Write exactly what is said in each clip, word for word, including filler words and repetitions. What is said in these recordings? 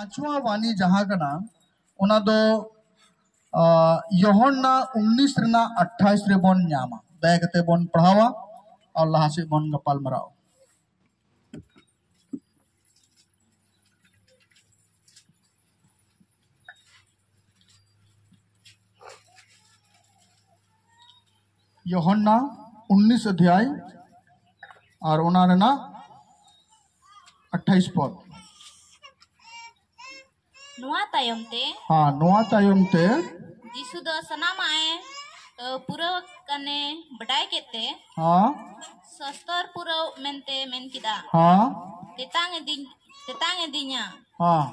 ᱯᱟᱸᱪᱣᱟ ᱵᱟᱱᱤ ᱡᱟᱦᱟᱸ ᱠᱟᱱᱟ, ᱚᱱᱟ ᱫᱚ ᱟᱸ, ᱭᱳᱦᱟᱱᱱᱟ ᱩᱱᱤᱥ ᱨᱮᱱᱟᱜ ᱟᱴᱷᱟᱭᱤᱥ ᱨᱮᱵᱚᱱ ᱧᱟᱢᱟ᱾ ᱫᱟᱭᱟ ᱠᱟᱛᱮ ᱵᱚᱱ ᱯᱟᱲᱦᱟᱣᱟ ᱟᱨ ᱞᱟᱦᱟ ᱥᱮᱫ ᱵᱚᱱ ᱜᱟᱯᱟᱞ ᱢᱟᱨᱟᱣᱟ᱾ ᱭᱳᱦᱟᱱᱱᱟ ᱩᱱᱤᱥ ᱚᱫᱷᱭᱟᱭ ᱟᱨ ᱚᱱᱟ ᱨᱮᱱᱟᱜ ᱟᱴᱷᱟᱭᱤᱥ ᱯᱚᱫ᱾ ᱱᱚᱣᱟ ᱛᱟᱭᱚᱢ ᱛᱮ ᱦᱮᱸ, ᱱᱚᱣᱟ ᱛᱟᱭᱚᱢ ᱛᱮ ᱡᱤᱥᱩ ᱫᱚ ᱥᱟᱱᱟᱢᱟᱜ ᱮ ᱟᱹ, ᱯᱩᱨᱟᱹᱣ ᱠᱟᱱᱮ ᱵᱟᱰᱟᱭ ᱠᱮᱫ ᱛᱮ ᱦᱮᱸ, ᱥᱚᱥᱛᱚᱨ ᱯᱩᱨᱟᱹᱣ ᱢᱮᱱᱛᱮ ᱢᱮᱱ ᱠᱮᱫᱟ᱾ ᱦᱮᱸ, ᱛᱮᱛᱟᱝ ᱤᱫᱤᱧ ᱛᱮᱛᱟᱝ ᱤᱫᱤᱧᱟ᱾ ᱦᱮᱸ᱾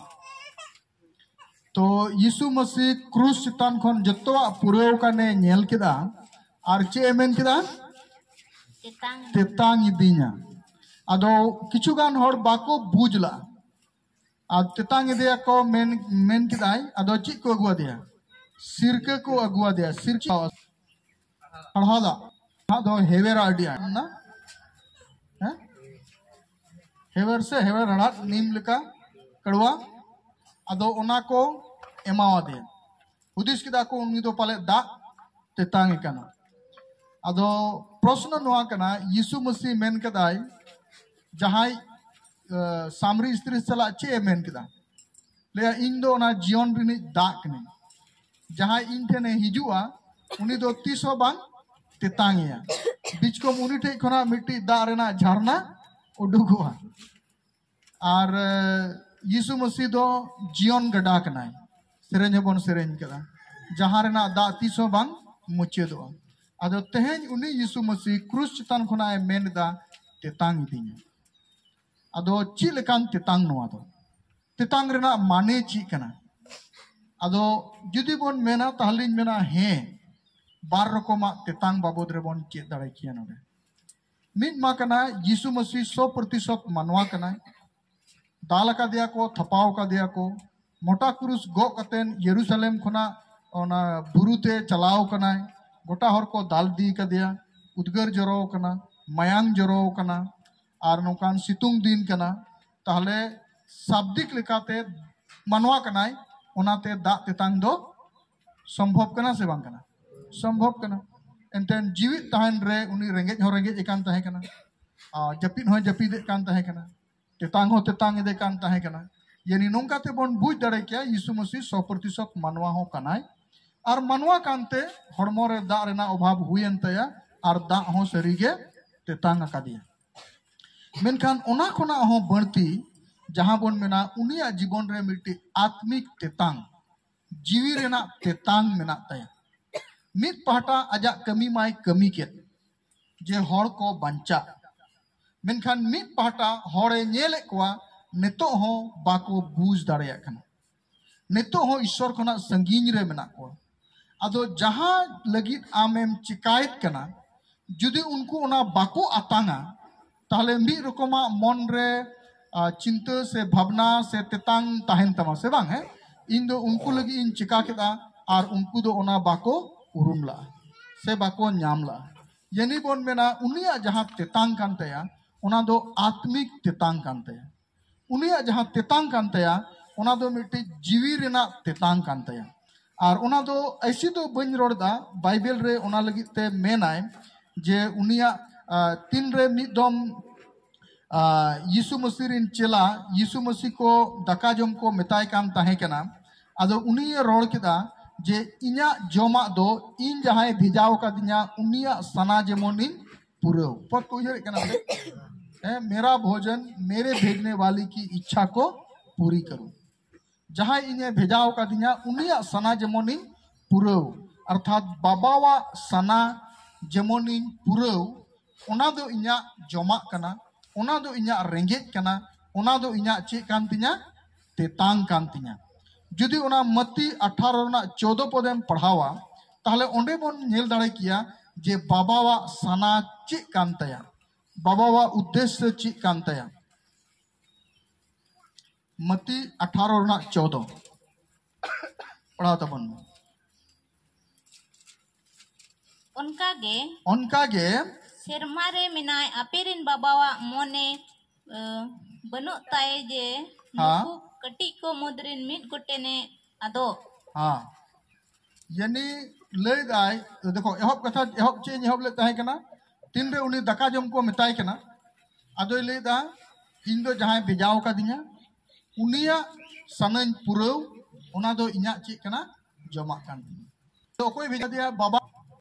ᱛᱚ ᱭᱤᱥᱩ ᱢᱟᱹᱥᱤ ᱠᱨᱩᱥ ᱪᱮᱛᱟᱱ ᱠᱷᱚᱱ ᱡᱚᱛᱚᱣᱟᱜ ᱯᱩᱨᱟᱹᱣ ᱠᱟᱱᱮ ᱧᱮᱞ ᱠᱮᱫᱟ᱾ ᱟᱨ ᱪᱮᱫ ᱮ ᱢᱮᱱ ᱠᱮᱫᱟ? ᱛᱮᱛᱟᱝ ᱛᱮᱛᱟᱝ ᱤᱫᱤᱧᱟ᱾ ᱟᱫᱚ ᱠᱤᱪᱷᱩ ᱜᱟᱱ ᱦᱚᱲ ᱵᱟᱠᱚ ᱵᱩᱡᱽ ᱞᱟᱜᱼᱟ᱾ ᱟᱨ ᱛᱮᱛᱟᱝ ᱤᱫᱤᱭᱟᱠᱚ ᱢᱮᱱ, ᱢᱮᱱ ᱠᱮᱫᱟᱭ, ᱟᱫᱚ ᱪᱮᱫ ᱠᱚ ᱟᱹᱜᱩ ᱟᱫᱮᱭᱟ? ᱥᱤᱨᱠᱟᱹ ᱠᱚ ᱟᱹᱜᱩ ᱟᱫᱮᱭᱟ᱾ ᱥᱤᱨᱠᱟᱹ ᱯᱟᱲᱦᱟᱣ ᱫᱟ, ᱯᱟᱲᱦᱟᱣ ᱫᱚ ᱦᱮᱣᱮᱨᱟ ᱟᱹᱰᱤ ᱟᱸᱴ ᱱᱟ᱾ ᱦᱮᱸ? ᱦᱮᱣᱮᱨ ᱥᱮ ᱦᱮᱣᱮᱨ ᱦᱟᱲᱦᱟᱫ ᱱᱤᱢ ᱞᱮᱠᱟ ᱠᱟᱲᱣᱟ᱾ ᱟᱫᱚ ᱚᱱᱟ ᱠᱚ ᱮᱢᱟᱣᱟᱫᱮᱭᱟ᱾ ᱦᱩᱫᱤᱥ ᱠᱮᱫᱟ ᱠᱚ ᱩᱱᱤ ᱫᱚ ᱯᱟᱞᱮ ᱫᱟᱜ ᱛᱮᱛᱟᱝ ᱮ ᱠᱟᱱᱟ᱾ ᱟᱫᱚ ᱯᱨᱚᱥᱱᱚ ᱱᱚᱣᱟ ᱠᱟᱱᱟ, ᱭᱤᱥᱩ ᱢᱟᱹᱥᱤ ᱢᱮᱱ ᱠᱮᱫᱟᱭ, ᱡᱟᱦᱟᱸᱭ ᱟᱸ, ᱥᱟᱢᱨᱤ ᱥᱛᱨᱤ ᱥᱟᱞᱟᱜ ᱪᱮᱫ ᱮ ᱢᱮᱱ ᱠᱮᱫᱟ? ᱞᱟᱹᱭᱟ, ᱤᱧ ᱫᱚ ᱚᱱᱟ ᱡᱤᱭᱚᱱ ᱨᱤᱱᱤᱡ ᱫᱟᱜ ᱠᱟᱹᱱᱟᱹᱧ᱾ ᱡᱟᱦᱟᱸᱭ ᱤᱧ ᱴᱷᱮᱱᱮ ᱦᱤᱡᱩᱜᱼᱟ, ᱩᱱᱤ ᱫᱚ ᱛᱤᱥ ᱦᱚᱸ ᱵᱟᱝ ᱛᱮᱛᱟᱝ ᱮᱭᱟ᱾ ᱵᱤᱪᱠᱚᱢ ᱩᱱᱤ ᱴᱷᱮᱡ ᱠᱷᱚᱱᱟᱜ ᱢᱤᱫᱴᱤᱡ ᱫᱟᱜ ᱨᱮᱱᱟᱜ ᱡᱷᱟᱨᱱᱟ ᱩᱰᱩᱠᱚᱜᱼᱟ᱾ ᱟᱨ ᱟᱸ, ᱭᱤᱥᱩ ᱢᱟᱹᱥᱤ ᱫᱚ ᱡᱤᱭᱚᱱ ᱜᱟᱰᱟ ᱠᱟᱱᱟᱭ᱾ ᱥᱮᱨᱮᱧ ᱦᱚᱸᱵᱚᱱ ᱥᱮᱨᱮᱧ ᱠᱟᱫᱟ, ᱡᱟᱦᱟᱸ ᱨᱮᱱᱟᱜ ᱫᱟᱜ ᱛᱤᱥ ᱦᱚᱸ ᱵᱟᱝ ᱢᱩᱪᱟᱹᱫᱚᱜᱼᱟ᱾ ᱟᱫᱚ ᱛᱮᱦᱮᱧ ᱩᱱᱤ ᱭᱤᱥᱩ ᱢᱟᱹᱥᱤ ᱠᱨᱩᱥ ᱪᱮᱛᱟᱱ ᱠᱷᱚᱱᱟᱜ ᱮ ᱢᱮᱱ ᱮᱫᱟ, ᱛᱮᱛᱟᱝ ᱤᱫᱤᱧᱟ᱾ ᱟᱫᱚ ᱪᱮᱫ ᱞᱮᱠᱟᱱ ᱛᱮᱛᱟᱝ ᱱᱚᱣᱟ ᱫᱚ? ᱛᱮᱛᱟᱝ ᱨᱮᱱᱟᱜ ᱢᱟᱱᱮ ᱪᱮᱫ ᱠᱟᱱᱟ? ᱟᱫᱚ ᱡᱩᱫᱤ ᱵᱚᱱ ᱢᱮᱱᱟ, ᱛᱟᱦᱞᱮᱧ ᱢᱮᱱᱟ, ᱦᱮᱸ, ᱵᱟᱨ ᱨᱚᱠᱚᱢᱟᱜ ᱛᱮᱛᱟᱝ ᱵᱟᱵᱚᱫ ᱨᱮᱵᱚᱱ ᱪᱮᱫ ᱫᱟᱲᱮ ᱠᱮᱭᱟ ᱱᱚᱰᱮ᱾ ᱢᱤᱫ ᱢᱟ ᱠᱟᱱᱟ, ᱭᱤᱥᱩ ᱢᱟᱹᱥᱤ ᱥᱚ ᱯᱨᱚᱛᱤᱥᱚᱛ ᱢᱟᱱᱣᱟ ᱠᱟᱱᱟᱭ᱾ ᱫᱟᱞ ᱟᱠᱟᱫᱮᱭᱟ ᱠᱚ, ᱛᱷᱟᱯᱟᱣ ᱟᱠᱟᱫᱮᱭᱟ ᱠᱚ, ᱢᱚᱴᱟ ᱠᱨᱩᱥ ᱜᱚᱜ ᱠᱟᱛᱮᱱ ᱭᱮᱨᱩᱥᱟᱞᱮᱢ ᱠᱷᱚᱱᱟᱜ ᱚᱱᱟ ᱵᱩᱨᱩ ᱛᱮ ᱪᱟᱞᱟᱣ ᱠᱟᱱᱟᱭ᱾ ᱜᱚᱴᱟ ᱦᱚᱲ ᱠᱚ ᱫᱟᱞ ᱤᱫᱤ ᱠᱟᱫᱮᱭᱟ᱾ ᱩᱫᱽᱜᱟᱹᱨ ᱡᱚᱨᱚ ᱠᱟᱱᱟ, ᱢᱟᱭᱟᱝ ᱡᱚᱨᱚ ᱠᱟᱱᱟ, ᱟᱨ ᱱᱚᱝᱠᱟᱱ ᱥᱤᱛᱩᱝ ᱫᱤᱱ ᱠᱟᱱᱟ᱾ ᱛᱟᱦᱞᱮ ᱥᱟᱵᱫᱤᱠ ᱞᱮᱠᱟᱛᱮ ᱢᱟᱱᱣᱟ ᱠᱟᱱᱟᱭ, ᱚᱱᱟᱛᱮ ᱫᱟᱜ ᱛᱮᱛᱟᱝ ᱫᱚ ᱥᱚᱢᱵᱷᱚᱵ ᱠᱟᱱᱟ ᱥᱮ ᱵᱟᱝ ᱠᱟᱱᱟ? ᱥᱚᱢᱵᱷᱚᱵ ᱠᱟᱱᱟ᱾ ᱮᱱᱛᱮ ᱡᱤᱣᱤᱫ ᱛᱟᱦᱮᱱ ᱨᱮ ᱩᱱᱤ ᱨᱮᱸᱜᱮᱡ ᱦᱚᱸ ᱨᱮᱸᱜᱮᱡ ᱟᱠᱟᱱ ᱛᱟᱦᱮᱸ ᱠᱟᱱᱟ, ᱟᱨ ᱡᱟᱹᱯᱤᱫ ᱦᱚᱸᱭ ᱡᱟᱹᱯᱤᱫᱮᱫ ᱠᱟᱱ ᱛᱟᱦᱮᱸ ᱠᱟᱱᱟ, ᱛᱮᱛᱟᱝ ᱦᱚᱸ ᱛᱮᱛᱟᱝ ᱮᱫᱮ ᱠᱟᱱ ᱛᱟᱦᱮᱸ ᱠᱟᱱᱟ᱾ ᱭᱟᱱᱤ ᱱᱚᱝᱠᱟ ᱛᱮᱵᱚᱱ ᱵᱩᱡᱽ ᱫᱟᱲᱮ ᱠᱮᱭᱟ ᱭᱤᱥᱩ ᱢᱟᱹᱥᱤᱦ ᱥᱚ ᱯᱨᱚᱛᱤᱥᱚᱛ ᱢᱟᱱᱣᱟ ᱦᱚᱸ ᱠᱟᱱᱟᱭ, ᱟᱨ ᱢᱟᱱᱣᱟ ᱠᱟᱱᱛᱮ ᱦᱚᱲᱢᱚ ᱨᱮ ᱫᱟᱜ ᱨᱮᱱᱟᱜ ᱚᱵᱷᱟᱵ ᱦᱩᱭᱮᱱ ᱛᱟᱭᱟ, ᱟᱨ ᱫᱟᱜ ᱦᱚᱸ ᱥᱟᱹᱨᱤᱜᱮ ᱛᱮᱛᱟᱝ ᱟᱠᱟᱫᱮᱭᱟ᱾ ᱢᱮᱱᱠᱷᱟᱱ ᱚᱱᱟ ᱠᱷᱚᱱᱟᱜ ᱦᱚᱸ ᱵᱟᱹᱲᱛᱤ ᱡᱟᱦᱟᱸ ᱵᱚᱱ ᱢᱮᱱᱟ ᱩᱱᱤᱭᱟᱜ ᱡᱤᱵᱚᱱ ᱨᱮ ᱢᱤᱫᱴᱤᱡ ᱟᱛᱢᱤᱠ ᱛᱮᱛᱟᱝ, ᱡᱤᱣᱤ ᱨᱮᱱᱟᱜ ᱛᱮᱛᱟᱝ ᱢᱮᱱᱟᱜ ᱛᱟᱭᱟ᱾ ᱢᱤᱫ ᱯᱟᱦᱴᱟ ᱟᱡᱟᱜ ᱠᱟᱹᱢᱤ ᱢᱟᱭ ᱠᱟᱹᱢᱤ ᱠᱮᱫ, ᱡᱮ ᱦᱚᱲ ᱠᱚ ᱵᱟᱧᱪᱟᱜ, ᱢᱮᱱᱠᱷᱟᱱ ᱢᱤᱫ ᱯᱟᱦᱴᱟ ᱦᱚᱲᱮ ᱧᱮᱞᱮᱫ ᱠᱚᱣᱟ, ᱱᱤᱛᱚᱜ ᱦᱚᱸ ᱵᱟᱠᱚ ᱵᱩᱡᱽ ᱫᱟᱲᱮᱭᱟᱜ ᱠᱟᱱᱟ, ᱱᱤᱛᱚᱜ ᱦᱚᱸ ᱤᱥᱥᱚᱨ ᱠᱷᱚᱱᱟᱜ ᱥᱟᱺᱜᱤᱧ ᱨᱮ ᱢᱮᱱᱟᱜ ᱠᱚᱣᱟ᱾ ᱟᱫᱚ ᱡᱟᱦᱟᱸ ᱞᱟᱹᱜᱤᱫ ᱟᱢᱮᱢ ᱪᱤᱠᱟᱭᱮᱫ ᱠᱟᱱᱟ, ᱡᱩᱫᱤ ᱩᱱᱠᱩ ᱚᱱᱟ ᱵᱟᱠᱚ ᱟᱛᱟᱝᱟ, ᱛᱟᱦᱞᱮ ᱢᱤᱫ ᱨᱚᱠᱚᱢᱟᱜ ᱢᱚᱱ ᱨᱮ, ᱟ, ᱪᱤᱱᱛᱟᱹ ᱥᱮ ᱵᱷᱟᱵᱽᱱᱟ ᱥᱮ ᱛᱮᱛᱟᱝ ᱛᱟᱦᱮᱱ ᱛᱟᱢᱟ ᱥᱮ ᱵᱟᱝ? ᱦᱮᱸ, ᱤᱧ ᱫᱚ ᱩᱱᱠᱩ ᱞᱟᱹᱜᱤᱫ ᱤᱧ ᱪᱤᱠᱟ ᱠᱮᱫᱟ, ᱟᱨ ᱩᱱᱠᱩ ᱫᱚ ᱚᱱᱟ ᱵᱟᱠᱚ ᱩᱨᱩᱢ ᱞᱟᱜᱼᱟ ᱥᱮ ᱵᱟᱠᱚ ᱧᱟᱢ ᱞᱟᱜᱼᱟ᱾ ᱭᱟᱱᱤ ᱵᱚᱱ ᱢᱮᱱᱟ ᱩᱱᱤᱭᱟᱜ ᱡᱟᱦᱟᱸ ᱛᱮᱛᱟᱝ ᱠᱟᱱ ᱛᱟᱭᱟ, ᱚᱱᱟ ᱫᱚ ᱟᱛᱢᱤᱠ ᱛᱮᱛᱟᱝ ᱠᱟᱱ ᱛᱟᱭᱟ᱾ ᱩᱱᱤᱭᱟᱜ ᱡᱟᱦᱟᱸ ᱛᱮᱛᱟᱝ ᱠᱟᱱ ᱛᱟᱭᱟ, ᱚᱱᱟ ᱫᱚ ᱢᱤᱫᱴᱤᱡ ᱡᱤᱣᱤ ᱨᱮᱱᱟᱜ ᱛᱮᱛᱟᱝ ᱠᱟᱱ ᱛᱟᱭᱟ᱾ ᱟᱨ ᱚᱱᱟ ᱫᱚ ᱮᱭᱥᱮ ᱫᱚ ᱵᱟᱹᱧ ᱨᱚᱲ ᱮᱫᱟ, ᱵᱟᱭᱵᱮᱞ ᱨᱮ ᱚᱱᱟ ᱞᱟᱹᱜᱤᱫ ᱛᱮ ᱢᱮᱱᱟᱭ ᱡᱮ ᱩᱱᱤᱭᱟᱜ, ᱟ, ᱛᱤᱱᱨᱮ ᱢᱤᱫ ᱫᱚᱢ, ᱟ, ᱭᱤᱥᱩ ᱢᱟᱹᱥᱤ ᱨᱮᱱ ᱪᱮᱞᱟ ᱭᱤᱥᱩ ᱢᱟᱹᱥᱤ ᱠᱚ ᱫᱟᱠᱟ ᱡᱚᱢ ᱠᱚ ᱢᱮᱛᱟᱭ ᱠᱟᱱ ᱛᱟᱦᱮᱸ ᱠᱟᱱᱟ, ᱟᱫᱚ ᱩᱱᱤᱭᱮ ᱨᱚᱲ ᱠᱮᱫᱟ ᱡᱮ ᱤᱧᱟᱜ ᱡᱚᱢᱟᱜ ᱫᱚ ᱤᱧ ᱡᱟᱦᱟᱸᱭ ᱵᱷᱮᱡᱟᱣ ᱟᱠᱟᱫᱤᱧᱟ ᱩᱱᱤᱭᱟᱜ ᱥᱟᱱᱟ ᱡᱮᱢᱚᱱᱤᱧ ᱯᱩᱨᱟᱹᱣ᱾ ᱯᱚᱫ ᱠᱚ ᱩᱭᱦᱟᱹᱨᱮᱫ ᱠᱟᱱᱟ ᱥᱮ? ᱦᱮᱸ, मेरा भोजन मेरे भेजने वाले की इच्छा को पूरी करो। ᱡᱟᱦᱟᱸᱭ ᱤᱧᱮ ᱵᱷᱮᱡᱟ ᱟᱠᱟᱫᱤᱧᱟ ᱩᱱᱤᱭᱟᱜ ᱥᱟᱱᱟ ᱡᱮᱢᱚᱱᱤᱧ ᱯᱩᱨᱟᱹᱣ, ᱚᱨᱛᱷᱟᱛ ᱵᱟᱵᱟᱣᱟᱜ ᱥᱟᱱᱟ ᱡᱮᱢᱚᱱᱤᱧ ᱯᱩᱨᱟᱹᱣ, ᱚᱱᱟ ᱫᱚ ᱤᱧᱟᱜ ᱡᱚᱢᱟᱜ ᱠᱟᱱᱟ, ᱚᱱᱟ ᱫᱚ ᱤᱧᱟᱜ ᱨᱮᱸᱜᱮᱡ ᱠᱟᱱᱟ, ᱚᱱᱟ ᱫᱚ ᱤᱧᱟᱜ ᱪᱮᱫ ᱠᱟᱱ ᱛᱤᱧᱟ? ᱛᱮᱛᱟᱝ ᱠᱟᱱ ᱛᱤᱧᱟ᱾ ᱡᱩᱫᱤ ᱚᱱᱟ ᱢᱟᱛᱤ ᱟᱴᱷᱟᱨᱚ ᱨᱮᱱᱟᱜ ᱪᱳᱫᱚ ᱯᱚᱫᱮᱢ ᱯᱟᱲᱦᱟᱣᱟ, ᱛᱟᱦᱞᱮ ᱚᱸᱰᱮ ᱵᱚᱱ ᱧᱮᱞ ᱫᱟᱲᱮ ᱠᱮᱭᱟ ᱡᱮ ᱵᱟᱵᱟᱣᱟᱜ ᱥᱟᱱᱟ ᱪᱮᱫ ᱠᱟᱱ ᱛᱟᱭᱟ, ᱵᱟᱵᱟᱣᱟᱜ ᱩᱫᱽᱫᱮᱥᱥᱚ ᱪᱮᱫ ᱠᱟᱱ ᱛᱟᱭᱟ᱾ ᱢᱟᱛᱤ ᱟᱴᱷᱟᱨᱚ ᱨᱮᱱᱟᱜ ᱪᱳᱫᱚ ᱯᱟᱲᱦᱟᱣ ᱛᱟᱵᱚᱱ ᱢᱮ᱾ ᱚᱱᱠᱟᱜᱮ ᱚᱱᱠᱟᱜᱮ ᱥᱮᱨᱢᱟ ᱨᱮ ᱢᱮᱱᱟᱭ ᱟᱯᱮ ᱨᱮᱱ ᱵᱟᱵᱟᱣᱟᱜ ᱢᱚᱱᱮ ᱟᱹ, ᱵᱟᱹᱱᱩᱜ ᱛᱟᱭ ᱡᱮ ᱦᱮᱸ᱾ ᱱᱩᱠᱩ ᱠᱟᱹᱴᱤᱡ ᱠᱚ ᱢᱩᱫᱽ ᱨᱤᱱ ᱢᱤᱫ ᱜᱚᱴᱮᱱᱮ ᱟᱫᱚ᱾ ᱦᱮᱸ, ᱭᱟᱱᱤ ᱞᱟᱹᱭ ᱫᱟᱭ, ᱫᱮᱠᱷᱚ, ᱮᱦᱚᱵ ᱠᱟᱛᱷᱟ, ᱮᱦᱚᱵ ᱪᱮᱫ ᱤᱧ ᱮᱦᱚᱵ ᱞᱮᱫ ᱛᱟᱦᱮᱸ ᱠᱟᱱᱟ, ᱛᱤᱱᱨᱮ ᱩᱱᱤ ᱫᱟᱠᱟ ᱡᱚᱢ ᱠᱚ ᱢᱮᱛᱟᱭ ᱠᱟᱱᱟ, ᱟᱫᱚᱭ ᱞᱟᱹᱭ ᱫᱟ, ᱤᱧ ᱫᱚ ᱡᱟᱦᱟᱸᱭ ᱵᱷᱮᱡᱟᱣ ᱠᱟᱫᱤᱧᱟ, ᱩᱱᱤᱭᱟᱜ ᱥᱟᱱᱟᱧ ᱯᱩᱨᱟᱹᱣ, ᱚᱱᱟ ᱫᱚ ᱤᱧᱟᱜ ᱪᱮᱫ ᱠᱟᱱᱟ, ᱡᱚᱢᱟᱜ ᱠᱟᱱ ᱛᱤᱧᱟ᱾ ᱛᱚ ᱚᱠᱚᱭ ᱵᱷᱮᱡᱟ ᱫᱮᱭᱟ? ᱵᱟᱵᱟ,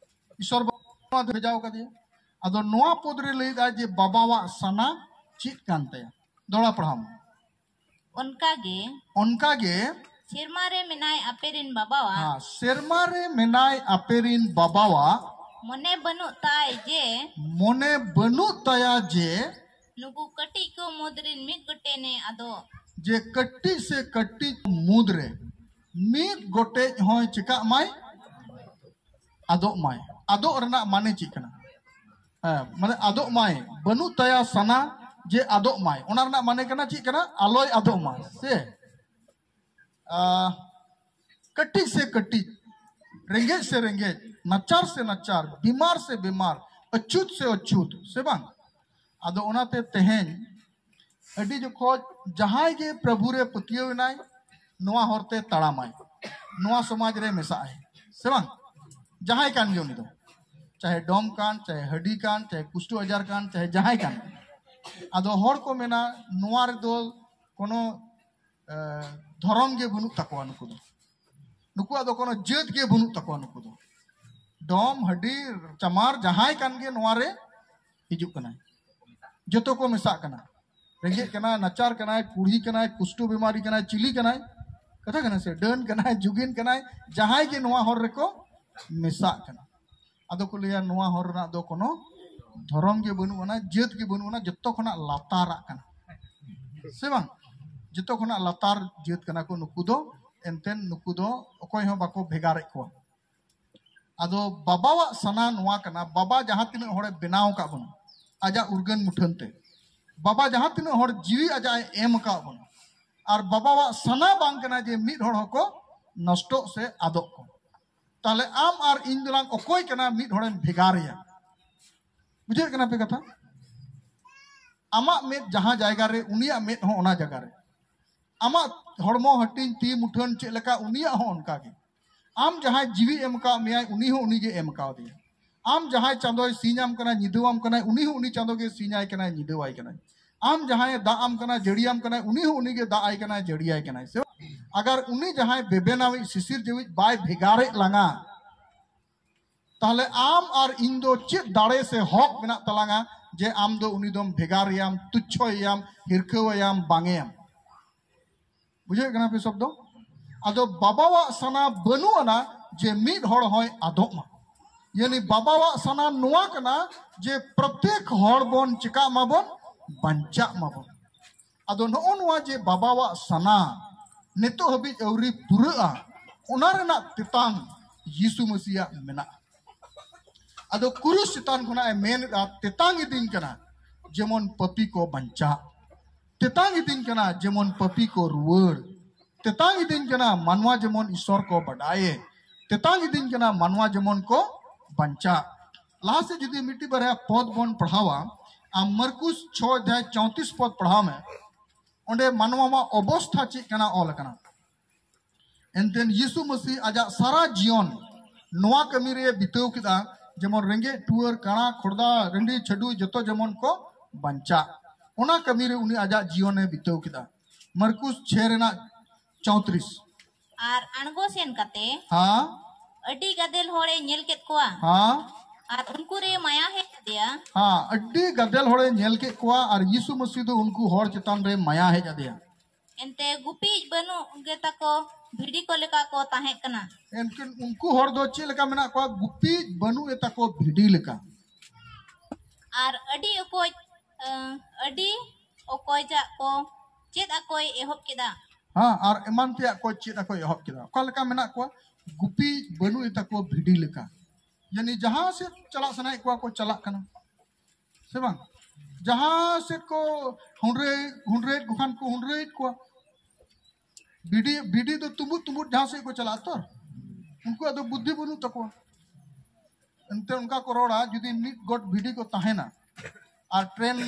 ᱤᱥᱚᱨ ᱵᱟᱵᱟ ᱫᱚ ᱵᱷᱮᱡᱟᱣ ᱠᱟᱫᱮᱭᱟ᱾ ᱟᱫᱚ ᱱᱚᱣᱟ ᱯᱚᱫ ᱨᱮ ᱞᱟᱹᱭ ᱫᱟ ᱡᱮ ᱵᱟᱵᱟᱣᱟᱜ ᱥᱟᱱᱟ ᱪᱮᱫ ᱠᱟᱱ ᱛᱟᱭᱟ? ᱫᱚᱦᱲᱟ ᱯᱟᱲᱦᱟᱣ ᱢᱮ᱾ ᱚᱱᱠᱟ ᱜᱮ ᱚᱱᱠᱟ ᱜᱮ ᱥᱮᱨᱢᱟ ᱨᱮ ᱢᱮᱱᱟᱭ ᱟᱯᱮ ᱨᱤᱱ ᱵᱟᱵᱟᱣᱟᱜ᱾ ᱦᱮᱸ, ᱥᱮᱨᱢᱟ ᱨᱮ ᱢᱮᱱᱟᱭ ᱟᱯᱮ ᱨᱤᱱ ᱵᱟᱵᱟᱣᱟᱜ᱾ ᱢᱚᱱᱮ ᱵᱟᱹᱱᱩᱜ ᱛᱟᱭ ᱡᱮ᱾ ᱢᱚᱱᱮ ᱵᱟᱹᱱᱩᱜ ᱛᱟᱭᱟ ᱡᱮ᱾ ᱱᱩᱠᱩ ᱠᱟᱹᱴᱤᱡ ᱠᱚ ᱢᱩᱫᱽ ᱨᱤᱱ ᱢᱤᱫ ᱜᱚᱴᱮᱱᱮ ᱟᱫᱚ᱾ ᱡᱮ ᱠᱟᱹᱴᱤᱡ ᱥᱮ ᱠᱟᱹᱴᱤᱡ ᱢᱩᱫᱽ ᱨᱮ ᱢᱤᱫ ᱜᱚᱴᱮᱡ ᱦᱚᱸᱭ ᱪᱮᱠᱟᱜ ᱢᱟᱭ, ᱟᱫᱚᱜ ᱢᱟᱭ᱾ ᱟᱫᱚᱜ ᱨᱮᱱᱟᱜ ᱢᱟᱱᱮ ᱪᱮᱫ ᱠᱟᱱᱟ? ᱦᱮᱸ, ᱢᱟᱱᱮ ᱟᱫᱚᱜ ᱢᱟᱭ, ᱵᱟᱹᱱᱩᱜ ᱛᱟᱭᱟ ᱥᱟᱱᱟ ᱡᱮ ᱟᱫᱚᱜ ᱢᱟᱭ, ᱚᱱᱟ ᱨᱮᱱᱟᱜ ᱢᱟᱱᱮ ᱠᱟᱱᱟ ᱪᱮᱫ ᱠᱟᱱᱟ? ᱟᱞᱚᱭ ᱟᱫᱚᱜ ᱢᱟ ᱥᱮ᱾ ᱟᱦ, ᱠᱟᱹᱴᱤᱡ ᱥᱮ ᱠᱟᱹᱴᱤᱡ, ᱨᱮᱸᱜᱮᱡ ᱥᱮ ᱨᱮᱸᱜᱮᱡ, ᱱᱟᱪᱟᱨ ᱥᱮ ᱱᱟᱪᱟᱨ, ᱵᱤᱢᱟᱨ ᱥᱮ ᱵᱤᱢᱟᱨ, ᱚᱪᱷᱩᱛ ᱥᱮ ᱚᱪᱷᱩᱛ, ᱥᱮ ᱵᱟᱝ? ᱟᱫᱚ ᱚᱱᱟᱛᱮ ᱛᱮᱦᱮᱧ ᱟᱹᱰᱤ ᱡᱚᱠᱷᱚᱡ ᱡᱟᱦᱟᱸᱭ ᱜᱮ ᱯᱨᱚᱵᱷᱩ ᱨᱮ ᱯᱟᱹᱛᱭᱟᱹᱣ ᱮᱱᱟᱭ, ᱱᱚᱣᱟ ᱦᱚᱨ ᱛᱮ ᱛᱟᱲᱟᱢᱟᱭ, ᱱᱚᱣᱟ ᱥᱚᱢᱟᱡᱽ ᱨᱮ ᱢᱮᱥᱟᱜ ᱟᱭ, ᱥᱮ ᱵᱟᱝ? ᱡᱟᱦᱟᱸᱭ ᱠᱟᱱ ᱜᱮ ᱩᱱᱤ ᱫᱚ, ᱪᱟᱦᱮ ᱰᱚᱢ ᱠᱟᱱ, ᱪᱟᱦᱮ ᱦᱟᱹᱰᱤ ᱠᱟᱱ, ᱪᱟᱦᱮ ᱠᱩᱥᱴᱩ ᱟᱡᱟᱨ ᱠᱟᱱ, ᱪᱟᱦᱮ ᱡᱟᱦᱟᱸᱭ ᱠᱟᱱ᱾ ᱟᱫᱚ ᱦᱚᱲ ᱠᱚ ᱢᱮᱱᱟ, ᱱᱚᱣᱟ ᱨᱮᱫᱚ ᱠᱳᱱᱳ, ᱮ, ᱫᱷᱚᱨᱚᱢ ᱜᱮ ᱵᱟᱹᱱᱩᱜ ᱛᱟᱠᱚᱣᱟ ᱱᱩᱠᱩ ᱫᱚ᱾ ᱱᱩᱠᱩᱣᱟᱜ ᱫᱚ ᱠᱳᱱᱳ ᱡᱟᱹᱛ ᱜᱮ ᱵᱟᱹᱱᱩᱜ ᱛᱟᱠᱚᱣᱟ᱾ ᱱᱩᱠᱩ ᱫᱚ ᱰᱚᱢ, ᱦᱟᱹᱰᱤ, ᱪᱟᱢᱟᱨ, ᱡᱟᱦᱟᱸᱭ ᱠᱟᱱ ᱜᱮ ᱱᱚᱣᱟ ᱨᱮ ᱦᱤᱡᱩᱜ ᱠᱟᱱᱟᱭ᱾ ᱡᱚᱛᱚ ᱠᱚ ᱢᱮᱥᱟᱜ ᱠᱟᱱᱟ᱾ ᱨᱮᱸᱜᱮᱡ ᱠᱟᱱᱟᱭ, ᱱᱟᱪᱟᱨ ᱠᱟᱱᱟᱭ, ᱠᱩᱲᱦᱤ ᱠᱟᱱᱟᱭ, ᱠᱩᱥᱴᱩ ᱵᱤᱢᱟᱨᱤ ᱠᱟᱱᱟᱭ, ᱪᱤᱞᱤ ᱠᱟᱱᱟᱭ, ᱠᱟᱛᱷᱟ ᱠᱟᱱᱟ ᱥᱮ, ᱰᱟᱹᱱ ᱠᱟᱱᱟᱭ, ᱡᱩᱜᱤᱱ ᱠᱟᱱᱟᱭ, ᱡᱟᱦᱟᱸᱭ ᱜᱮ ᱱᱚᱣᱟ ᱦᱚᱨ ᱨᱮᱠᱚ ᱢᱮᱥᱟᱜ ᱠᱟᱱᱟ᱾ ᱟᱫᱚ ᱠᱚ ᱞᱟᱹᱭᱟ, ᱱᱚᱣᱟ ᱦᱚᱨ ᱨᱮᱱᱟᱜ ᱫᱚ ᱠᱳᱱᱳ ᱫᱷᱚᱨᱚᱢ ᱜᱮ ᱵᱟᱹᱱᱩᱜ ᱟᱱᱟ, ᱡᱟᱹᱛ ᱜᱮ ᱵᱟᱹᱱᱩᱜ ᱟᱱᱟ, ᱡᱚᱛᱚ ᱠᱷᱚᱱᱟᱜ ᱞᱟᱛᱟᱨᱟᱜ ᱠᱟᱱᱟ, ᱥᱮ ᱵᱟᱝ? ᱡᱚᱛᱚ ᱠᱷᱚᱱᱟᱜ ᱞᱟᱛᱟᱨ ᱡᱟᱹᱛ ᱠᱟᱱᱟ ᱠᱚ ᱱᱩᱠᱩ ᱫᱚ᱾ ᱮᱱᱛᱮᱱ ᱱᱩᱠᱩ ᱫᱚ ᱚᱠᱚᱭ ᱦᱚᱸ ᱵᱟᱠᱚ ᱵᱷᱮᱜᱟᱨᱮᱫ ᱠᱚᱣᱟ᱾ ᱟᱫᱚ ᱵᱟᱵᱟᱣᱟᱜ ᱥᱟᱱᱟ ᱱᱚᱣᱟ ᱠᱟᱱᱟ, ᱵᱟᱵᱟ ᱡᱟᱦᱟᱸ ᱛᱤᱱᱟᱹᱜ ᱦᱚᱲᱮ ᱵᱮᱱᱟᱣ ᱟᱠᱟᱫ ᱵᱚᱱᱟ, ᱟᱡᱟᱜ ᱩᱨᱜᱟᱹᱱ ᱢᱩᱴᱷᱟᱹᱱ ᱛᱮ, ᱵᱟᱵᱟ ᱡᱟᱦᱟᱸ ᱛᱤᱱᱟᱹᱜ ᱦᱚᱲ ᱡᱤᱣᱤ ᱟᱡᱟᱜ ᱮ ᱮᱢ ᱟᱠᱟᱫ ᱵᱚᱱᱟ, ᱟᱨ ᱵᱟᱵᱟᱣᱟᱜ ᱥᱟᱱᱟ ᱵᱟᱝ ᱠᱟᱱᱟ ᱡᱮ ᱢᱤᱫ ᱦᱚᱲ ᱦᱚᱸᱠᱚ ᱱᱚᱥᱴᱚᱜ ᱥᱮ ᱟᱫᱚᱜ ᱠᱚ᱾ ᱛᱟᱦᱞᱮ ᱟᱢ ᱟᱨ ᱤᱧ ᱫᱚᱞᱟᱝ ᱚᱠᱚᱭ ᱠᱟᱱᱟ ᱢᱤᱫ ᱦᱚᱲᱮᱢ ᱵᱷᱮᱜᱟᱨᱮᱭᱟ? ᱵᱩᱡᱷᱟᱹᱜ ᱠᱟᱱᱟ ᱯᱮ ᱠᱟᱛᱷᱟ? ᱟᱢᱟᱜ ᱢᱮᱫ ᱡᱟᱦᱟᱸ ᱡᱟᱭᱜᱟ ᱨᱮ, ᱩᱱᱤᱭᱟᱜ ᱢᱮᱫ ᱦᱚᱸ ᱚᱱᱟ ᱡᱟᱭᱜᱟ ᱨᱮ᱾ ᱟᱢᱟᱜ ᱦᱚᱲᱢᱚ ᱦᱟᱹᱴᱤᱧ, ᱛᱤ ᱢᱩᱴᱷᱟᱹᱱ ᱪᱮᱫ ᱞᱮᱠᱟ, ᱩᱱᱤᱭᱟᱜ ᱦᱚᱸ ᱚᱱᱠᱟ ᱜᱮ᱾ ᱟᱢ ᱡᱟᱦᱟᱸᱭ ᱡᱤᱣᱤ ᱮᱢ ᱠᱟᱜ ᱢᱮᱭᱟᱭ, ᱩᱱᱤ ᱦᱚᱸ ᱩᱱᱤ ᱜᱮ ᱮᱢ ᱠᱟᱣᱫᱮᱭᱟ᱾ ᱟᱢ ᱡᱟᱦᱟᱸᱭ ᱪᱟᱸᱫᱚᱭ ᱥᱤᱧ ᱟᱢ ᱠᱟᱱᱟᱭ, ᱧᱤᱫᱟᱹ ᱟᱢ ᱠᱟᱱᱟᱭ, ᱩᱱᱤ ᱦᱚᱸ ᱩᱱᱤ ᱪᱟᱸᱫᱚ ᱜᱮ ᱥᱤᱧ ᱟᱭ ᱠᱟᱱᱟᱭ, ᱧᱤᱫᱟᱹ ᱟᱭ ᱠᱟᱱᱟᱭ᱾ ᱟᱢ ᱡᱟᱦᱟᱸᱭ ᱫᱟᱜ ᱟᱢ ᱠᱟᱱᱟᱭ, ᱡᱟᱹᱲᱤᱭᱟᱢ ᱠᱟᱱᱟᱭ, ᱩᱱᱤ ᱦᱚᱸ ᱩᱱᱤ ᱜᱮ ᱫᱟᱜ ᱟᱭ ᱠᱟᱱᱟᱭ, ᱡᱟᱹᱲᱤᱭᱟᱭ ᱠᱟᱱᱟᱭ, ᱥᱮ ᱵᱟᱝ? ᱟᱜᱟᱨ ᱩᱱᱤ ᱡᱟᱦᱟᱸᱭ ᱵᱮᱵᱮᱱᱟᱣᱤᱡ, ᱥᱤᱥᱤᱨ ᱡᱟᱹᱣᱤᱡ ᱵᱟᱭ ᱵᱷᱮᱜᱟᱨᱮᱫ ᱞᱟᱝᱟ, ᱛᱟᱦᱞᱮ ᱟᱢ ᱟᱨ ᱤᱧ ᱫᱚ ᱪᱮᱫ ᱫᱟᱲᱮ ᱥᱮ ᱦᱚᱠ ᱢᱮᱱᱟᱜ ᱛᱟᱞᱟᱝᱟ ᱡᱮ ᱟᱢ ᱫᱚ ᱩᱱᱤ ᱫᱚᱢ ᱵᱷᱮᱜᱟᱨᱮᱭᱟᱢ, ᱛᱩᱪᱷᱚᱭᱮᱭᱟᱢ, ᱦᱤᱨᱠᱷᱟᱹᱣᱟᱭᱟᱢ, ᱵᱟᱝᱮᱭᱟᱢ? ᱵᱩᱡᱷᱟᱹᱣᱮᱫ ᱠᱟᱱᱟ ᱯᱮ ᱥᱚᱵᱫᱚ? ᱟᱫᱚ ᱵᱟᱵᱟᱣᱟᱜ ᱥᱟᱱᱟ ᱵᱟᱹᱱᱩᱜ ᱟᱱᱟ ᱡᱮ ᱢᱤᱫ ᱦᱚᱲ ᱦᱚᱸᱭ ᱟᱫᱚᱜ ᱢᱟ᱾ ᱭᱟᱱᱤ ᱵᱟᱵᱟᱣᱟᱜ ᱥᱟᱱᱟ ᱱᱚᱣᱟ ᱠᱟᱱᱟ ᱡᱮ ᱯᱨᱚᱛᱮᱠ ᱦᱚᱲ ᱵᱚᱱ ᱪᱤᱠᱟᱜ ᱢᱟᱵᱚᱱ, ᱵᱟᱧᱪᱟᱜ ᱢᱟᱵᱚᱱ᱾ ᱟᱫᱚ ᱱᱚᱜᱼᱚ ᱱᱚᱣᱟ ᱡᱮ ᱵᱟᱵᱟᱣᱟᱜ ᱥᱟᱱᱟ ᱱᱤᱛᱚᱜ ᱦᱟᱹᱵᱤᱡ ᱟᱹᱣᱨᱤ ᱯᱩᱨᱟᱹᱜᱼᱟ, ᱚᱱᱟ ᱨᱮᱱᱟᱜ ᱛᱮᱛᱟᱝ ᱭᱤᱥᱩ ᱢᱟᱹᱥᱤᱭᱟᱜ ᱢᱮᱱᱟᱜᱼᱟ᱾ ᱟᱫᱚ ᱠᱩᱨᱩᱥ ᱪᱮᱛᱟᱱ ᱠᱷᱚᱱᱟᱜ ᱮ ᱢᱮᱱ ᱮᱫᱟ, ᱛᱮᱛᱟᱝ ᱤᱫᱤᱧ ᱠᱟᱱᱟ ᱡᱮᱢᱚᱱ ᱯᱟᱹᱯᱤ ᱠᱚ ᱵᱟᱧᱪᱟᱜ, ᱛᱮᱛᱟᱝ ᱤᱫᱤᱧ ᱠᱟᱱᱟ ᱡᱮᱢᱚᱱ ᱯᱟᱹᱯᱤ ᱠᱚ ᱨᱩᱣᱟᱹᱲ, ᱛᱮᱛᱟᱝ ᱤᱫᱤᱧ ᱠᱟᱱᱟ ᱢᱟᱱᱣᱟ ᱡᱮᱢᱚᱱ ᱤᱥᱚᱨ ᱠᱚ ᱵᱟᱰᱟᱭᱮ, ᱛᱮᱛᱟᱝ ᱤᱫᱤᱧ ᱠᱟᱱᱟ ᱢᱟᱱᱣᱟ ᱡᱮᱢᱚᱱ ᱠᱚ ᱵᱟᱧᱪᱟᱜ᱾ ᱞᱟᱦᱟ ᱥᱮᱫ ᱡᱩᱫᱤ ᱢᱤᱫᱴᱤᱡ ᱵᱟᱨᱭᱟ ᱯᱚᱫ ᱵᱚᱱ ᱯᱟᱲᱦᱟᱣᱟ, ᱟᱢ ᱢᱟᱨᱠᱩᱥ ᱪᱷᱚ ᱚᱫᱷᱭᱟᱭ ᱪᱳᱭᱛᱨᱤᱥ ᱯᱚᱫ ᱯᱟᱲᱦᱟᱣ ᱢᱮ᱾ ᱚᱸᱰᱮ ᱢᱟᱱᱣᱟᱣᱟᱜ ᱚᱵᱚᱥᱛᱷᱟ ᱪᱮᱫ ᱠᱟᱱᱟ ᱚᱞ ᱟᱠᱟᱱᱟ᱾ ᱮᱱᱛᱮ ᱭᱤᱥᱩ ᱢᱟᱹᱥᱤ ᱟᱡᱟᱜ ᱥᱟᱨᱟ ᱡᱤᱭᱚᱱ ᱱᱚᱣᱟ ᱠᱟᱹᱢᱤ ᱨᱮ ᱵᱤᱛᱟᱹᱣ ᱠᱮᱫᱟ, ᱡᱮᱢᱚᱱ ᱨᱮᱸᱜᱮᱡ ᱴᱩᱣᱟᱹᱨ, ᱠᱟᱬᱟ ᱠᱷᱚᱲᱫᱟ, ᱨᱟᱺᱰᱤ ᱪᱷᱟᱹᱰᱩ ᱡᱚᱛᱚ ᱡᱮᱢᱚᱱ ᱠᱚ ᱵᱟᱧᱪᱟᱜ, ᱚᱱᱟ ᱠᱟᱹᱢᱤ ᱨᱮ ᱩᱱᱤ ᱟᱡᱟᱜ ᱡᱤᱭᱚᱱᱮ ᱵᱤᱛᱟᱹᱣ ᱠᱮᱫᱟ᱾ ᱢᱟᱨᱠᱩᱥ ᱪᱷᱚᱭ ᱨᱮᱱᱟᱜ ᱪᱳᱭᱛᱨᱤᱥ᱾ ᱟᱨ ᱟᱬᱜᱚ ᱥᱮᱱ ᱠᱟᱛᱮ ᱦᱮᱸ, ᱟᱹᱰᱤ ᱜᱟᱫᱮᱞ ᱦᱚᱲᱮ ᱧᱮᱞ ᱠᱮᱫ ᱠᱚᱣᱟ᱾ ᱦᱮᱸ, ᱟᱨ ᱩᱱᱠᱩ ᱨᱮ ᱢᱟᱭᱟ ᱦᱮᱡ ᱟᱫᱮᱭᱟ᱾ ᱦᱮᱸ, ᱟᱹᱰᱤ ᱜᱟᱫᱮᱞ ᱦᱚᱲᱮ ᱧᱮᱞ ᱠᱮᱫ ᱠᱚᱣᱟ ᱟᱨ ᱭᱤᱥᱩ ᱢᱟᱹᱥᱤ ᱫᱚ ᱩᱱᱠᱩ ᱦᱚᱲ ᱪᱮᱛᱟᱱ ᱨᱮ ᱢᱟᱭᱟ ᱦᱮᱡ ᱟᱫᱮᱭᱟ᱾ ᱮᱱᱛᱮ ᱜᱩᱯᱤᱡ ᱵᱟᱹᱱᱩᱜ ᱜᱮ ᱛᱟᱠᱚ ᱵᱷᱤᱰᱤ ᱠᱚ ᱞᱮᱠᱟ ᱠᱚ ᱛᱟᱦᱮᱸ ᱠᱟᱱᱟ᱾ ᱮᱱᱠᱷᱟᱱ ᱩᱱᱠᱩ ᱦᱚᱲ ᱫᱚ ᱪᱮᱫ ᱞᱮᱠᱟ ᱢᱮᱱᱟᱜ ᱠᱚᱣᱟ? ᱜᱩᱯᱤᱡ ᱵᱟᱹᱱᱩᱜ ᱮ ᱛᱟᱠᱚ ᱵᱷᱤᱰᱤ ᱞᱮᱠᱟ᱾ ᱟᱨ ᱟᱹᱰᱤ ᱚᱠᱚᱡ, ᱟᱹᱰᱤ ᱚᱠᱚᱭᱡᱟᱜ ᱠᱚ ᱪᱮᱫ ᱟᱠᱚᱭ ᱮᱦᱚᱵ ᱠᱮᱫᱟ᱾ ᱦᱮᱸ, ᱟᱨ ᱮᱢᱟᱱ ᱛᱮᱭᱟᱜ ᱠᱚ ᱪᱮᱫ ᱟᱠᱚᱭ ᱮᱦᱚᱵ ᱠᱮᱫᱟ᱾ ᱚᱠᱟ ᱞᱮᱠᱟ ᱢᱮᱱᱟᱜ ᱠᱚᱣᱟ? ᱜᱩᱯᱤ ᱵᱟᱹᱱᱩᱜ ᱮ ᱛᱟᱠᱚ ᱵᱷᱤᱰᱤ ᱞᱮᱠᱟ᱾ ᱭᱟᱱᱤ ᱡᱟᱦᱟᱸ ᱥᱮᱫ ᱪᱟᱞᱟᱜ ᱥᱟᱱᱟᱭᱮᱫ ᱠᱚᱣᱟ ᱠᱚ ᱪᱟᱞᱟᱜ ᱠᱟᱱᱟ, ᱥᱮ ᱵᱟᱝ? ᱡᱟᱦᱟᱸ ᱥᱮᱫ ᱠᱚ ᱦᱩᱱᱰᱨᱟᱹᱭ, ᱦᱩᱱᱰᱨᱟᱹᱭᱮᱫ ᱠᱚ ᱠᱷᱟᱱ ᱠᱚ ᱦᱩᱱᱰᱨᱟᱹᱭᱮᱫ ᱠᱚᱣᱟ᱾ ᱵᱷᱤᱰᱤ, ᱵᱷᱤᱰᱤ ᱫᱚ ᱛᱩᱢᱵᱩᱫ ᱛᱩᱢᱵᱩᱫ ᱡᱟᱦᱟᱸ ᱥᱮᱫ ᱠᱚ ᱪᱟᱞᱟᱜᱼᱟ ᱛᱚ, ᱩᱱᱠᱩᱣᱟᱜ ᱫᱚ ᱵᱩᱫᱽᱫᱷᱤ ᱵᱟᱹᱱᱩᱜ ᱛᱟᱠᱚᱣᱟ᱾ ᱮᱱᱛᱮ ᱚᱱᱠᱟ ᱠᱚ ᱨᱚᱲᱟ, ᱡᱩᱫᱤ ᱢᱤᱫ ᱜᱚᱴ ᱵᱷᱤᱰᱤ ᱠᱚ ᱛᱟᱦᱮᱱᱟ ᱟᱨ train,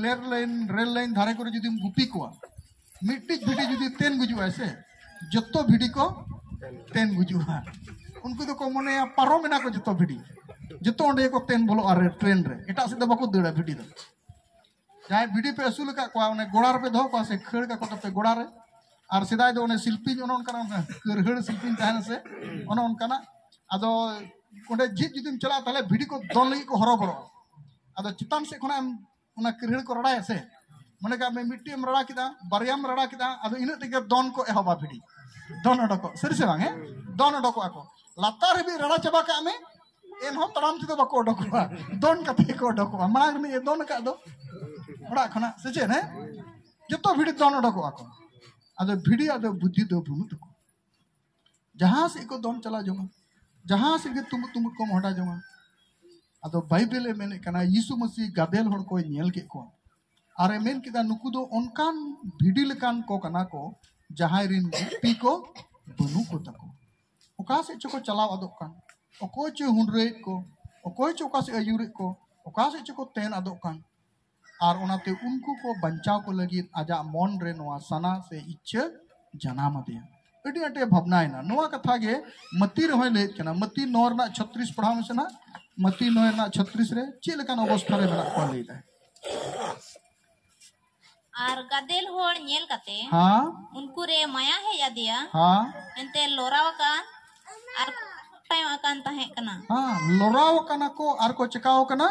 rail line, rail line ᱫᱷᱟᱨᱮ ᱠᱚᱨᱮ ᱡᱩᱫᱤᱢ ᱜᱩᱯᱤ ᱠᱚᱣᱟ, ᱢᱤᱫᱴᱤᱡ ᱵᱷᱤᱰᱤ ᱡᱩᱫᱤ ᱛᱮᱱ ᱜᱩᱡᱩᱜᱼᱟᱭ ᱥᱮ, ᱡᱚᱛᱚ ᱵᱷᱤᱰᱤ ᱠᱚ ᱛᱮᱱ ᱜᱩᱡᱩᱜᱼᱟ᱾ ᱩᱱᱠᱩ ᱫᱚᱠᱚ ᱢᱚᱱᱮᱭᱟ ᱯᱟᱨᱚᱢ ᱮᱱᱟ ᱠᱚ ᱡᱚᱛᱚ ᱵᱷᱤᱰᱤ, ᱡᱚᱛᱚ ᱚᱸᱰᱮ ᱜᱮᱠᱚ ᱛᱮᱱ ᱵᱚᱞᱚᱜᱼᱟ ᱨᱮ-, ᱴᱨᱮᱱ ᱨᱮ, ᱮᱴᱟᱜ ᱥᱮᱫ ᱫᱚ ᱵᱟᱠᱚ ᱫᱟᱹᱲᱟ ᱵᱷᱤᱰᱤ ᱫᱚ᱾ ᱡᱟᱦᱟᱸᱭ ᱵᱷᱤᱰᱤ ᱯᱮ ᱟᱹᱥᱩᱞ ᱟᱠᱟᱫ ᱠᱚᱣᱟ, ᱚᱱᱮ ᱜᱚᱲᱟ ᱨᱮᱯᱮ ᱫᱚᱦᱚ ᱠᱚᱣᱟ ᱥᱮ ᱠᱷᱟᱹᱲ ᱠᱟᱠᱚ ᱛᱟᱯᱮ ᱜᱚᱲᱟ ᱨᱮ? ᱟᱨ ᱥᱮᱫᱟᱭ ᱫᱚ ᱚᱱᱮ ᱥᱤᱞᱯᱤᱧ, ᱚᱱᱮ ᱚᱱᱠᱟᱱᱟᱜ ᱠᱟᱹᱨᱦᱟᱹᱲ ᱥᱤᱞᱯᱤᱧ ᱛᱟᱦᱮᱱᱟ ᱥᱮ, ᱚᱱᱮ ᱚᱱᱠᱟᱱᱟᱜ᱾ ᱟᱫᱚ ᱚᱸᱰᱮ ᱡᱷᱤᱡ ᱡᱩᱫᱤᱢ ᱪᱟᱞᱟᱜᱼᱟ, ᱛᱟᱦᱞᱮ ᱵᱷᱤᱰᱤ ᱠᱚ ᱫᱚᱱ ᱞᱟᱹᱜᱤᱫ ᱠᱚ ᱦᱚᱨᱚᱵᱚᱨᱚᱜᱼᱟ᱾ ᱟᱫᱚ ᱪᱮᱛᱟᱱ ᱥᱮᱫ ᱠᱷᱚᱱᱟᱜ ᱮᱢ ᱚᱱᱟ ᱠᱟᱹᱨᱦᱟᱹᱲ ᱠᱚ ᱨᱟᱲᱟᱭᱟ ᱥᱮ, ᱢᱚᱱᱮ ᱠᱟᱜ ᱢᱮ ᱢᱤᱫᱴᱮᱡ ᱮᱢ ᱨᱟᱲᱟ ᱠᱮᱫᱟ, ᱵᱟᱨᱭᱟᱢ ᱨᱟᱲᱟ ᱠᱮᱫᱟ, ᱟᱫᱚ ᱤᱱᱟᱹᱜ ᱛᱮᱜᱮ ᱫᱚᱱ ᱠᱚ ᱮᱦᱚᱵᱟ ᱵᱷᱤᱰᱤ᱾ ᱫᱚᱱ ᱚᱰᱚᱠᱚᱜ, ᱥᱟᱹᱨᱤ ᱥᱮ ᱵᱟᱝ? ᱦᱮᱸ, ᱫᱚᱱ ᱚᱰᱚᱠᱚᱜᱼᱟ ᱠᱚ᱾ ᱞᱟᱛᱟᱨ ᱦᱟᱹᱵᱤᱡ ᱨᱟᱲᱟ ᱪᱟᱵᱟ ᱠᱟᱜ ᱢᱮ, ᱮᱱᱦᱚᱸ ᱛᱟᱲᱟᱢ ᱛᱮᱫᱚ ᱵᱟᱠᱚ ᱚᱰᱚᱠᱚᱜᱼᱟ, ᱫᱚᱱ ᱠᱟᱛᱮ ᱠᱚ ᱚᱰᱚᱠᱚᱜᱼᱟ᱾ ᱢᱟᱲᱟᱝ ᱨᱤᱱᱤᱡ ᱮ ᱫᱚᱱ ᱟᱠᱟᱫ ᱫᱚ ᱚᱲᱟᱜ ᱠᱷᱚᱱᱟᱜ, ᱥᱮ ᱪᱮᱫ? ᱦᱮᱸ, ᱡᱚᱛᱚ ᱵᱷᱤᱰᱤ ᱫᱚᱱ ᱚᱰᱚᱠᱚᱜᱼᱟ ᱠᱚ᱾ ᱟᱫᱚ ᱵᱷᱤᱰᱤᱭᱟᱜ ᱫᱚ ᱵᱩᱫᱽᱫᱷᱤ ᱫᱚ ᱵᱟᱹᱱᱩᱜ ᱛᱟᱠᱚ, ᱡᱟᱦᱟᱸ ᱥᱮᱫ ᱠᱚ ᱫᱚᱱ ᱪᱟᱞᱟᱣ ᱡᱚᱝᱟ, ᱡᱟᱦᱟᱸ ᱥᱮᱫ ᱜᱮ ᱛᱩᱢᱵᱩᱫ ᱛᱩᱢᱵᱩᱫ ᱠᱚ ᱢᱚᱦᱰᱟ ᱡᱚᱝᱟ᱾ ᱟᱫᱚ ᱵᱟᱭᱵᱮᱞ ᱮ ᱢᱮᱱᱮᱫ ᱠᱟᱱᱟ, ᱭᱤᱥᱩ ᱢᱟᱹᱥᱤ ᱜᱟᱫᱮᱞ ᱦᱚᱲ ᱠᱚᱭ ᱧᱮᱞ ᱠᱮᱫ ᱠᱚᱣᱟ ᱟᱨ ᱮ ᱢᱮᱱ ᱠᱮᱫᱟ, ᱱᱩᱠᱩ ᱫᱚ ᱚᱱᱠᱟᱱ ᱵᱷᱤᱰᱤ ᱞᱮᱠᱟᱱ ᱠᱚ ᱠᱟᱱᱟ ᱠᱚ, ᱡᱟᱦᱟᱸᱭ ᱨᱤᱱ ᱜᱩᱯᱤ ᱠᱚ ᱵᱟᱹᱱᱩᱜ ᱠᱚ ᱛᱟᱠᱚ᱾ ᱚᱠᱟ ᱥᱮᱫ ᱪᱚ ᱠᱚ ᱪᱟᱞᱟᱣ ᱟᱫᱚᱜ ᱠᱟᱱ, ᱚᱠᱚᱭ ᱪᱚᱭ ᱦᱩᱱᱰᱨᱟᱹᱭᱮᱫ ᱠᱚ, ᱚᱠᱚᱭ ᱪᱚ ᱚᱠᱟ ᱥᱮᱫ ᱟᱹᱭᱩᱨᱮᱫ ᱠᱚ, ᱚᱠᱟ ᱥᱮᱫ ᱪᱚ ᱠᱚ ᱛᱮᱱ ᱟᱫᱚᱜ ᱠᱟᱱ᱾ ᱟᱨ ᱚᱱᱟᱛᱮ ᱩᱱᱠᱩ ᱠᱚ ᱵᱟᱧᱪᱟᱣ ᱠᱚ ᱞᱟᱹᱜᱤᱫ ᱟᱡᱟᱜ ᱢᱚᱱ ᱨᱮ ᱱᱚᱣᱟ ᱥᱟᱱᱟ ᱥᱮ ᱤᱪᱪᱷᱟᱹ ᱡᱟᱱᱟᱢ ᱟᱫᱮᱭᱟ᱾ ᱟᱹᱰᱤ ᱟᱸᱴᱮ ᱵᱷᱟᱵᱽᱱᱟᱭᱮᱱᱟ᱾ ᱱᱚᱣᱟ ᱠᱟᱛᱷᱟ ᱜᱮ ᱢᱟᱹᱛᱤ ᱨᱮᱦᱚᱸᱭ ᱞᱟᱹᱭᱮᱫ ᱠᱟᱱᱟ᱾ ᱢᱟᱹᱛᱤ ᱱᱚ ᱨᱮᱱᱟᱜ ᱪᱷᱚᱛᱨᱤᱥ ᱯᱟᱲᱦᱟᱣ ᱢᱮᱥᱮ ᱱᱟᱜ᱾ ᱢᱟᱹᱛᱤ ᱱᱚ ᱨᱮᱱᱟᱜ ᱪᱷᱚᱛᱨᱤᱥ ᱨᱮ ᱪᱮᱫ ᱞᱮᱠᱟᱱ ᱚᱵᱚᱥᱛᱷᱟ ᱨᱮ ᱢᱮᱱᱟᱜ ᱠᱚᱣᱟ ᱞᱟᱹᱭ ᱫᱟᱭ᱾ ᱟᱨ ᱜᱟᱫᱮᱞ ᱦᱚᱲ ᱧᱮᱞ ᱠᱟᱛᱮ ᱦᱟᱸ, ᱩᱱᱠᱩ ᱨᱮ ᱢᱟᱭᱟ ᱦᱮᱡ ᱟᱫᱮᱭᱟ᱾ ᱦᱟᱸ, ᱮᱱᱛᱮ ᱞᱚᱨᱟᱣ ᱟᱠᱟᱱ ᱟᱨ ᱛᱟᱭᱚᱢ ᱟᱠᱟᱱ ᱛᱟᱦᱮᱸ ᱠᱟᱱᱟ᱾ ᱦᱟᱸ, ᱞᱚᱨᱟᱣ ᱟᱠᱟᱱᱟ ᱠᱚ ᱟᱨ ᱠᱚ ᱪᱮᱠᱟᱣ ᱟᱠᱟᱱᱟ?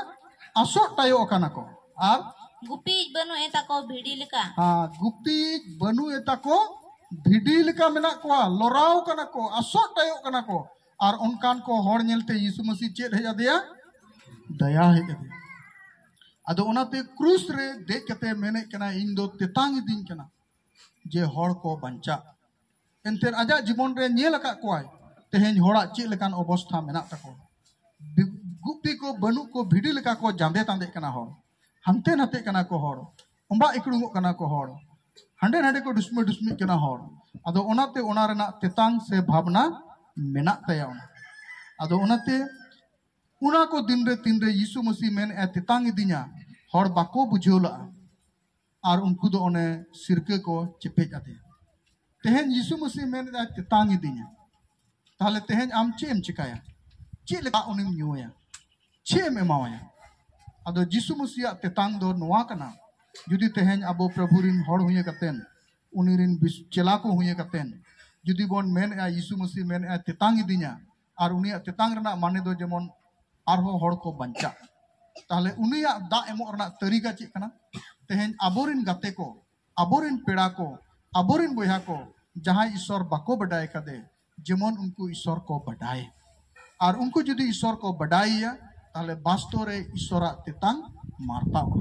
ᱟᱥᱚᱜ ᱴᱟᱭᱚᱜ ᱟᱠᱟᱱᱟ ᱠᱚ᱾ ᱟᱨ ᱜᱩᱯᱤᱡ ᱵᱟᱹᱱᱩᱜ ᱮ ᱛᱟᱠᱚ ᱵᱷᱤᱰᱤ ᱞᱮᱠᱟ᱾ ᱦᱟᱸ, ᱜᱩᱯᱤᱡ ᱵᱟᱹᱱᱩᱜ ᱮ ᱛᱟᱠᱚ ᱵᱷᱤᱰᱤ ᱞᱮᱠᱟ ᱢᱮᱱᱟᱜ ᱠᱚᱣᱟ, ᱞᱚᱨᱟᱣ ᱠᱟᱱᱟ ᱠᱚ, ᱟᱥᱚᱜ ᱴᱟᱭᱚᱜ ᱠᱟᱱᱟ ᱠᱚ᱾ ᱟᱨ ᱚᱱᱠᱟᱱ ᱠᱚ ᱦᱚᱲ ᱧᱮᱞᱛᱮ ᱭᱤᱥᱩ ᱢᱟᱹᱥᱤ ᱪᱮᱫ ᱦᱮᱡ ᱟᱫᱮᱭᱟ? ᱫᱟᱭᱟ ᱦᱮᱡ ᱟᱫᱮᱭᱟ᱾ ᱟᱫᱚ ᱚᱱᱟᱛᱮ ᱠᱨᱩᱥ ᱨᱮ ᱫᱮᱡ ᱠᱟᱛᱮ ᱢᱮᱱᱮᱫ ᱠᱟᱱᱟ, ᱤᱧ ᱫᱚ ᱛᱮᱛᱟᱝ ᱤᱫᱤᱧ ᱠᱟᱱᱟ ᱡᱮ ᱦᱚᱲ ᱠᱚ ᱵᱟᱧᱪᱟᱜ᱾ ᱮᱱᱛᱮ ᱟᱡᱟᱜ ᱡᱤᱵᱚᱱ ᱨᱮ ᱧᱮᱞ ᱟᱠᱟᱫ ᱠᱚᱣᱟᱭ ᱛᱮᱦᱮᱧ ᱦᱚᱲᱟᱜ ᱪᱮᱫ ᱞᱮᱠᱟᱱ ᱚᱵᱚᱥᱛᱷᱟ ᱢᱮᱱᱟᱜ ᱛᱟᱠᱚᱣᱟ᱾ ᱵᱤ-, ᱜᱩᱯᱤ ᱠᱚ ᱵᱟᱹᱱᱩᱜ ᱠᱚ, ᱵᱷᱤᱰᱤ ᱞᱮᱠᱟ ᱠᱚ ᱡᱟᱸᱫᱮ ᱛᱟᱸᱫᱮᱜ ᱠᱟᱱᱟ ᱦᱚᱲ, ᱦᱟᱱᱛᱮ ᱱᱟᱛᱮᱜ ᱠᱟᱱᱟ ᱠᱚ ᱦᱚᱲ, ᱚᱢᱵᱟᱜ ᱤᱠᱲᱩᱢᱚᱜ ᱠᱟᱱᱟ ᱠᱚ ᱦᱚᱲ, ᱦᱟᱸᱰᱮ ᱱᱟᱰᱮ ᱠᱚ ᱰᱩᱥᱢᱟᱹ ᱰᱩᱥᱢᱤᱜ ᱠᱟᱱᱟ ᱦᱚᱲ᱾ ᱟᱫᱚ ᱚᱱᱟᱛᱮ ᱚᱱᱟ ᱨᱮᱱᱟᱜ ᱛᱮᱛᱟᱝ ᱥᱮ ᱵᱷᱟᱵᱽᱱᱟ ᱢᱮᱱᱟᱜ ᱛᱟᱭᱟ ᱚᱱᱟ᱾ ᱟᱫᱚ ᱚᱱᱟᱛᱮ ᱚᱱᱟ ᱠᱚ ᱫᱤᱱ ᱨᱮ ᱛᱤᱱ ᱨᱮ ᱭᱤᱥᱩ ᱢᱟᱹᱥᱤ ᱢᱮᱱᱮᱫᱼᱟ, ᱛᱮᱛᱟᱝ ᱤᱫᱤᱧᱟ, ᱦᱚᱲ ᱵᱟᱠᱚ ᱵᱩᱡᱷᱟᱹᱣ ᱞᱟᱜᱼᱟ᱾ ᱟᱨ ᱩᱱᱠᱩ ᱫᱚ ᱚᱱᱮ ᱥᱤᱨᱠᱟᱹ ᱠᱚ ᱪᱮᱯᱮᱡ ᱟᱫᱮᱭᱟ᱾ ᱛᱮᱦᱮᱧ ᱭᱤᱥᱩ ᱢᱟᱹᱥᱤᱦ ᱢᱮᱱ ᱮᱫᱟᱭ, "ᱛᱮᱛᱟᱝ ᱤᱫᱤᱧᱟ᱾" ᱛᱟᱦᱞᱮ ᱛᱮᱦᱮᱧ ᱟᱢ ᱪᱮᱫ ᱮᱢ ᱪᱮᱠᱟᱭᱟ? ᱪᱮᱫ ᱞᱮᱠᱟ ᱩᱱᱤᱢ ᱧᱩᱭᱟ? ᱪᱮᱫ ᱮᱢ ᱮᱢᱟᱣᱟᱭᱟ? ᱟᱫᱚ ᱡᱤᱥᱩ ᱢᱟᱹᱥᱤᱭᱟᱜ ᱛᱮᱛᱟᱝ ᱫᱚ ᱱᱚᱣᱟ ᱠᱟᱱᱟ, ᱡᱩᱫᱤ ᱛᱮᱦᱮᱧ ᱟᱵᱚ ᱯᱨᱚᱵᱷᱩ ᱨᱤᱱ ᱦᱚᱲ ᱦᱩᱭ ᱠᱟᱛᱮᱱ, ᱩᱱᱤ ᱨᱤᱱ ᱵᱤᱥ-, ᱪᱮᱞᱟ ᱠᱚ ᱦᱩᱭ ᱠᱟᱛᱮᱱ, ᱡᱩᱫᱤ ᱵᱚᱱ ᱢᱮᱱᱮᱜᱼᱟ, ᱭᱤᱥᱩ ᱢᱟᱹᱥᱤ ᱢᱮᱱᱮᱜᱼᱟ, "ᱛᱮᱛᱟᱝ ᱤᱫᱤᱧᱟ", ᱟᱨ ᱩᱱᱤᱭᱟᱜ ᱛᱮᱛᱟᱝ ᱨᱮᱱᱟᱜ ᱢᱟᱱᱮ ᱫᱚ ᱡᱮᱢᱚᱱ ᱟᱨᱦᱚᱸ ᱦᱚᱲ ᱠᱚ ᱵᱟᱧᱪᱟᱜ, ᱛᱟᱦᱞᱮ ᱩᱱᱤᱭᱟᱜ ᱫᱟᱜ ᱮᱢᱚᱜ ᱨᱮᱱᱟᱜ ᱛᱟᱹᱨᱤᱠᱟ ᱪᱮᱫ ᱠᱟᱱᱟ? ᱛᱮᱦᱮᱧ ᱟᱵᱚᱨᱤᱱ ᱜᱟᱛᱮ ᱠᱚ, ᱟᱵᱚᱨᱤᱱ ᱯᱮᱲᱟ ᱠᱚ, ᱟᱵᱚᱨᱤᱱ ᱵᱚᱭᱦᱟ ᱠᱚ, ᱡᱟᱦᱟᱸᱭ ᱤᱥᱚᱨ ᱵᱟᱠᱚ ᱵᱟᱰᱟᱭ ᱠᱟᱫᱮ, ᱡᱮᱢᱚᱱ ᱩᱱᱠᱩ ᱤᱥᱚᱨ ᱠᱚ ᱵᱟᱰᱟᱭ᱾ ᱟᱨ ᱩᱱᱠᱩ ᱡᱩᱫᱤ ᱤᱥᱚᱨ ᱠᱚ ᱵᱟᱰᱟᱭᱮᱭᱟ, ᱛᱟᱦᱞᱮ ᱵᱟᱥᱛᱚ ᱨᱮ ᱤᱥᱚᱨᱟᱜ ᱛᱮᱛᱟᱝ ᱢᱟᱨᱛᱟᱜᱼᱟ᱾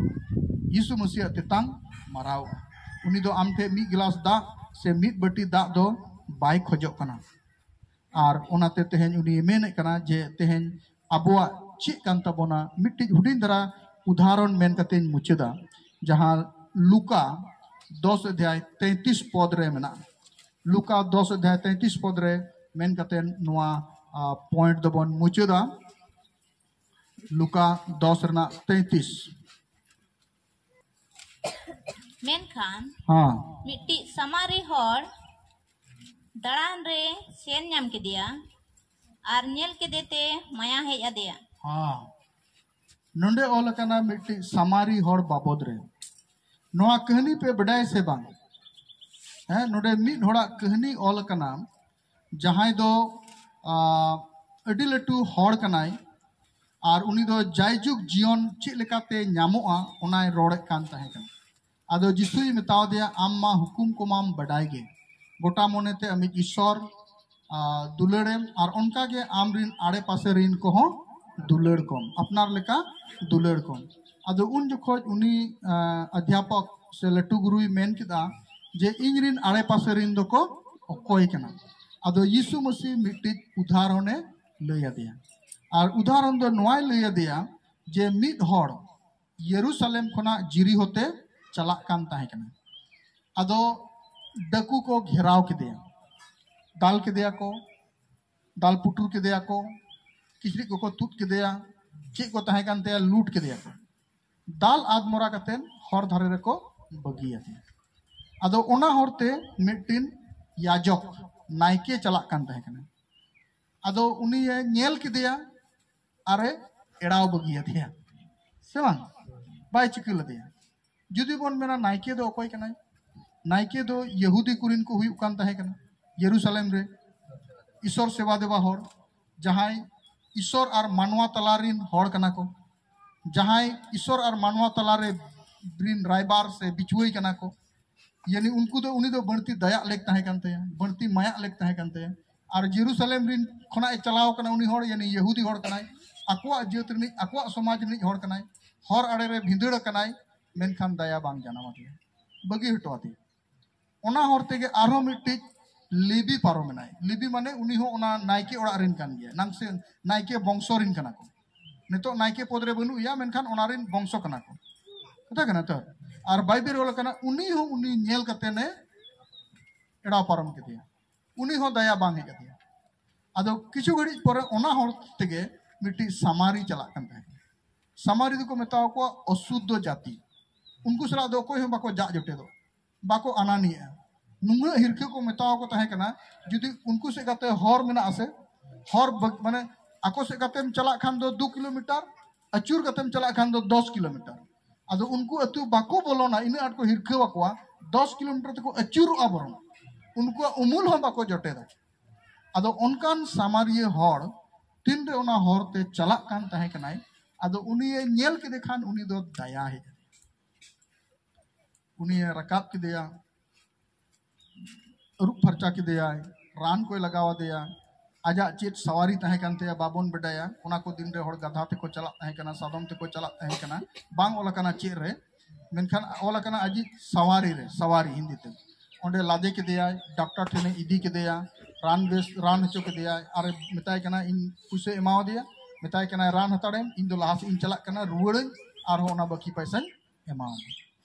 ᱭᱤᱥᱩ ᱢᱟᱹᱥᱤᱭᱟᱜ ᱛᱮᱛᱟᱝ ᱢᱟᱨᱟᱣᱜᱼᱟ᱾ ᱩᱱᱤ ᱫᱚ ᱟᱢ ᱴᱷᱮᱱ ᱢᱤᱫ ᱜᱞᱟᱥ ᱫᱟᱜ ᱥᱮ ᱢᱤᱫ ᱵᱟᱹᱴᱤ ᱫᱟᱜ ᱫᱚ ᱵᱟᱭ ᱠᱷᱚᱡᱚᱜ ᱠᱟᱱᱟ᱾ ᱟᱨ ᱚᱱᱟᱛᱮ ᱛᱮᱦᱮᱧ ᱩᱱᱤ ᱢᱮᱱᱮᱫ ᱠᱟᱱᱟ ᱡᱮ ᱛᱮᱦᱮᱧ ᱟᱵᱚᱣᱟᱜ ᱪᱮᱫ ᱠᱟᱱ ᱛᱟᱵᱚᱱᱟ, ᱢᱤᱫᱴᱤᱡ ᱦᱩᱰᱤᱧ ᱫᱷᱟᱨᱟ ᱩᱫᱟᱦᱚᱨᱚᱱ ᱢᱮᱱ ᱠᱟᱛᱮᱧ ᱢᱩᱪᱟᱹᱫᱟ, ᱡᱟᱦᱟᱸ ᱞᱩᱠᱟ ᱫᱚᱥ ᱚᱫᱷᱭᱟᱭ ᱛᱮᱸᱭᱛᱤᱥ ᱯᱚᱫ ᱨᱮ ᱢᱮᱱᱟᱜᱼᱟ᱾ ᱞᱩᱠᱟ ᱫᱚᱥ ᱚᱫᱷᱭᱟᱭ ᱛᱮᱸᱭᱛᱤᱥ ᱯᱚᱫ ᱨᱮ ᱢᱮᱱ ᱠᱟᱛᱮ ᱱᱚᱣᱟ, ᱟ, point ᱫᱚᱵᱚᱱ ᱢᱩᱪᱟᱹᱫᱟ᱾ ᱞᱩᱠᱟ ᱫᱚᱥ ᱨᱮᱱᱟᱜ ᱛᱮᱸᱭᱛᱤᱥ᱾ ᱢᱮᱱᱠᱷᱟᱱ ᱦᱮᱸ᱾ ᱢᱤᱫᱴᱤᱡ ᱥᱟᱢᱟᱨᱤ ᱦᱚᱲ ᱫᱟᱬᱟᱱ ᱨᱮ ᱥᱮᱱ ᱧᱟᱢ ᱠᱮᱫᱮᱭᱟ ᱟᱨ ᱧᱮᱞ ᱠᱮᱫᱮ ᱛᱮ ᱢᱟᱭᱟ ᱦᱮᱡ ᱟᱫᱮᱭᱟ᱾ ᱦᱮᱸ᱾ ᱱᱚᱰᱮ ᱚᱞ ᱟᱠᱟᱱᱟ ᱢᱤᱫᱴᱤᱡ ᱥᱟᱢᱟᱨᱤ ᱦᱚᱲ ᱵᱟᱵᱚᱫ ᱨᱮ᱾ ᱱᱚᱣᱟ ᱠᱟᱹᱦᱱᱤ ᱯᱮ ᱵᱟᱰᱟᱭᱟ ᱥᱮ ᱵᱟᱝ? ᱦᱮᱸ, ᱱᱚᱰᱮ ᱢᱤᱫ ᱦᱚᱲᱟᱜ ᱠᱟᱹᱦᱱᱤ ᱚᱞ ᱟᱠᱟᱱᱟ, ᱡᱟᱦᱟᱸᱭ ᱫᱚ, ᱟ, ᱟᱹᱰᱤ ᱞᱟᱹᱴᱩ ᱦᱚᱲ ᱠᱟᱱᱟᱭ, ᱟᱨ ᱩᱱᱤ ᱫᱚ ᱡᱟᱭᱡᱩᱜᱽ ᱡᱤᱭᱚᱱ ᱪᱮᱫ ᱞᱮᱠᱟᱛᱮ ᱧᱟᱢᱚᱜᱼᱟ, ᱚᱱᱟᱭ ᱨᱚᱲᱮᱫ ᱠᱟᱱ ᱛᱟᱦᱮᱸ ᱠᱟᱱᱟ᱾ ᱟᱫᱚ ᱡᱤᱥᱩᱭ ᱢᱮᱛᱟᱣ ᱫᱮᱭᱟ, "ᱟᱢ ᱢᱟ ᱦᱩᱠᱩᱢ ᱠᱚᱢᱟᱢ ᱵᱟᱰᱟᱭ ᱜᱮ, ᱜᱚᱴᱟ ᱢᱚᱱᱮᱛᱮ ᱟᱢᱤᱡ ᱤᱥᱚᱨ, ᱟ, ᱫᱩᱞᱟᱹᱲᱮᱢ, ᱟᱨ ᱚᱱᱠᱟᱜᱮ ᱟᱢᱨᱤᱱ ᱟᱲᱮ ᱯᱟᱥᱮ ᱨᱤᱱ ᱠᱚᱦᱚᱸ ᱫᱩᱞᱟᱹᱲ ᱠᱚᱢ, ᱟᱯᱱᱟᱨ ᱞᱮᱠᱟ ᱫᱩᱞᱟᱹᱲ ᱠᱚᱢ᱾" ᱟᱫᱚ ᱩᱱ ᱡᱚᱠᱷᱚᱡ ᱩᱱᱤ, ᱟ, ᱚᱫᱷᱭᱟᱯᱚᱠ ᱥᱮ ᱞᱟᱹᱴᱩ ᱜᱩᱨᱩᱭ ᱢᱮᱱ ᱠᱮᱫᱟ ᱡᱮ, "ᱤᱧ ᱨᱤᱱ ᱟᱲᱮ ᱯᱟᱥᱮ ᱨᱤᱱ ᱫᱚᱠᱚ ᱚᱠᱚᱭ ᱠᱟᱱᱟ?" ᱟᱫᱚ ᱭᱤᱥᱩ ᱢᱟᱹᱥᱤ ᱢᱤᱫᱴᱤᱡ ᱩᱫᱟᱦᱚᱨᱚᱱᱮ ᱞᱟᱹᱭ ᱟᱫᱮᱭᱟ, ᱟᱨ ᱩᱫᱟᱦᱚᱨᱚᱱ ᱫᱚ ᱱᱚᱣᱟᱭ ᱞᱟᱹᱭ ᱟᱫᱮᱭᱟ ᱡᱮ ᱢᱤᱫ ᱦᱚᱲ ᱭᱮᱨᱩᱥᱟᱞᱮᱢ ᱠᱷᱚᱱᱟᱜ ᱡᱤᱨᱤᱦᱳ ᱛᱮ ᱪᱟᱞᱟᱜ ᱠᱟᱱ ᱛᱟᱦᱮᱸ ᱠᱟᱱᱟ᱾ ᱟᱫᱚ ᱰᱟᱹᱠᱩ ᱠᱚ ᱜᱷᱮᱨᱟᱣ ᱠᱮᱫᱮᱭᱟ, ᱫᱟᱞ ᱠᱮᱫᱮᱭᱟ ᱠᱚ, ᱫᱟᱞ ᱯᱩᱴᱩᱨ ᱠᱮᱫᱮᱭᱟ ᱠᱚ, ᱠᱤᱪᱨᱤᱡ ᱠᱚᱠᱚ ᱛᱩᱫ ᱠᱮᱫᱮᱭᱟ, ᱪᱮᱫ ᱠᱚ ᱛᱟᱦᱮᱸ ᱠᱟᱱ ᱛᱟᱭᱟ ᱞᱩᱴ ᱠᱮᱫᱮᱭᱟ ᱠᱚ᱾ ᱫᱟᱞ ᱟᱫᱢᱚᱨᱟ ᱠᱟᱛᱮᱱ ᱦᱚᱨ ᱫᱷᱟᱨᱮ ᱨᱮᱠᱚ ᱵᱟᱹᱜᱤᱭᱟᱫᱮᱭᱟ᱾ ᱟᱫᱚ ᱚᱱᱟ ᱦᱚᱨᱛᱮ ᱢᱤᱫᱴᱤᱱ ᱭᱟᱡᱚᱠ, ᱱᱟᱭᱠᱮ ᱪᱟᱞᱟᱜ ᱠᱟᱱ ᱛᱟᱦᱮᱸ ᱠᱟᱱᱟ᱾ ᱟᱫᱚ ᱩᱱᱤᱭᱮ ᱧᱮᱞ ᱠᱮᱫᱮᱭᱟ ᱟᱨᱮ ᱮᱲᱟᱣ ᱵᱟᱹᱜᱤᱭᱟᱫᱮᱭᱟ, ᱥᱮ ᱵᱟᱝ? ᱵᱟᱭ ᱪᱤᱠᱟᱹ ᱞᱮᱫᱮᱭᱟ᱾ ᱡᱩᱫᱤ ᱵᱚᱱ ᱢᱮᱱᱟ, ᱱᱟᱭᱠᱮ ᱫᱚ ᱚᱠᱚᱭ ᱠᱟᱱᱟᱭ? ᱱᱟᱭᱠᱮ ᱫᱚ ᱭᱟᱹᱦᱩᱫᱤ ᱠᱚᱨᱮᱱ ᱠᱚ ᱦᱩᱭᱩᱜ ᱠᱟᱱ ᱛᱟᱦᱮᱸ ᱠᱟᱱᱟ, ᱡᱮᱨᱩᱥᱟᱞᱮᱢ ᱨᱮ ᱤᱥᱚᱨ ᱥᱮᱵᱟ ᱫᱮᱵᱟ ᱦᱚᱲ, ᱡᱟᱦᱟᱸᱭ ᱤᱥᱚᱨ ᱟᱨ ᱢᱟᱱᱣᱟ ᱛᱟᱞᱟ ᱨᱤᱱ ᱦᱚᱲ ᱠᱟᱱᱟ ᱠᱚ, ᱡᱟᱦᱟᱸᱭ ᱤᱥᱚᱨ ᱟᱨ ᱢᱟᱱᱣᱟ ᱛᱟᱞᱟ ᱨᱮ ᱨᱤᱱ ᱨᱟᱭᱵᱟᱨ ᱥᱮ ᱵᱤᱪᱩᱣᱟᱹᱭ ᱠᱟᱱᱟ ᱠᱚ᱾ ᱭᱟᱱᱤ ᱩᱱᱠᱩ ᱫᱚ, ᱩᱱᱤ ᱫᱚ ᱵᱟᱹᱲᱛᱤ ᱫᱟᱭᱟᱜ ᱞᱮᱠ ᱛᱟᱦᱮᱸ ᱠᱟᱱ ᱛᱟᱭᱟ, ᱵᱟᱹᱲᱛᱤ ᱢᱟᱭᱟᱜ ᱞᱮᱠ ᱛᱟᱦᱮᱸ ᱠᱟᱱ ᱛᱟᱭᱟ᱾ ᱟᱨ ᱡᱮᱨᱩᱥᱟᱞᱮᱢ ᱨᱤᱱ ᱠᱷᱚᱱᱟᱜ ᱮ ᱪᱟᱞᱟᱣ ᱠᱟᱱᱟ ᱩᱱᱤ ᱦᱚᱲ, ᱭᱟᱱᱤ ᱭᱟᱹᱦᱩᱫᱤ ᱦᱚᱲ ᱠᱟᱱᱟᱭ, ᱟᱠᱚᱣᱟᱜ ᱡᱟᱹᱛ ᱨᱤᱱᱤᱡ, ᱟᱠᱚᱣᱟᱜ ᱥᱚᱢᱟᱡᱽ ᱨᱤᱱᱤᱡ ᱦᱚᱲ ᱠᱟᱱᱟᱭ, ᱦᱚᱨ ᱟᱲᱮ ᱨᱮ ᱵᱷᱤᱸᱫᱟᱹᱲ ᱟᱠᱟᱱᱟᱭ, ᱢᱮᱱᱠᱷᱟᱱ ᱫᱟᱭᱟ ᱵᱟᱝ ᱡᱟᱱᱟᱢ ᱟᱫᱮᱭᱟ, ᱵᱟᱹᱜᱤ ᱦᱚᱴᱚ ᱟᱫᱮᱭᱟ᱾ ᱚᱱᱟ ᱦᱚᱨ ᱛᱮᱜᱮ ᱟᱨᱦᱚᱸ ᱢᱤᱫᱴᱤᱡ ᱞᱮᱵᱤ ᱯᱟᱨᱚᱢᱮᱱᱟᱭ᱾ ᱞᱮᱵᱤ ᱢᱟᱱᱮ ᱩᱱᱤ ᱦᱚᱸ ᱚᱱᱟ ᱱᱟᱭᱠᱮ ᱚᱲᱟᱜ ᱨᱤᱱ ᱠᱟᱱ ᱜᱮᱭᱟ, ᱱᱟᱝ ᱥᱮ ᱱᱟᱭᱠᱮ ᱵᱚᱝᱥᱚ ᱨᱤᱱ ᱠᱟᱱᱟ ᱠᱚ᱾ ᱱᱤᱛᱚᱜ ᱱᱟᱭᱠᱮ ᱯᱚᱫ ᱨᱮ ᱵᱟᱹᱱᱩᱜ ᱮᱭᱟ, ᱢᱮᱱᱠᱷᱟᱱ ᱚᱱᱟ ᱨᱤᱱ ᱵᱚᱝᱥᱚ ᱠᱟᱱᱟ ᱠᱚ᱾ ᱠᱟᱛᱷᱟ ᱠᱟᱱᱟ ᱛᱚ? ᱟᱨ ᱵᱟᱭᱵᱮᱞ ᱨᱮ ᱚᱞ ᱟᱠᱟᱱᱟ, ᱩᱱᱤ ᱦᱚᱸ ᱩᱱᱤ ᱧᱮᱞ ᱠᱟᱛᱮ ᱱᱮ ᱮᱲᱟᱣ ᱯᱟᱨᱚᱢ ᱠᱮᱫᱮᱭᱟ, ᱩᱱᱤ ᱦᱚᱸ ᱫᱟᱭᱟ ᱵᱟᱝ ᱦᱮᱡ ᱟᱫᱮᱭᱟ᱾ ᱟᱫᱚ ᱠᱤᱪᱷᱩ ᱜᱷᱟᱹᱲᱤᱡ ᱯᱚᱨᱮ ᱚᱱᱟ ᱦᱚᱨ ᱛᱮᱜᱮ ᱢᱤᱫᱴᱤᱡ ᱥᱟᱢᱟᱨᱤ ᱪᱟᱞᱟᱜ ᱠᱟᱱ ᱛᱟᱦᱮᱸᱫ᱾ ᱥᱟᱢᱟᱨᱤ ᱫᱚᱠᱚ ᱢᱮᱛᱟᱣ ᱠᱚᱣᱟ ᱚᱥᱩᱫᱽᱫᱷᱚ ᱡᱟᱹᱛᱤ᱾ ᱩᱱᱠᱩ ᱥᱟᱞᱟᱜ ᱫᱚ ᱚᱠᱚᱭ ᱦᱚᱸ ᱵᱟᱠᱚ ᱡᱟᱜ ᱡᱚᱴᱮᱫᱚᱜ, ᱵᱟᱠᱚ ᱟᱱᱟᱱᱤᱭᱟᱜᱼᱟ᱾ ᱱᱩᱱᱟᱹᱜ ᱦᱤᱨᱠᱷᱟᱹ ᱠᱚ ᱢᱮᱛᱟᱣ ᱠᱚ ᱛᱟᱦᱮᱸ ᱠᱟᱱᱟ, ᱡᱩᱫᱤ ᱩᱱᱠᱩ ᱥᱮᱫ ᱠᱟᱛᱮ ᱦᱚᱨ ᱢᱮᱱᱟᱜ ᱟᱥᱮ, ᱦᱚᱨ ᱵᱟᱹᱜ-, ᱢᱟᱱᱮ ᱟᱠᱚ ᱥᱮᱫ ᱠᱟᱛᱮᱢ ᱪᱟᱞᱟᱜ ᱠᱷᱟᱱ ᱫᱚ ᱫᱩ ᱠᱤᱞᱳᱢᱤᱴᱟᱨ, ᱟᱹᱪᱩᱨ ᱠᱟᱛᱮᱢ ᱪᱟᱞᱟᱜ ᱠᱷᱟᱱ ᱫᱚ ᱫᱚᱥ ᱠᱤᱞᱳᱢᱤᱴᱟᱨ᱾ ᱟᱫᱚ ᱩᱱᱠᱩ ᱟᱹᱛᱩ ᱵᱟᱠᱚ ᱵᱚᱞᱚᱱᱟ, ᱤᱱᱟᱹᱜ ᱟᱸᱴ ᱠᱚ ᱦᱤᱨᱠᱷᱟᱹ ᱟᱠᱚᱣᱟ, ᱫᱚᱥ ᱠᱤᱞᱳᱢᱤᱴᱟᱨ ᱛᱮᱠᱚ ᱟᱹᱪᱩᱨᱚᱜᱼᱟ ᱵᱚᱨᱚᱝ, ᱩᱱᱠᱩᱣᱟᱜ ᱩᱢᱩᱞ ᱦᱚᱸ ᱵᱟᱠᱚ ᱡᱚᱴᱮᱫᱟ᱾ ᱟᱫᱚ ᱚᱱᱠᱟᱱ ᱥᱟᱢᱟᱨᱤᱭᱟᱹ ᱦᱚᱲ ᱛᱤᱱᱨᱮ ᱚᱱᱟ ᱦᱚᱨ ᱛᱮ ᱪᱟᱞᱟᱜ ᱠᱟᱱ ᱛᱟᱦᱮᱸ ᱠᱟᱱᱟᱭ, ᱟᱫᱚ ᱩᱱᱤᱭᱮ ᱧᱮᱞ ᱠᱮᱫᱮ ᱠᱷᱟᱱ ᱩᱱᱤ ᱫᱚ ᱫᱟᱭᱟ ᱦᱮᱡ ᱟᱫᱮᱭᱟ᱾ ᱩᱱᱤᱭᱮ ᱨᱟᱠᱟᱵ ᱠᱮᱫᱮᱭᱟ, ᱟᱹᱨᱩᱵ ᱯᱷᱟᱨᱪᱟ ᱠᱮᱫᱮᱭᱟᱭ, ᱨᱟᱱ ᱠᱚᱭ ᱞᱟᱜᱟᱣ ᱟᱫᱮᱭᱟ᱾ ᱟᱡᱟᱜ ᱪᱮᱫ ᱥᱟᱣᱟᱨᱤ ᱛᱟᱦᱮᱸ ᱠᱟᱱ ᱛᱟᱭᱟ ᱵᱟᱵᱚᱱ ᱵᱟᱰᱟᱭᱟ, ᱚᱱᱟ ᱠᱚ ᱫᱤᱱ ᱨᱮ ᱦᱚᱲ ᱜᱟᱫᱷᱟ ᱛᱮᱠᱚ ᱪᱟᱞᱟᱜ ᱛᱟᱦᱮᱸ ᱠᱟᱱᱟ, ᱥᱟᱫᱚᱢ ᱛᱮᱠᱚ ᱪᱟᱞᱟᱜ ᱛᱟᱦᱮᱸ ᱠᱟᱱᱟ, ᱵᱟᱝ ᱚᱞ ᱟᱠᱟᱱᱟ ᱪᱮᱫ ᱨᱮ, ᱢᱮᱱᱠᱷᱟᱱ ᱚᱞ ᱟᱠᱟᱱᱟ ᱟᱡᱤᱡ ᱥᱟᱣᱟᱨᱤ ᱨᱮ, ᱥᱟᱣᱟᱨᱤ ᱦᱤᱱᱫᱤ ᱛᱮ᱾ ᱚᱸᱰᱮ ᱞᱟᱫᱮ ᱠᱮᱫᱮᱭᱟᱭ, ᱰᱟᱠᱛᱟᱨ ᱴᱷᱮᱱᱮ ᱤᱫᱤ ᱠᱮᱫᱮᱭᱟ, ᱨᱟᱱ ᱵᱮᱥ, ᱨᱟᱱ ᱦᱚᱪᱚ ᱠᱮᱫᱮᱭᱟᱭ, ᱟᱨ ᱢᱮᱛᱟᱭ ᱠᱟᱱᱟ, ᱤᱧ ᱯᱩᱭᱥᱟᱹ ᱮᱢᱟᱣᱟᱫᱮᱭᱟ, ᱢᱮᱛᱟᱭ ᱠᱟᱱᱟᱭ, ᱨᱟᱱ ᱦᱟᱛᱟᱲᱮᱢ, ᱤᱧ ᱫᱚ ᱞᱟᱦᱟ ᱥᱮᱫ ᱤᱧ ᱪᱟᱞᱟᱜ ᱠᱟᱱᱟ, ᱨᱩᱣᱟᱹᱲᱟᱹᱧ, ᱟᱨᱦᱚᱸ ᱚᱱᱟ ᱵᱟᱹᱠᱤ ᱯᱚᱭᱥᱟᱧ ᱮᱢᱟᱣᱟᱢᱟ᱾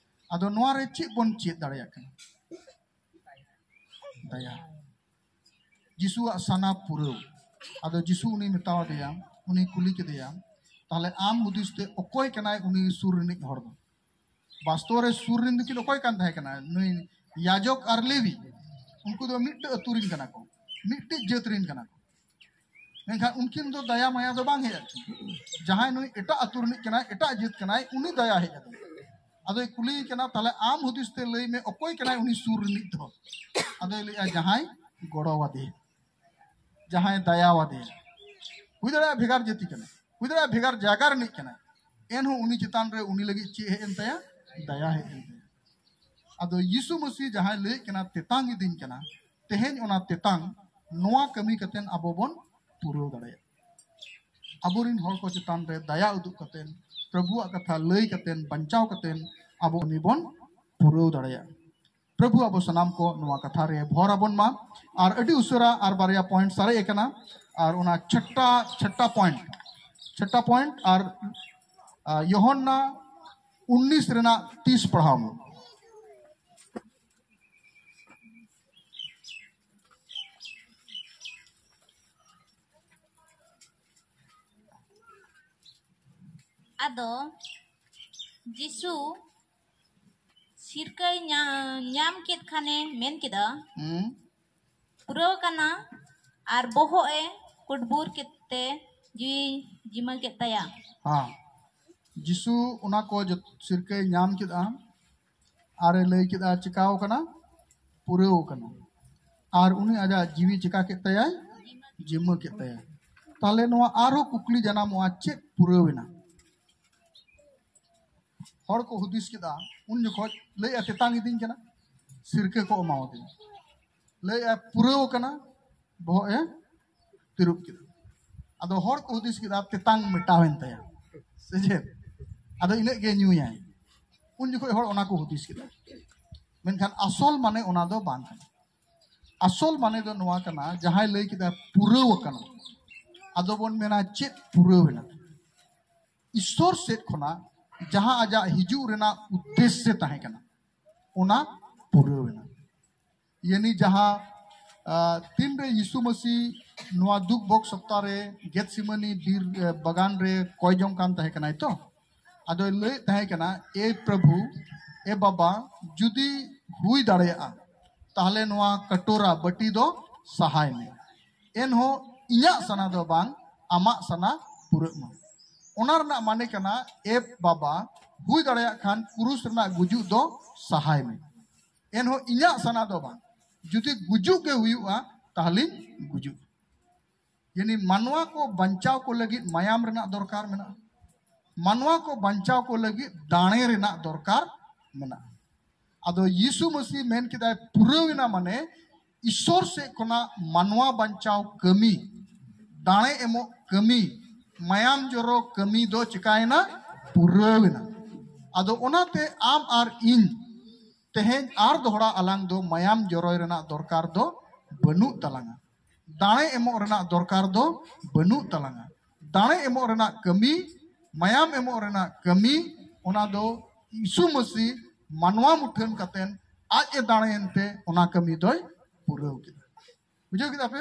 ᱟᱫᱚ ᱱᱚᱣᱟ ᱨᱮ ᱪᱮᱫ ᱵᱚᱱ ᱪᱮᱫ ᱫᱟᱲᱮᱭᱟᱜ ᱠᱟᱱᱟ? ᱫᱟᱭᱟ᱾ ᱡᱤᱥᱩᱣᱟᱜ ᱥᱟᱱᱟ ᱯᱩᱨᱟᱹᱣ᱾ ᱟᱫᱚ ᱡᱤᱥᱩ ᱩᱱᱤ ᱢᱮᱛᱟᱣᱟᱫᱮᱭᱟ, ᱩᱱᱤ ᱠᱩᱞᱤ ᱠᱮᱫᱮᱭᱟ, ᱛᱟᱦᱞᱮ ᱟᱢ ᱦᱩᱫᱤᱥ ᱛᱮ ᱚᱠᱚᱭ ᱠᱟᱱᱟᱭ ᱩᱱᱤ ᱥᱩᱨ ᱨᱤᱱᱤᱡ ᱦᱚᱲ ᱫᱚ? ᱵᱟᱥᱛᱚᱵ ᱨᱮ ᱥᱩᱨ ᱨᱮᱱ ᱫᱚᱠᱤᱱ ᱚᱠᱚᱭ ᱠᱟᱱ ᱛᱟᱦᱮᱸ ᱠᱟᱱᱟ? ᱱᱩᱭ ᱭᱟᱡᱚᱠ ᱟᱨ ᱞᱮᱣᱤ, ᱩᱱᱠᱩ ᱫᱚ ᱢᱤᱫᱴᱮᱡ ᱟᱹᱛᱩ ᱨᱮᱱ ᱠᱟᱱᱟ ᱠᱚ, ᱢᱤᱫᱴᱮᱡ ᱡᱟᱹᱛ ᱨᱮᱱ ᱠᱟᱱᱟ ᱠᱚ᱾ ᱢᱮᱱᱠᱷᱟᱱ ᱩᱱᱠᱤᱱ ᱫᱚ ᱫᱟᱭᱟ ᱢᱟᱭᱟ ᱫᱚ ᱵᱟᱝ ᱦᱮᱡ ᱟᱫ ᱠᱤᱱᱟ᱾ ᱡᱟᱦᱟᱸᱭ ᱱᱩᱭ ᱮᱴᱟᱜ ᱟᱹᱛᱩ ᱨᱤᱱᱤᱡ ᱠᱟᱱᱟᱭ, ᱮᱴᱟᱜ ᱡᱟᱹᱛ ᱠᱟᱱᱟᱭ, ᱩᱱᱤ ᱫᱟᱭᱟ ᱦᱮᱡ ᱟᱫᱮᱭᱟ᱾ ᱟᱫᱚᱭ ᱠᱩᱞᱤᱭᱮ ᱠᱟᱱᱟ, "ᱛᱟᱦᱞᱮ ᱟᱢ ᱦᱩᱫᱤᱥ ᱛᱮ ᱞᱟᱹᱭ ᱢᱮ, ᱚᱠᱚᱭ ᱠᱟᱱᱟᱭ ᱩᱱᱤ ᱥᱩᱨ ᱨᱤᱱᱤᱡ ᱫᱚ?" ᱟᱫᱚᱭ ᱞᱟᱹᱭᱮᱜᱼᱟ, "ᱡᱟᱦᱟᱸᱭ ᱜᱚᱲᱚᱣᱟᱫᱮᱭᱟ, ᱡᱟᱦᱟᱸᱭ ᱫᱟᱭᱟᱣᱟᱫᱮᱭᱟ᱾" ᱦᱩᱭ ᱫᱟᱲᱮᱭᱟᱜᱼᱟ ᱵᱷᱮᱜᱟᱨ ᱡᱟᱹᱛᱤ ᱠᱟᱱᱟᱭ, ᱦᱩᱭ ᱫᱟᱲᱮᱭᱟᱜᱼᱟ ᱵᱷᱮᱜᱟᱨ ᱡᱟᱭᱜᱟ ᱨᱤᱱᱤᱡ ᱠᱟᱱᱟᱭ, ᱮᱱᱦᱚᱸ ᱩᱱᱤ ᱪᱮᱛᱟᱱ ᱨᱮ ᱩᱱᱤ ᱞᱟᱹᱜᱤᱫ ᱪᱮᱫ ᱦᱮᱡ ᱮᱱ ᱛᱟᱭᱟ? ᱫᱟᱭᱟ ᱦᱮᱡ ᱮᱱ ᱛᱟᱭᱟ᱾ ᱟᱫᱚ ᱭᱤᱥᱩ ᱢᱟᱹᱥᱤ ᱡᱟᱦᱟᱸᱭ ᱞᱟᱹᱭᱮᱫ ᱠᱟᱱᱟ, "ᱛᱮᱛᱟᱝ ᱤᱫᱤᱧ ᱠᱟᱱᱟ", ᱛᱮᱦᱮᱧ ᱚᱱᱟ ᱛᱮᱛᱟᱝ ᱱᱚᱣᱟ ᱠᱟᱹᱢᱤ ᱠᱟᱛᱮ ᱟᱵᱚ ᱵᱚᱱ ᱯᱩᱨᱟᱹᱣ ᱫᱟᱲᱮᱭᱟᱜᱼᱟ᱾ ᱟᱵᱚᱨᱤᱱ ᱦᱚᱲ ᱠᱚ ᱪᱮᱛᱟᱱ ᱨᱮ ᱫᱟᱭᱟ ᱩᱫᱩᱜ ᱠᱟᱛᱮ, ᱯᱨᱚᱵᱷᱩᱣᱟᱜ ᱠᱟᱛᱷᱟ ᱞᱟᱹᱭ ᱠᱟᱛᱮ, ᱵᱟᱧᱪᱟᱣ ᱠᱟᱛᱮ ᱟᱵᱚ ᱠᱟᱹᱢᱤ ᱵᱚᱱ ᱯᱩᱨᱟᱹᱣ ᱫᱟᱲᱮᱭᱟᱜᱼᱟ᱾ ᱯᱨᱚᱵᱷᱩ ᱟᱵᱚ ᱥᱟᱱᱟᱢ ᱠᱚ ᱱᱚᱣᱟ ᱠᱟᱛᱷᱟ ᱨᱮ ᱵᱷᱚᱨ ᱟᱵᱚᱱ ᱢᱟ᱾ ᱟᱨ ᱟᱹᱰᱤ ᱩᱥᱟᱹᱨᱟ ᱟᱨ ᱵᱟᱨᱭᱟ ᱯᱚᱭᱮᱱᱴ ᱥᱟᱨᱮᱡ ᱟᱠᱟᱱᱟ, ᱟᱨ ᱚᱱᱟ ᱪᱷᱟᱴᱴᱟ, ᱪᱷᱟᱴᱴᱟ ᱯᱚᱭᱮᱱᱴ, ᱪᱷᱟᱴᱴᱟ ᱯᱚᱭᱮᱱᱴ ᱟᱨ, ᱟ, ᱭᱳᱦᱟᱱᱱᱟ ᱩᱱᱱᱤᱥ ᱨᱮᱱᱟᱜ ᱛᱤᱥ ᱯᱟᱲᱦᱟᱣ ᱢᱮ᱾ ᱟᱫᱚ ᱡᱤᱥᱩ ᱥᱤᱨᱠᱟᱹᱭ ᱧᱟ-, ᱧᱟᱢ ᱠᱮᱫ ᱠᱷᱟᱱᱮ ᱢᱮᱱ ᱠᱮᱫᱟ, ᱦᱩᱸ᱾ "ᱯᱩᱨᱟᱹᱣ ᱟᱠᱟᱱᱟ", ᱟᱨ ᱵᱚᱦᱚᱜ ᱮ ᱠᱩᱰᱵᱩᱨ ᱠᱮᱫ ᱛᱮ ᱡᱤᱣᱤ ᱡᱤᱢᱟᱹ ᱠᱮᱫ ᱛᱟᱭᱟ᱾ ᱦᱮᱸ, ᱡᱤᱥᱩ ᱚᱱᱟ ᱠᱚ ᱡᱚᱛ-, ᱥᱤᱨᱠᱟᱹᱭ ᱧᱟᱢ ᱠᱮᱫᱟ ᱟᱨ ᱮ ᱞᱟᱹᱭ ᱠᱮᱫᱟ, "ᱪᱤᱠᱟᱣ ᱠᱟᱱᱟ? ᱯᱩᱨᱟᱹᱣ ᱠᱟᱱᱟ᱾" ᱟᱨ ᱩᱱᱤ ᱟᱡᱟᱜ ᱡᱤᱣᱤ ᱪᱤᱠᱟ ᱠᱮᱫ ᱛᱟᱭᱟᱭ? ᱡᱤᱢᱟᱹ ᱠᱮᱫ ᱛᱟᱭᱟ᱾ ᱛᱟᱦᱞᱮ ᱱᱚᱣᱟ ᱟᱨᱦᱚᱸ ᱠᱩᱠᱞᱤ ᱡᱟᱱᱟᱢᱚᱜᱼᱟ, ᱪᱮᱫ ᱯᱩᱨᱟᱹᱣ ᱮᱱᱟ? ᱦᱚᱲ ᱠᱚ ᱦᱩᱫᱤᱥ ᱠᱮᱫᱟ, ᱩᱱ ᱡᱚᱠᱷᱚᱡ ᱞᱟᱹᱭᱮᱜᱼᱟ, "ᱛᱮᱛᱟᱝ ᱤᱫᱤᱧ ᱠᱟᱱᱟ, ᱥᱤᱨᱠᱟᱹ ᱠᱚ ᱮᱢᱟᱣᱟᱫᱤᱧᱟ", ᱞᱟᱹᱭᱮᱜᱼᱟ, "ᱯᱩᱨᱟᱹᱣ ᱠᱟᱱᱟ", ᱵᱚᱦᱚᱜ ᱮ ᱛᱤᱨᱩᱵ ᱠᱮᱫᱟ᱾ ᱟᱫᱚ ᱦᱚᱲ ᱠᱚ ᱦᱩᱫᱤᱥ ᱠᱮᱫᱟ, ᱛᱮᱛᱟᱝ ᱢᱮᱴᱟᱣᱮᱱ ᱛᱟᱭᱟ, ᱥᱮ ᱪᱮᱫ? ᱟᱫᱚ ᱤᱱᱟᱹᱜ ᱜᱮ ᱧᱩᱭᱟᱭ᱾ ᱩᱱ ᱡᱚᱠᱷᱚᱡ ᱦᱚᱲ ᱚᱱᱟ ᱠᱚ ᱦᱩᱫᱤᱥ ᱠᱮᱫᱟ᱾ ᱢᱮᱱᱠᱷᱟᱱ ᱟᱥᱚᱞ ᱢᱟᱱᱮ ᱚᱱᱟ ᱫᱚ ᱵᱟᱝ ᱠᱟᱱᱟ᱾ ᱟᱥᱚᱞ ᱢᱟᱱᱮ ᱫᱚ ᱱᱚᱣᱟ ᱠᱟᱱᱟ, ᱡᱟᱦᱟᱸᱭ ᱞᱟᱹᱭ ᱠᱮᱫᱟ, "ᱯᱩᱨᱟᱹᱣ ᱟᱠᱟᱱᱟ", ᱟᱫᱚ ᱵᱚᱱ ᱢᱮᱱᱟ, ᱪᱮᱫ ᱯᱩᱨᱟᱹᱣ ᱮᱱᱟ? ᱤᱥᱥᱚᱨ ᱥᱮᱫ ᱠᱷᱚᱱᱟᱜ ᱡᱟᱦᱟᱸ ᱟᱡᱟᱜ ᱦᱤᱡᱩᱜ ᱨᱮᱱᱟᱜ ᱩᱫᱽᱫᱮᱥᱥᱚ ᱛᱟᱦᱮᱸ ᱠᱟᱱᱟ, ᱚᱱᱟ ᱯᱩᱨᱟᱹᱣ ᱮᱱᱟ᱾ ᱭᱟᱱᱤ ᱡᱟᱦᱟᱸ, ᱟ, ᱛᱤᱱᱨᱮ ᱭᱤᱥᱩ ᱢᱟᱹᱥᱤ ᱱᱚᱣᱟ ᱫᱩᱠ ᱵᱷᱳᱜ ᱥᱚᱯᱛᱟ ᱨᱮ ᱜᱮᱛᱥᱤᱢᱟᱱᱤ ᱵᱤᱨ, ᱮ, ᱵᱟᱜᱟᱱ ᱨᱮ ᱠᱚᱭ ᱡᱚᱝ ᱠᱟᱱ ᱛᱟᱦᱮᱸ ᱠᱟᱱᱟᱭ ᱛᱚ, ᱟᱫᱚᱭ ᱞᱟᱹᱭᱮᱫ ᱛᱟᱦᱮᱸ ᱠᱟᱱᱟ, ᱮ ᱯᱨᱚᱵᱷᱩ, ᱮ ᱵᱟᱵᱟ, ᱡᱩᱫᱤ ᱦᱩᱭ ᱫᱟᱲᱮᱭᱟᱜᱼᱟ, ᱛᱟᱦᱞᱮ ᱱᱚᱣᱟ ᱠᱟᱴᱳᱨᱟ, ᱵᱟᱹᱴᱤ ᱫᱚ ᱥᱟᱦᱟᱭ ᱢᱮ᱾ ᱮᱱᱦᱚᱸ ᱤᱧᱟᱹᱜ ᱥᱟᱱᱟ ᱫᱚ ᱵᱟᱝ, ᱟᱢᱟᱜ ᱥᱟᱱᱟ ᱯᱩᱨᱟᱹᱜ ᱢᱟ᱾ ᱚᱱᱟ ᱨᱮᱱᱟᱜ ᱢᱟᱱᱮ ᱠᱟᱱᱟ, ᱮ ᱵᱟᱵᱟ, ᱦᱩᱭ ᱫᱟᱲᱮᱭᱟᱜ ᱠᱷᱟᱱ ᱠᱩᱨᱩᱥ ᱨᱮᱱᱟᱜ ᱜᱩᱡᱩᱜ ᱫᱚ ᱥᱟᱦᱟᱭ ᱢᱮ᱾ ᱮᱱᱦᱚᱸ ᱤᱧᱟᱹᱜ ᱥᱟᱱᱟ ᱫᱚ ᱵᱟᱝ, ᱡᱩᱫᱤ ᱜᱩᱡᱩᱜ ᱜᱮ ᱦᱩᱭᱩᱜᱼᱟ, ᱛᱟᱦᱞᱮᱧ ᱜᱩᱡᱩᱜ᱾ ᱭᱟᱱᱤ ᱢᱟᱱᱣᱟ ᱠᱚ ᱵᱟᱧᱪᱟᱣ ᱠᱚ ᱞᱟᱹᱜᱤᱫ ᱢᱟᱭᱟᱢ ᱨᱮᱱᱟᱜ ᱫᱚᱨᱠᱟᱨ ᱢᱮᱱᱟᱜᱼᱟ᱾ ᱢᱟᱱᱣᱟ ᱠᱚ ᱵᱟᱧᱪᱟᱣ ᱠᱚ ᱞᱟᱹᱜᱤᱫ ᱫᱟᱲᱮ ᱨᱮᱱᱟᱜ ᱫᱚᱨᱠᱟᱨ ᱢᱮᱱᱟᱜᱼᱟ᱾ ᱟᱫᱚ ᱭᱤᱥᱩ ᱢᱟᱹᱥᱤ ᱢᱮᱱ ᱠᱮᱫᱟᱭ, ᱯᱩᱨᱟᱹᱣ ᱮᱱᱟ, ᱢᱟᱱᱮ ᱤᱥᱚᱨ ᱥᱮᱫ ᱠᱷᱚᱱᱟᱜ ᱢᱟᱱᱣᱟ ᱵᱟᱧᱪᱟᱣ ᱠᱟᱹᱢᱤ, ᱫᱟᱲᱮ ᱮᱢᱚᱜ ᱠᱟᱹᱢᱤ, ᱢᱟᱭᱟᱢ ᱡᱚᱨᱚ ᱠᱟᱹᱢᱤ ᱫᱚ ᱪᱤᱠᱟᱭᱮᱱᱟ? ᱯᱩᱨᱟᱹᱣ ᱮᱱᱟ᱾ ᱟᱫᱚ ᱚᱱᱟᱛᱮ ᱟᱢ ᱟᱨ ᱤᱧ ᱛᱮᱦᱮᱧ ᱟᱨ ᱫᱚᱦᱲᱟ ᱟᱞᱟᱝ ᱫᱚ ᱢᱟᱭᱟᱢ ᱡᱚᱨᱚᱭ ᱨᱮᱱᱟᱜ ᱫᱚᱨᱠᱟᱨ ᱫᱚ ᱵᱟᱹᱱᱩᱜ ᱛᱟᱞᱟᱝᱟ᱾ ᱫᱟᱲᱮ ᱮᱢᱚᱜ ᱨᱮᱱᱟᱜ ᱫᱚᱨᱠᱟᱨ ᱫᱚ ᱵᱟᱹᱱᱩᱜ ᱛᱟᱞᱟᱝᱟ᱾ ᱫᱟᱲᱮ ᱮᱢᱚᱜ ᱨᱮᱱᱟᱜ ᱠᱟᱹᱢᱤ, ᱢᱟᱭᱟᱢ ᱮᱢᱚᱜ ᱨᱮᱱᱟᱜ ᱠᱟᱹᱢᱤ, ᱚᱱᱟ ᱫᱚ ᱭᱤᱥᱩ ᱢᱟᱹᱥᱤ ᱢᱟᱱᱣᱟ ᱢᱩᱴᱷᱟᱹᱱ ᱠᱟᱛᱮᱱ ᱟᱡ ᱮ ᱫᱟᱲᱮᱭᱮᱱ ᱛᱮ ᱚᱱᱟ ᱠᱟᱹᱢᱤ ᱫᱚᱭ ᱯᱩᱨᱟᱹᱣ ᱠᱮᱫᱟ᱾ ᱵᱩᱡᱷᱟᱹᱣ ᱠᱮᱫᱟ ᱯᱮ?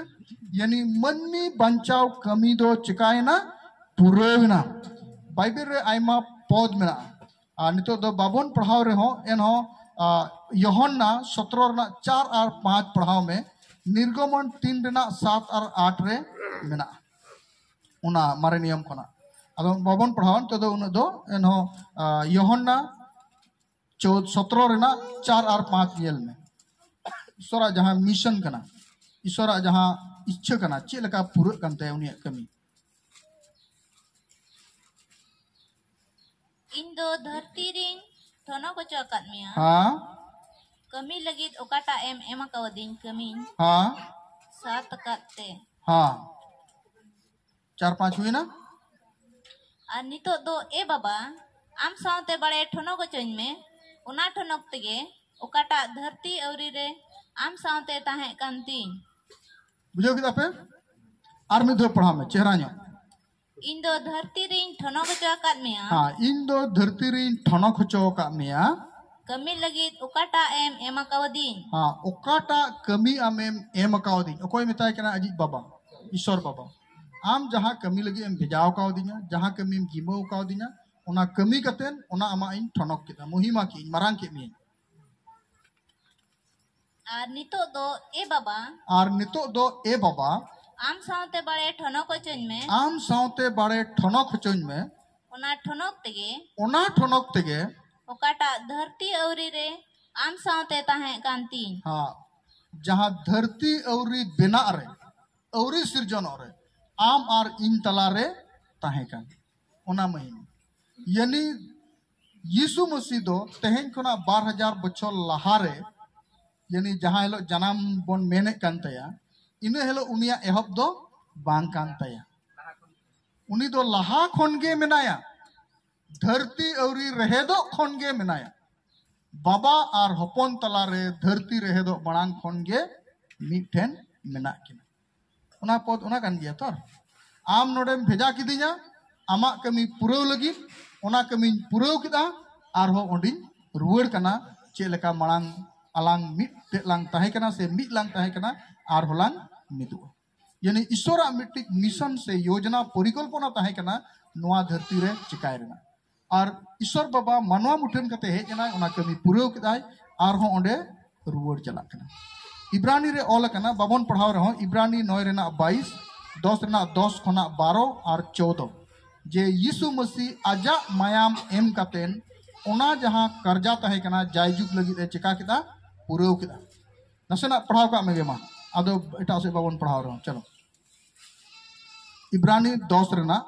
ᱭᱟᱱᱤ ᱢᱟᱹᱱᱢᱤ ᱵᱟᱧᱪᱟᱣ ᱠᱟᱹᱢᱤ ᱫᱚ ᱪᱤᱠᱟᱭᱮᱱᱟ? ᱯᱩᱨᱟᱹᱣ ᱮᱱᱟ᱾ ᱵᱟᱭᱵᱮᱞ ᱨᱮ ᱟᱭᱢᱟ ᱯᱚᱫ ᱢᱮᱱᱟᱜᱼᱟ, ᱟᱨ ᱱᱤᱛᱚᱜ ᱫᱚ ᱵᱟᱵᱚᱱ ᱯᱟᱲᱦᱟᱣ ᱨᱮᱦᱚᱸ, ᱮᱱᱦᱚᱸ, ᱟ, ᱭᱚᱦᱚᱱᱱᱟ ᱥᱚᱛᱨᱚ ᱨᱮᱱᱟᱜ ᱪᱟᱨ ᱟᱨ ᱯᱟᱸᱪ ᱯᱟᱲᱦᱟᱣ ᱢᱮ᱾ ᱱᱤᱨᱜᱚᱢᱚᱱ ᱛᱤᱱ ᱨᱮᱱᱟᱜ ᱥᱟᱛ ᱟᱨ ᱟᱴ ᱨᱮ ᱢᱮᱱᱟᱜᱼᱟ, ᱚᱱᱟ ᱢᱟᱨᱮ ᱱᱤᱭᱚᱢ ᱠᱷᱚᱱᱟᱜ᱾ ᱟᱫᱚ ᱵᱟᱵᱚᱱ ᱯᱟᱲᱦᱟᱣᱟ ᱱᱤᱛᱚᱜ ᱫᱚ ᱩᱱᱟᱹᱜ ᱫᱚ, ᱮᱱᱦᱚᱸ, ᱟ, ᱭᱚᱦᱚᱱᱱᱟ ᱪᱳᱫ, ᱥᱚᱛᱨᱚ ᱨᱮᱱᱟᱜ ᱪᱟᱨ ᱟᱨ ᱯᱟᱸᱪ ᱧᱮᱞ ᱢᱮ᱾ ᱤᱥᱚᱨᱟᱜ ᱡᱟᱦᱟᱸ ᱢᱤᱥᱚᱱ ᱠᱟᱱᱟ, ᱤᱥᱚᱨᱟᱜ ᱡᱟᱦᱟᱸ ᱤᱪᱪᱷᱟᱹ ᱠᱟᱱᱟ, ᱪᱮᱫ ᱞᱮᱠᱟ ᱯᱩᱨᱟᱹᱜ ᱠᱟᱱ ᱛᱟᱭᱟ ᱩᱱᱤᱭᱟᱜ ᱠᱟᱹᱢᱤ᱾ ᱤᱧ ᱫᱚ ᱫᱷᱟᱹᱨᱛᱤ ᱨᱤᱧ ᱴᱷᱚᱱᱚᱠ ᱦᱚᱪᱚ ᱟᱠᱟᱫ ᱢᱮᱭᱟ᱾ ᱦᱮᱸ᱾ ᱠᱟᱹᱢᱤ ᱞᱟᱹᱜᱤᱫ ᱚᱠᱟᱴᱟᱜ ᱮᱢ ᱮᱢ ᱟᱠᱟᱣᱟᱫᱤᱧ ᱠᱟᱹᱢᱤᱧ ᱦᱮᱸ᱾ ᱥᱟᱛ ᱟᱠᱟᱫ ᱛᱮ᱾ ᱦᱮᱸ᱾ ᱪᱟᱨ ᱯᱟᱸᱪ ᱦᱩᱭᱱᱟ᱾ ᱟᱨ ᱱᱤᱛᱚᱜ ᱫᱚ, ᱮ ᱵᱟᱵᱟ, ᱟᱢ ᱥᱟᱶᱛᱮ ᱵᱟᱲᱮ ᱴᱷᱚᱱᱚᱠ ᱦᱚᱪᱚᱧ ᱢᱮ, ᱚᱱᱟ ᱴᱷᱚᱱᱚᱠ ᱛᱮᱜᱮ ᱚᱠᱟᱴᱟᱜ ᱫᱷᱟᱹᱨᱛᱤ ᱟᱹᱣᱨᱤ ᱨᱮ ᱟᱢ ᱥᱟᱶᱛᱮ ᱛᱟᱦᱮᱸ ᱠᱟᱱ ᱛᱤᱧ᱾ ᱵᱩᱡᱷᱟᱹᱣ ᱠᱮᱫᱟ ᱯᱮ? ᱟᱨ ᱢᱤᱫ ᱫᱷᱟᱣ ᱯᱟᱲᱦᱟᱣ ᱢᱮ, ᱪᱮᱦᱨᱟ ᱧᱚᱜ᱾ ᱤᱧ ᱫᱚ ᱫᱷᱟᱹᱨᱛᱤ ᱨᱤᱧ ᱴᱷᱚᱱᱚᱠ ᱦᱚᱪᱚ ᱟᱠᱟᱫ ᱢᱮᱭᱟ᱾ ᱦᱮᱸ, ᱤᱧ ᱫᱚ ᱫᱷᱟᱹᱨᱛᱤ ᱨᱤᱧ ᱴᱷᱚᱱᱚᱠ ᱦᱚᱪᱚ ᱟᱠᱟᱫ ᱢᱮᱭᱟ᱾ ᱠᱟᱹᱢᱤ ᱞᱟᱹᱜᱤᱫ ᱚᱠᱟᱴᱟᱜ ᱮᱢ ᱮᱢ ᱟᱠᱟᱣᱟᱫᱤᱧ? ᱦᱮᱸ, ᱚᱠᱟᱴᱟᱜ ᱠᱟᱹᱢᱤ ᱟᱢᱮᱢ ᱮᱢ ᱟᱠᱟᱣᱟᱫᱤᱧ? ᱚᱠᱚᱭ ᱢᱮᱛᱟᱭ ᱠᱟᱱᱟ? ᱟᱡᱤᱡ ᱵᱟᱵᱟ, ᱤᱥᱚᱨ ᱵᱟᱵᱟ᱾ ᱟᱢ ᱡᱟᱦᱟᱸ ᱠᱟᱹᱢᱤ ᱞᱟᱹᱜᱤᱫ ᱮᱢ ᱵᱷᱮᱡᱟ ᱟᱠᱟᱣᱫᱤᱧᱟ, ᱡᱟᱦᱟᱸ ᱠᱟᱹᱢᱤᱢ ᱡᱤᱢᱟᱹ ᱟᱠᱟᱣᱫᱤᱧᱟ, ᱚᱱᱟ ᱠᱟᱹᱢᱤ ᱠᱟᱛᱮᱫ ᱚᱱᱟ ᱟᱢᱟᱜ ᱤᱧ ᱴᱷᱚᱱᱚᱠ ᱠᱮᱫᱟ, ᱢᱚᱦᱤᱢᱟ ᱠᱮᱫ ᱤᱧ, ᱢᱟᱨᱟᱝ ᱠᱮᱫ ᱢᱤᱭᱟᱹᱧ᱾ ᱟᱨ ᱱᱤᱛᱚᱜ ᱫᱚ, ᱮ ᱵᱟᱵᱟ, ᱟᱨ ᱱᱤᱛᱚᱜ ᱫᱚ, ᱮ ᱵᱟᱵᱟ, ᱟᱢ ᱥᱟᱶᱛᱮ ᱵᱟᱲᱮ ᱴᱷᱚᱱᱚᱠ ᱦᱚᱪᱚᱧ ᱢᱮ᱾ ᱟᱢ ᱥᱟᱶᱛᱮ ᱵᱟᱲᱮ ᱴᱷᱚᱱᱚᱠ ᱦᱚᱪᱚᱧ ᱢᱮ᱾ ᱚᱱᱟ ᱴᱷᱚᱱᱚᱠ ᱛᱮᱜᱮ, ᱚᱱᱟ ᱴᱷᱚᱱᱚᱠ ᱛᱮᱜᱮ, ᱚᱠᱟᱴᱟᱜ ᱫᱷᱟᱹᱨᱛᱤ ᱟᱹᱣᱨᱤ ᱨᱮ ᱟᱢ ᱥᱟᱶᱛᱮ ᱛᱟᱦᱮᱸ ᱠᱟᱱ ᱛᱤᱧ᱾ ᱦᱮᱸ, ᱡᱟᱦᱟᱸ ᱫᱷᱟᱹᱨᱛᱤ ᱟᱹᱣᱨᱤ ᱵᱮᱱᱟᱜ ᱨᱮ, ᱟᱹᱣᱨᱤ ᱥᱤᱨᱡᱚᱱᱚᱜ ᱨᱮ, ᱟᱢ ᱟᱨ ᱤᱧ ᱛᱟᱞᱟᱨᱮ ᱛᱟᱦᱮᱸ ᱠᱟᱱ, ᱚᱱᱟ ᱢᱟᱹᱦᱤᱢ᱾ ᱭᱟᱱᱤ ᱭᱤᱥᱩ ᱢᱟᱹᱥᱤ ᱫᱚ ᱛᱮᱦᱮᱧ ᱠᱷᱚᱱᱟᱜ ᱵᱟᱨ ᱦᱟᱡᱟᱨ ᱵᱚᱪᱷᱚᱨ ᱞᱟᱦᱟᱨᱮ, ᱭᱟᱱᱤ ᱡᱟᱦᱟᱸ ᱦᱤᱞᱳᱜ ᱡᱟᱱᱟᱢ ᱵᱚᱱ ᱢᱮᱱᱮᱫ ᱠᱟᱱ ᱛᱟᱭᱟ, ᱤᱱᱟᱹ ᱦᱤᱞᱳᱜ ᱩᱱᱤᱭᱟᱜ ᱮᱦᱚᱵ ᱫᱚ ᱵᱟᱝ ᱠᱟᱱ ᱛᱟᱭᱟ᱾ ᱩᱱᱤ ᱫᱚ ᱞᱟᱦᱟ ᱠᱷᱚᱱ ᱜᱮ ᱢᱮᱱᱟᱭᱟ, ᱫᱷᱟᱹᱨᱛᱤ ᱟᱹᱣᱨᱤ ᱨᱮᱦᱮᱫᱚᱜ ᱠᱷᱚᱱ ᱜᱮ ᱢᱮᱱᱟᱭᱟ᱾ ᱵᱟᱵᱟ ᱟᱨ ᱦᱚᱯᱚᱱ ᱛᱟᱞᱟᱨᱮ ᱫᱷᱟᱹᱨᱛᱤ ᱨᱮᱦᱮᱫᱚᱜ ᱢᱟᱲᱟᱝ ᱠᱷᱚᱱ ᱜᱮ ᱢᱤᱫᱴᱷᱮᱱ ᱢᱮᱱᱟᱜ ᱠᱤᱱᱟ᱾ ᱚᱱᱟ ᱯᱚᱫ ᱚᱱᱟ ᱠᱟᱱ ᱜᱮᱭᱟ ᱛᱚ᱾ ᱟᱢ ᱱᱚᱰᱮᱢ ᱵᱷᱮᱡᱟ ᱠᱤᱫᱤᱧᱟ ᱟᱢᱟᱜ ᱠᱟᱹᱢᱤ ᱯᱩᱨᱟᱹᱣ ᱞᱟᱹᱜᱤᱫ, ᱚᱱᱟ ᱠᱟᱹᱢᱤᱧ ᱯᱩᱨᱟᱹᱣ ᱠᱮᱫᱟ, ᱟᱨᱦᱚᱸ ᱚᱸᱰᱮᱧ ᱨᱩᱣᱟᱹᱲ ᱠᱟᱱᱟ᱾ ᱪᱮᱫ ᱞᱮᱠᱟ ᱢᱟᱲᱟᱝ ᱟᱞᱟᱝ ᱢᱤᱫ ᱴᱮᱡ ᱞᱟᱝ ᱛᱟᱦᱮᱸ ᱠᱟᱱᱟ ᱥᱮ ᱢᱤᱫ ᱞᱟᱝ ᱛᱟᱦᱮᱸ ᱠᱟᱱᱟ, ᱟᱨᱦᱚᱸ ᱞᱟᱝ ᱢᱤᱫᱚᱜᱼᱟ᱾ ᱭᱟᱱᱤ ᱤᱥᱚᱨᱟᱜ ᱢᱤᱫᱴᱤᱡ ᱢᱤᱥᱚᱱ ᱥᱮ ᱭᱳᱡᱽᱱᱟ ᱯᱚᱨᱤᱠᱚᱞᱯᱚᱱᱟ ᱛᱟᱦᱮᱸ ᱠᱟᱱᱟ ᱱᱚᱣᱟ ᱫᱷᱟᱹᱨᱛᱤ ᱨᱮ ᱪᱤᱠᱟᱭ ᱨᱮᱱᱟᱜ᱾ ᱟᱨ ᱤᱥᱚᱨ ᱵᱟᱵᱟ ᱢᱟᱱᱣᱟ ᱢᱩᱴᱷᱟᱹᱱ ᱠᱟᱛᱮ ᱦᱮᱡ ᱮᱱᱟᱭ, ᱚᱱᱟ ᱠᱟᱹᱢᱤ ᱯᱩᱨᱟᱹᱣ ᱠᱮᱫᱟᱭ, ᱟᱨᱦᱚᱸ ᱚᱸᱰᱮ ᱨᱩᱣᱟᱹᱲ ᱪᱟᱞᱟᱜ ᱠᱟᱱᱟ᱾ ᱤᱵᱨᱟᱱᱤ ᱨᱮ ᱚᱞ ᱟᱠᱟᱱᱟ, ᱵᱟᱵᱚᱱ ᱯᱟᱲᱦᱟᱣ ᱨᱮᱦᱚᱸ, ᱤᱵᱨᱟᱱᱤ ᱱᱚᱭ ᱨᱮᱱᱟᱜ ᱵᱟᱭᱤᱥ, ᱫᱚᱥ ᱨᱮᱱᱟᱜ ᱫᱚᱥ ᱠᱷᱚᱱᱟᱜ ᱵᱟᱨᱚ ᱟᱨ ᱪᱳᱫᱚ, ᱡᱮ ᱭᱤᱥᱩ ᱢᱟᱹᱥᱤ ᱟᱡᱟᱜ ᱢᱟᱭᱟᱢ ᱮᱢ ᱠᱟᱛᱮᱱ ᱚᱱᱟ ᱡᱟᱦᱟᱸ ᱠᱟᱨᱡᱟ ᱛᱟᱦᱮᱸ ᱠᱟᱱᱟ ᱡᱟᱭᱡᱩᱜᱽ ᱞᱟᱹᱜᱤᱫ ᱮ ᱪᱮᱠᱟ ᱠᱮᱫᱟ, ᱯᱩᱨᱟᱹᱣ ᱠᱮᱫᱟ᱾ ᱱᱟᱥᱮᱱᱟᱜ ᱯᱟᱲᱦᱟᱣ ᱠᱟᱜ ᱢᱮᱜᱮ ᱢᱟ, ᱟᱫᱚ ᱮᱴᱟᱜ ᱥᱮᱫ ᱵᱟᱵᱚᱱ ᱯᱟᱲᱦᱟᱣ ᱨᱮᱦᱚᱸ᱾ ᱪᱚᱞᱚ, ᱤᱵᱨᱟᱱᱤ ᱫᱚᱥ ᱨᱮᱱᱟᱜ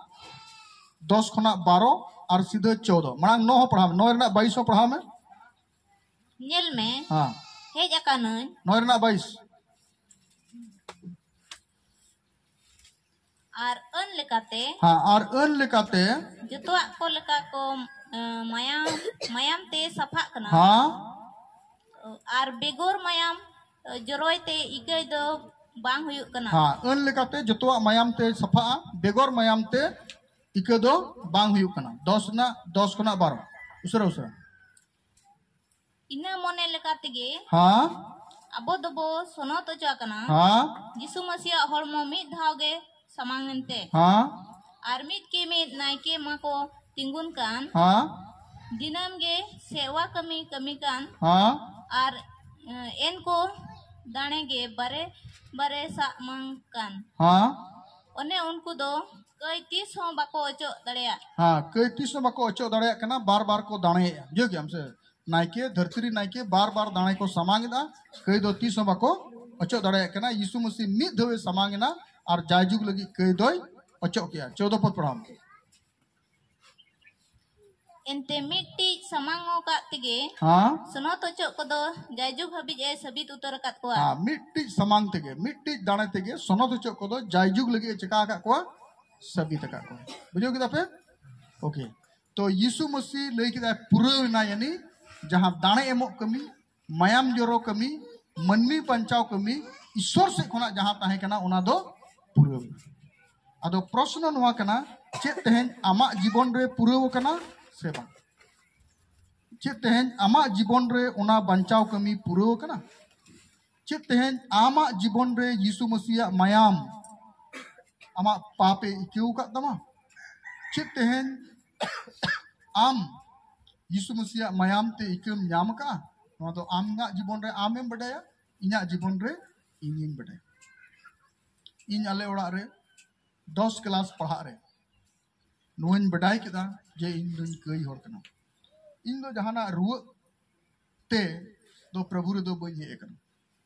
ᱫᱚᱥ ᱠᱷᱚᱱᱟᱜ ᱵᱟᱨᱚ ᱟᱨ ᱥᱤᱫᱷᱟᱹ ᱪᱳᱫᱚ, ᱢᱟᱲᱟᱝ ᱱᱚ ᱦᱚᱸ ᱯᱟᱲᱦᱟᱣ ᱢᱮ, ᱱᱚ ᱨᱮᱱᱟᱜ ᱵᱟᱭᱤᱥ ᱦᱚᱸ ᱯᱟᱲᱦᱟᱣ ᱢᱮ᱾ ᱧᱮᱞ ᱢᱮ, ᱦᱮᱸ, ᱦᱮᱡ ᱟᱠᱟᱱᱟᱹᱧ᱾ ᱱᱚ ᱨᱮᱱᱟᱜ ᱵᱟᱭᱤᱥ᱾ ᱟᱨ ᱟᱹᱱ ᱞᱮᱠᱟᱛᱮ, ᱦᱮᱸ, ᱟᱨ ᱟᱹᱱ ᱞᱮᱠᱟᱛᱮ, ᱡᱚᱛᱚᱣᱟᱜ ᱠᱚ ᱞᱮᱠᱟ ᱠᱚ, ᱮ, ᱢᱟᱭᱟᱢ, ᱢᱟᱭᱟᱢ ᱛᱮ ᱥᱟᱯᱷᱟᱜ ᱠᱟᱱᱟ᱾ ᱦᱮᱸ, ᱟᱨ ᱵᱮᱜᱚᱨ ᱢᱟᱭᱟᱢ, ᱮ, ᱡᱚᱨᱚᱭ ᱛᱮ ᱤᱠᱟᱹᱭ ᱫᱚ ᱵᱟᱝ ᱦᱩᱭᱩᱜ ᱠᱟᱱᱟ᱾ ᱦᱮᱸ, ᱟᱹᱱ ᱞᱮᱠᱟᱛᱮ ᱡᱚᱛᱚᱣᱟᱜ ᱢᱟᱭᱟᱢ ᱛᱮ ᱥᱟᱯᱷᱟᱜᱼᱟ, ᱵᱮᱜᱚᱨ ᱢᱟᱭᱟᱢ ᱛᱮ ᱤᱠᱟᱹ ᱫᱚ ᱵᱟᱝ ᱦᱩᱭᱩᱜ ᱠᱟᱱᱟ᱾ ᱫᱚᱥ ᱨᱮᱱᱟᱜ, ᱫᱚᱥ ᱠᱷᱚᱱᱟᱜ ᱵᱟᱨᱚ, ᱩᱥᱟᱹᱨᱟ ᱩᱥᱟᱹᱨᱟ᱾ ᱤᱱᱟᱹ ᱢᱚᱱᱮ ᱞᱮᱠᱟ ᱛᱮᱜᱮ ᱦᱮᱸ, ᱟᱵᱚ ᱫᱚᱵᱚ ᱥᱚᱱᱚᱛ ᱚᱪᱚ ᱟᱠᱟᱱᱟ᱾ ᱦᱮᱸ, ᱡᱤᱥᱩ ᱢᱟᱹᱥᱤᱭᱟᱜ ᱦᱚᱲᱢᱚ ᱢᱤᱫ ᱫᱷᱟᱣ ᱜᱮ ᱥᱟᱢᱟᱝ ᱮᱱᱛᱮ᱾ ᱦᱮᱸ, ᱟᱨ ᱢᱤᱫ ᱠᱮ ᱢᱤᱫ ᱱᱟᱭᱠᱮ ᱢᱟᱠᱚ ᱛᱤᱸᱜᱩᱱ ᱠᱟᱱ, ᱦᱮᱸ ᱫᱤᱱᱟᱹᱢ ᱜᱮ ᱥᱮᱣᱟ ᱠᱟᱹᱢᱤ ᱠᱟᱹᱢᱤ ᱠᱟᱱ, ᱦᱮᱸ ᱟᱨ ᱮ, ᱮᱱ ᱠᱚ ᱫᱟᱲᱮ ᱜᱮ ᱵᱟᱨᱮ ᱵᱟᱨᱮ ᱥᱟᱵ ᱢᱟᱝ ᱠᱟᱱ᱾ ᱦᱮᱸ ᱚᱱᱮ ᱩᱱᱠᱩ ᱫᱚ ᱠᱟᱹᱭ ᱛᱤᱥ ᱦᱚᱸ ᱵᱟᱠᱚ ᱚᱪᱚᱜ ᱫᱟᱲᱮᱭᱟᱜ᱾ ᱦᱮᱸ ᱠᱟᱹᱭ ᱛᱤᱥ ᱦᱚᱸ ᱵᱟᱠᱚ ᱚᱪᱚᱜ ᱫᱟᱲᱮᱭᱟᱜ ᱠᱟᱱᱟ᱾ ᱵᱟᱨ ᱵᱟᱨ ᱠᱚ ᱫᱟᱲᱮᱭᱟᱜᱼᱟ᱾ ᱵᱩᱡᱷᱟᱹᱣ ᱜᱮᱭᱟᱢ ᱥᱮ? ᱱᱟᱭᱠᱮ, ᱫᱷᱟᱹᱨᱛᱤ ᱨᱮ ᱱᱟᱭᱠᱮ ᱵᱟᱨ ᱵᱟᱨ ᱫᱟᱲᱮ ᱠᱚ ᱥᱟᱢᱟᱝ ᱮᱫᱟ᱾ ᱠᱟᱹᱭ ᱫᱚ ᱛᱤᱥ ᱦᱚᱸ ᱵᱟᱠᱚ ᱚᱪᱚᱜ ᱫᱟᱲᱮᱭᱟᱜ ᱠᱟᱱᱟ᱾ ᱭᱤᱥᱩ ᱢᱟᱹᱥᱤ ᱢᱤᱫ ᱫᱷᱟᱣᱮ ᱥᱟᱢᱟᱝ ᱮᱱᱟ ᱟᱨ ᱡᱟᱭᱡᱩᱜᱽ ᱞᱟᱹᱜᱤᱫ ᱠᱟᱹᱭ ᱫᱚᱭ ᱚᱪᱚᱜ ᱠᱮᱜᱼᱟ᱾ ᱪᱳᱫᱚ ᱯᱚᱫ ᱯᱟᱲᱦᱟᱣ ᱢᱮ᱾ ᱮᱱᱛᱮ ᱢᱤᱫᱴᱤᱡ ᱥᱟᱢᱟᱝ ᱟᱠᱟᱫ ᱛᱮᱜᱮ ᱦᱮᱸ ᱥᱚᱱᱚᱛ ᱚᱪᱚᱜ ᱠᱚᱫᱚ ᱡᱟᱭᱡᱩᱜᱽ ᱦᱟᱹᱵᱤᱡ ᱮ ᱥᱟᱹᱵᱤᱛ ᱩᱛᱟᱹᱨ ᱟᱠᱟᱫ ᱠᱚᱣᱟ᱾ ᱦᱮᱸ ᱢᱤᱫᱴᱤᱡ ᱥᱟᱢᱟᱝ ᱛᱮᱜᱮ, ᱢᱤᱫᱴᱤᱡ ᱫᱟᱲᱮ ᱛᱮᱜᱮ ᱥᱚᱱᱚᱛ ᱚᱪᱚᱜ ᱠᱚᱫᱚ ᱡᱟᱭᱡᱩᱜᱽ ᱞᱟᱹᱜᱤᱫ ᱮ ᱪᱮᱠᱟ ᱟᱠᱟᱫ ᱠᱚᱣᱟ? ᱥᱟᱹᱵᱤᱛ ᱟᱠᱟᱫ ᱠᱚᱣᱟ᱾ ᱵᱩᱡᱷᱟᱹᱣ ᱠᱮᱫᱟ ᱯᱮ? ᱳᱠᱮ, ᱛᱚ ᱭᱤᱥᱩ ᱢᱟᱹᱥᱤ ᱞᱟᱹᱭ ᱠᱮᱫᱟᱭ ᱯᱩᱨᱟᱹᱣ ᱮᱱᱟ, ᱭᱟᱱᱤ ᱡᱟᱦᱟᱸ ᱫᱟᱲᱮ ᱮᱢᱚᱜ ᱠᱟᱹᱢᱤ, ᱢᱟᱭᱟᱢ ᱡᱚᱨᱚ ᱠᱟᱹᱢᱤ, ᱢᱟᱹᱱᱢᱤ ᱵᱟᱧᱪᱟᱣ ᱠᱟᱹᱢᱤ, ᱤᱥᱚᱨ ᱥᱮᱫ ᱠᱷᱚᱱᱟᱜ ᱡᱟᱦᱟᱸ ᱛᱟᱦᱮᱸ ᱠᱟᱱᱟ ᱚᱱᱟ ᱫᱚ ᱯᱩᱨᱟᱹᱣ ᱮᱱᱟ᱾ ᱟᱫᱚ ᱯᱨᱚᱥᱱᱚ ᱱᱚᱣᱟ ᱠᱟᱱᱟ, ᱪᱮᱫ ᱛᱮᱦᱮᱧ ᱟᱢᱟᱜ ᱡᱤᱵᱚᱱ ᱨᱮ ᱯᱩᱨᱟᱹᱣ ᱟᱠᱟᱱᱟ ᱥᱮ ᱵᱟᱝ? ᱪᱮᱫ ᱛᱮᱦᱮᱧ ᱟᱢᱟᱜ ᱡᱤᱵᱚᱱ ᱨᱮ ᱚᱱᱟ ᱵᱟᱧᱪᱟᱣ ᱠᱟᱹᱢᱤ ᱯᱩᱨᱟᱹᱣ ᱟᱠᱟᱱᱟ? ᱪᱮᱫ ᱛᱮᱦᱮᱧ ᱟᱢᱟᱜ ᱡᱤᱵᱚᱱ ᱨᱮ ᱭᱤᱥᱩ ᱢᱟᱹᱥᱤᱭᱟᱜ ᱢᱟᱭᱟᱢ ᱟᱢᱟᱜ ᱯᱟᱯ ᱮ ᱤᱠᱟᱹᱣ ᱟᱠᱟᱫ ᱛᱟᱢᱟ? ᱪᱮᱫ ᱛᱮᱦᱮᱧ ᱟᱢ ᱭᱤᱥᱩ ᱢᱟᱹᱥᱤᱭᱟᱜ ᱢᱟᱭᱟᱢ ᱛᱮ ᱤᱠᱟᱹᱢ ᱧᱟᱢ ᱟᱠᱟᱫᱼᱟ? ᱱᱚᱣᱟ ᱫᱚ ᱟᱢᱟᱜ ᱡᱤᱵᱚᱱ ᱨᱮ ᱟᱢᱮᱢ ᱵᱟᱰᱟᱭᱟ, ᱤᱧᱟᱹᱜ ᱡᱤᱵᱚᱱ ᱨᱮ ᱤᱧᱤᱧ ᱵᱟᱰᱟᱭᱟ᱾ ᱤᱧ ᱟᱞᱮ ᱚᱲᱟᱜ ᱨᱮ ᱫᱚᱥ ᱠᱞᱟᱥ ᱯᱟᱲᱦᱟᱜ ᱨᱮ ᱱᱚᱣᱟᱧ ᱵᱟᱰᱟᱭ ᱠᱮᱫᱟ ᱡᱮ ᱤᱧ ᱫᱚᱧ ᱠᱟᱹᱭ ᱦᱚᱲ ᱠᱟᱱᱟ᱾ ᱤᱧ ᱫᱚ ᱡᱟᱦᱟᱱᱟᱜ ᱨᱩᱣᱟᱹᱜ ᱛᱮ ᱫᱚ ᱯᱨᱚᱵᱷᱩ ᱨᱮᱫᱚ ᱵᱟᱹᱧ ᱦᱮᱡ ᱟᱠᱟᱱᱟ᱾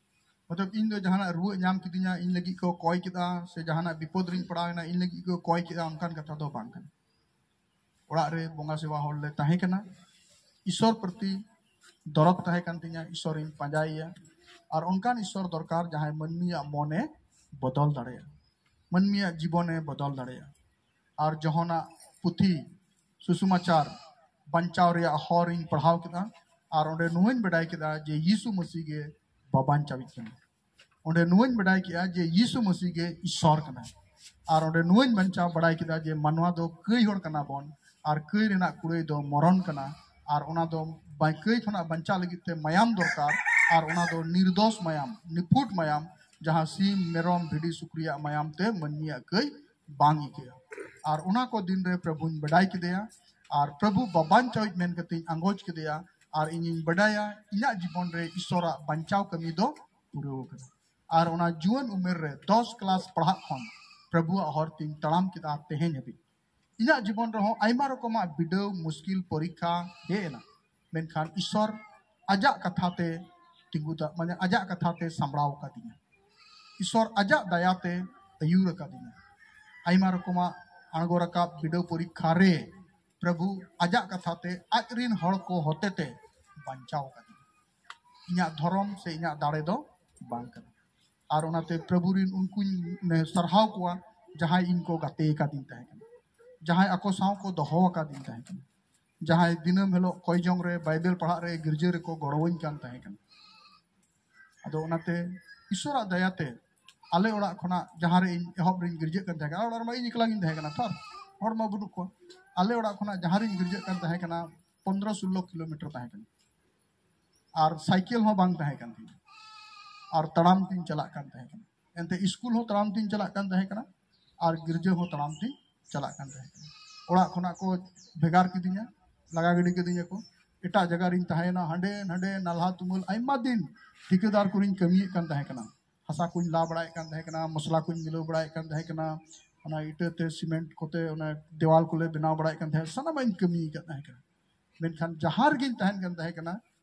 ᱢᱚᱛᱞᱚᱵ ᱤᱧ ᱫᱚ ᱡᱟᱦᱟᱱᱟᱜ ᱨᱩᱣᱟᱹ ᱧᱟᱢ ᱠᱤᱫᱤᱧᱟ, ᱤᱧ ᱞᱟᱹᱜᱤᱫ ᱠᱚ ᱠᱚᱭ ᱠᱮᱫᱟ, ᱥᱮ ᱡᱟᱦᱟᱱᱟᱜ ᱵᱤᱯᱚᱫ ᱨᱤᱧ ᱯᱟᱲᱟᱣ ᱮᱱᱟ, ᱤᱧ ᱞᱟᱹᱜᱤᱫ ᱠᱚ ᱠᱚᱭ ᱠᱮᱫᱟ, ᱚᱱᱠᱟᱱ ᱠᱟᱛᱷᱟ ᱫᱚ ᱵᱟᱝ ᱠᱟᱱᱟ᱾ ᱚᱲᱟᱜ ᱨᱮ ᱵᱚᱸᱜᱟ ᱥᱮᱵᱟ ᱦᱚᱲ ᱞᱮ ᱛᱟᱦᱮᱸ ᱠᱟᱱᱟ᱾ ᱤᱥᱚᱨ ᱯᱨᱚᱛᱤ ᱫᱚᱨᱚᱫ ᱛᱟᱦᱮᱸ ᱠᱟᱱ ᱛᱤᱧᱟ, ᱤᱥᱚᱨᱤᱧ ᱯᱟᱸᱡᱟᱭᱮᱭᱟ᱾ ᱟᱨ ᱚᱱᱠᱟᱱ ᱤᱥᱚᱨ ᱫᱚᱨᱠᱟᱨ ᱡᱟᱦᱟᱸᱭ ᱢᱟᱹᱱᱢᱤᱭᱟᱜ ᱢᱚᱱᱮ ᱵᱚᱫᱚᱞ ᱫᱟᱲᱮᱭᱟᱜᱼᱟ, ᱢᱟᱹᱱᱢᱤᱭᱟᱜ ᱡᱤᱵᱚᱱᱮ ᱵᱚᱫᱚᱞ ᱫᱟᱲᱮᱭᱟᱜᱼᱟ᱾ ᱟᱨ ᱡᱚᱦᱚᱱᱟᱜ ᱯᱩᱛᱷᱤ ᱥᱩᱥᱩᱢᱟᱪᱟᱨ ᱵᱟᱧᱪᱟᱣ ᱨᱮᱭᱟᱜ ᱦᱚᱨ ᱤᱧ ᱯᱟᱲᱦᱟᱣ ᱠᱮᱫᱟ᱾ ᱟᱨ ᱚᱸᱰᱮ ᱱᱚᱣᱟᱧ ᱵᱟᱰᱟᱭ ᱠᱮᱫᱟ ᱡᱮ ᱭᱤᱥᱩ ᱢᱟᱹᱥᱤ ᱜᱮ ᱵᱟᱵᱟᱧᱪᱟᱣᱤᱡ ᱠᱟᱱᱟ᱾ ᱚᱸᱰᱮ ᱱᱚᱣᱟᱧ ᱵᱟᱰᱟᱭ ᱠᱮᱫᱟ ᱡᱮ ᱭᱤᱥᱩ ᱢᱟᱹᱥᱤ ᱜᱮ ᱤᱥᱚᱨ ᱠᱟᱱᱟᱭ᱾ ᱟᱨ ᱚᱸᱰᱮ ᱱᱚᱣᱟᱧ ᱵᱟᱧᱪᱟᱣ ᱵᱟᱰᱟᱭ ᱠᱮᱫᱟ ᱡᱮ ᱢᱟᱱᱣᱟ ᱫᱚ ᱠᱟᱹᱭ ᱦᱚᱲ ᱠᱟᱱᱟ ᱵᱚᱱ, ᱟᱨ ᱠᱟᱹᱭ ᱨᱮᱱᱟᱜ ᱠᱩᱲᱟᱹᱭ ᱫᱚ ᱢᱚᱨᱚᱱ ᱠᱟᱱᱟ᱾ ᱟᱨ ᱚᱱᱟ ᱫᱚ ᱵᱟ- ᱠᱟᱹᱭ ᱠᱷᱚᱱᱟᱜ ᱵᱟᱧᱪᱟᱣ ᱞᱟᱹᱜᱤᱫ ᱛᱮ ᱢᱟᱭᱟᱢ ᱫᱚᱨᱠᱟᱨ᱾ ᱟᱨ ᱚᱱᱟ ᱫᱚ ᱱᱤᱨᱫᱳᱥ ᱢᱟᱭᱟᱢ, ᱱᱤᱯᱷᱩᱴ ᱢᱟᱭᱟᱢ, ᱡᱟᱦᱟᱸ ᱥᱤᱢ, ᱢᱮᱨᱚᱢ, ᱵᱷᱤᱰᱤ, ᱥᱩᱠᱨᱤᱭᱟᱜ ᱢᱟᱭᱟᱢ ᱛᱮ ᱢᱟᱹᱱᱢᱤᱭᱟᱜ ᱠᱟᱹᱭ ᱵᱟᱝ ᱤᱠᱟᱹᱜᱼᱟ᱾ ᱟᱨ ᱚᱱᱟ ᱠᱚ ᱫᱤᱱ ᱨᱮ ᱯᱨᱚᱵᱷᱩᱧ ᱵᱟᱰᱟᱭ ᱠᱮᱫᱮᱭᱟ᱾ ᱟᱨ ᱯᱨᱚᱵᱷᱩ ᱵᱟᱵᱟᱧᱪᱟᱣᱤᱡ ᱢᱮᱱ ᱠᱟᱛᱮᱧ ᱟᱸᱜᱚᱪ ᱠᱮᱫᱮᱭᱟ᱾ ᱟᱨ ᱤᱧᱤᱧ ᱵᱟᱰᱟᱭᱟ ᱤᱧᱟᱹᱜ ᱡᱤᱵᱚᱱ ᱨᱮ ᱤᱥᱚᱨᱟᱜ ᱵᱟᱧᱪᱟᱣ ᱠᱟᱹᱢᱤ ᱫᱚ ᱯᱩᱨᱟᱹᱣ ᱟᱠᱟᱱᱟ᱾ ᱟᱨ ᱚᱱᱟ ᱡᱩᱣᱟᱹᱱ ᱩᱢᱮᱨ ᱨᱮ ᱫᱚᱥ ᱠᱞᱟᱥ ᱯᱟᱲᱦᱟᱜ ᱠᱷᱚᱱ ᱯᱨᱚᱵᱷᱩᱣᱟᱜ ᱦᱚᱨ ᱛᱤᱧ ᱛᱟᱲᱟᱢ ᱠᱮᱫᱟ ᱛᱮᱦᱮᱧ ᱦᱟᱹᱵᱤᱡ᱾ ᱤᱧᱟᱹᱜ ᱡᱤᱵᱚᱱ ᱨᱮᱦᱚᱸ ᱟᱭᱢᱟ ᱨᱚᱠᱚᱢᱟᱜ ᱵᱤᱰᱟᱹᱣ, ᱢᱩᱥᱠᱤᱞ, ᱯᱚᱨᱤᱠᱠᱷᱟ ᱦᱮᱡ ᱮᱱᱟ, ᱢᱮᱱᱠᱷᱟᱱ ᱤᱥᱚᱨ ᱟᱡᱟᱜ ᱠᱟᱛᱷᱟ ᱛᱮ ᱛᱤᱸᱜᱩ ᱫᱟ-, ᱢᱟᱱᱮ ᱟᱡᱟᱜ ᱠᱟᱛᱷᱟ ᱛᱮ ᱥᱟᱢᱵᱲᱟᱣ ᱟᱠᱟᱫᱤᱧᱟ᱾ ᱤᱥᱚᱨ ᱟᱡᱟᱜ ᱫᱟᱭᱟ ᱛᱮ ᱟᱹᱭᱩᱨ ᱟᱠᱟᱫᱤᱧᱟ᱾ ᱟᱭᱢᱟ ᱨᱚᱠᱚᱢᱟᱜ ᱟᱬᱜᱚ ᱨᱟᱠᱟᱵ ᱵᱤᱰᱟᱹᱣ ᱯᱚᱨᱤᱠᱠᱷᱟ ᱨᱮ ᱯᱨᱚᱵᱷᱩ ᱟᱡᱟᱜ ᱠᱟᱛᱷᱟ ᱛᱮ ᱟᱡ ᱨᱤᱱ ᱦᱚᱲ ᱠᱚ ᱦᱚᱛᱮ ᱛᱮ ᱵᱟᱧᱪᱟᱣ ᱟᱠᱟᱫᱤᱧᱟ᱾ ᱤᱧᱟᱹᱜ ᱫᱷᱚᱨᱚᱢ ᱥᱮ ᱤᱧᱟᱹᱜ ᱫᱟᱲᱮ ᱫᱚ ᱵᱟᱝ ᱠᱟᱱᱟ᱾ ᱟᱨ ᱚᱱᱟᱛᱮ ᱯᱨᱚᱵᱷᱩ ᱨᱤᱱ ᱩᱱᱠᱩᱧ ᱥᱟᱨᱦᱟᱣ ᱠᱚᱣᱟ, ᱡᱟᱦᱟᱸᱭ ᱤᱧ ᱠᱚ ᱜᱟᱛᱮ ᱟᱠᱟᱫᱤᱧ ᱛᱟᱦᱮᱸ ᱠᱟᱱᱟ, ᱡᱟᱦᱟᱸᱭ ᱟᱠᱚ ᱥᱟᱶ ᱠᱚ ᱫᱚᱦᱚ ᱟᱠᱟᱫᱤᱧ ᱛᱟᱦᱮᱸ ᱠᱟᱱᱟ, ᱡᱟᱦᱟᱸᱭ ᱫᱤᱱᱟᱹᱢ ᱦᱤᱞᱳᱜ ᱠᱚᱭ ᱡᱚᱝ ᱨᱮ, ᱵᱟᱭᱵᱮᱞ ᱯᱟᱲᱦᱟᱜ ᱨᱮ, ᱜᱤᱨᱡᱟᱹ ᱨᱮᱠᱚ ᱜᱚᱲᱚᱣᱟᱹᱧ ᱠᱟᱱ ᱛᱟᱦᱮᱸ ᱠᱟᱱᱟ᱾ ᱟᱫᱚ ᱚᱱᱟᱛᱮ ᱤᱥᱚᱨᱟᱜ ᱫᱟᱭᱟᱛᱮ ᱟᱞᱮ ᱚᱲᱟᱜ ᱠᱷᱚᱱᱟᱜ ᱡᱟᱦᱟᱸ ᱨᱮ ᱤᱧ ᱮᱦᱚᱵ ᱨᱤᱧ ᱜᱤᱨᱡᱟᱹᱜ ᱠᱟᱱ ᱛᱟᱦᱮᱸ ᱠᱟᱱᱟ, ᱚᱲᱟᱜ ᱨᱮᱢᱟ ᱤᱧ ᱮᱠᱞᱟ ᱜᱤᱧ ᱛᱟᱦᱮᱸ ᱠᱟᱱᱟ, ᱛᱚ ᱟᱨ ᱦᱚᱲ ᱢᱟ ᱵᱟᱹᱱᱩᱜ ᱠᱚᱣᱟ᱾ ᱟᱞᱮ ᱚᱲᱟᱜ ᱠᱷᱚᱱᱟᱜ ᱡᱟᱦᱟᱸ ᱨᱤᱧ ᱜᱤᱨᱡᱟᱹᱜ ᱠᱟᱱ ᱛᱟᱦᱮᱸ ᱠᱟᱱᱟ, ᱯᱚᱱᱫᱽᱨᱚ ᱥᱳᱞᱞᱳ ᱠᱤᱞᱳᱢᱤᱴᱟᱨ ᱛᱟᱦᱮᱸ ᱠᱟᱱᱟ᱾ ᱟᱨ ᱥᱟᱭᱠᱮᱞ ᱦᱚᱸ ᱵᱟᱝ ᱛᱟᱦᱮᱸ ᱠᱟᱱ ᱛᱤᱧᱟ, ᱟᱨ ᱛᱟᱲᱟᱢ ᱛᱤᱧ ᱪᱟᱞᱟᱜ ᱠᱟᱱ ᱛᱟᱦᱮᱸ ᱠᱟᱱᱟ᱾ ᱮᱱᱛᱮ ᱤᱥᱠᱩᱞ ᱦᱚᱸ ᱛᱟᱲᱟᱢ ᱛᱤᱧ ᱪᱟᱞᱟᱜ ᱠᱟᱱ ᱛᱟᱦᱮᱸ ᱠᱟᱱᱟ, ᱟᱨ ᱜᱤᱨᱡᱟᱹ ᱦᱚᱸ ᱛᱟᱲᱟᱢ ᱛᱤᱧ ᱪᱟᱞᱟᱜ ᱠᱟᱱ ᱛᱟᱦᱮᱸ ᱠᱟᱱᱟ᱾ ᱚᱲᱟᱜ ᱠᱷᱚᱱᱟᱜ ᱠᱚ ᱵᱷᱮᱜᱟᱨ ᱠᱤᱫᱤᱧᱟ, ᱞᱟᱜᱟ ᱜᱤᱰᱤ ᱠᱤᱫᱤᱧᱟ ᱠᱚ᱾ ᱮᱴᱟᱜ ᱡᱟᱭᱜᱟ ᱨᱤᱧ ᱛᱟᱦᱮᱸᱭᱮᱱᱟ, ᱦᱟᱸᱰᱮ ᱱᱟᱰᱮ ᱱᱟᱞᱦᱟ ᱛᱩᱢᱟᱹᱞ ᱟᱭᱢᱟ ᱫᱤᱱ ᱴᱷᱤᱠᱟᱹᱫᱟᱨ ᱠᱚᱨᱮᱧ ᱠᱟᱹᱢᱤᱭᱮᱫ ᱠᱟᱱ ᱛᱟᱦᱮᱸ ᱠᱟᱱᱟ᱾ ᱦᱟᱥᱟ ᱠᱚᱧ ᱞᱟ ᱵᱟᱲᱟᱭᱮᱫ ᱠᱟᱱ ᱛᱟᱦᱮᱸ ᱠᱟᱱᱟ, ᱢᱚᱥᱞᱟ ᱠᱚᱧ ᱢᱤᱞᱟᱹᱣ ᱵᱟᱲᱟᱭᱮᱫ ᱠᱟᱱ ᱛᱟᱦᱮᱸ ᱠᱟᱱᱟ, ᱚᱱᱟ ᱤᱴᱟᱹ ᱛᱮ ᱥᱤᱢᱮᱱᱴ ᱠᱚᱛᱮ ᱚᱱᱟ ᱫᱮᱣᱟᱞ ᱠᱚᱞᱮ ᱵᱮᱱᱟᱣ ᱵᱟᱲᱟᱭᱮᱫ ᱠᱟᱱ ᱛᱟᱦᱮᱸ, ᱥᱟᱱᱟᱢᱟᱜ ᱤᱧ ᱠᱟᱹᱢᱤ ᱟᱠᱟᱫ ᱛᱟᱦᱮᱸ ᱠᱟᱱᱟ᱾ ᱢᱮᱱᱠᱷᱟᱱ ᱡᱟᱦᱟᱸ ᱨᱮᱜᱤᱧ ᱛᱟᱦᱮᱱ ᱠᱟᱱ ᱛᱟᱦᱮᱸ ᱠᱟᱱᱟ,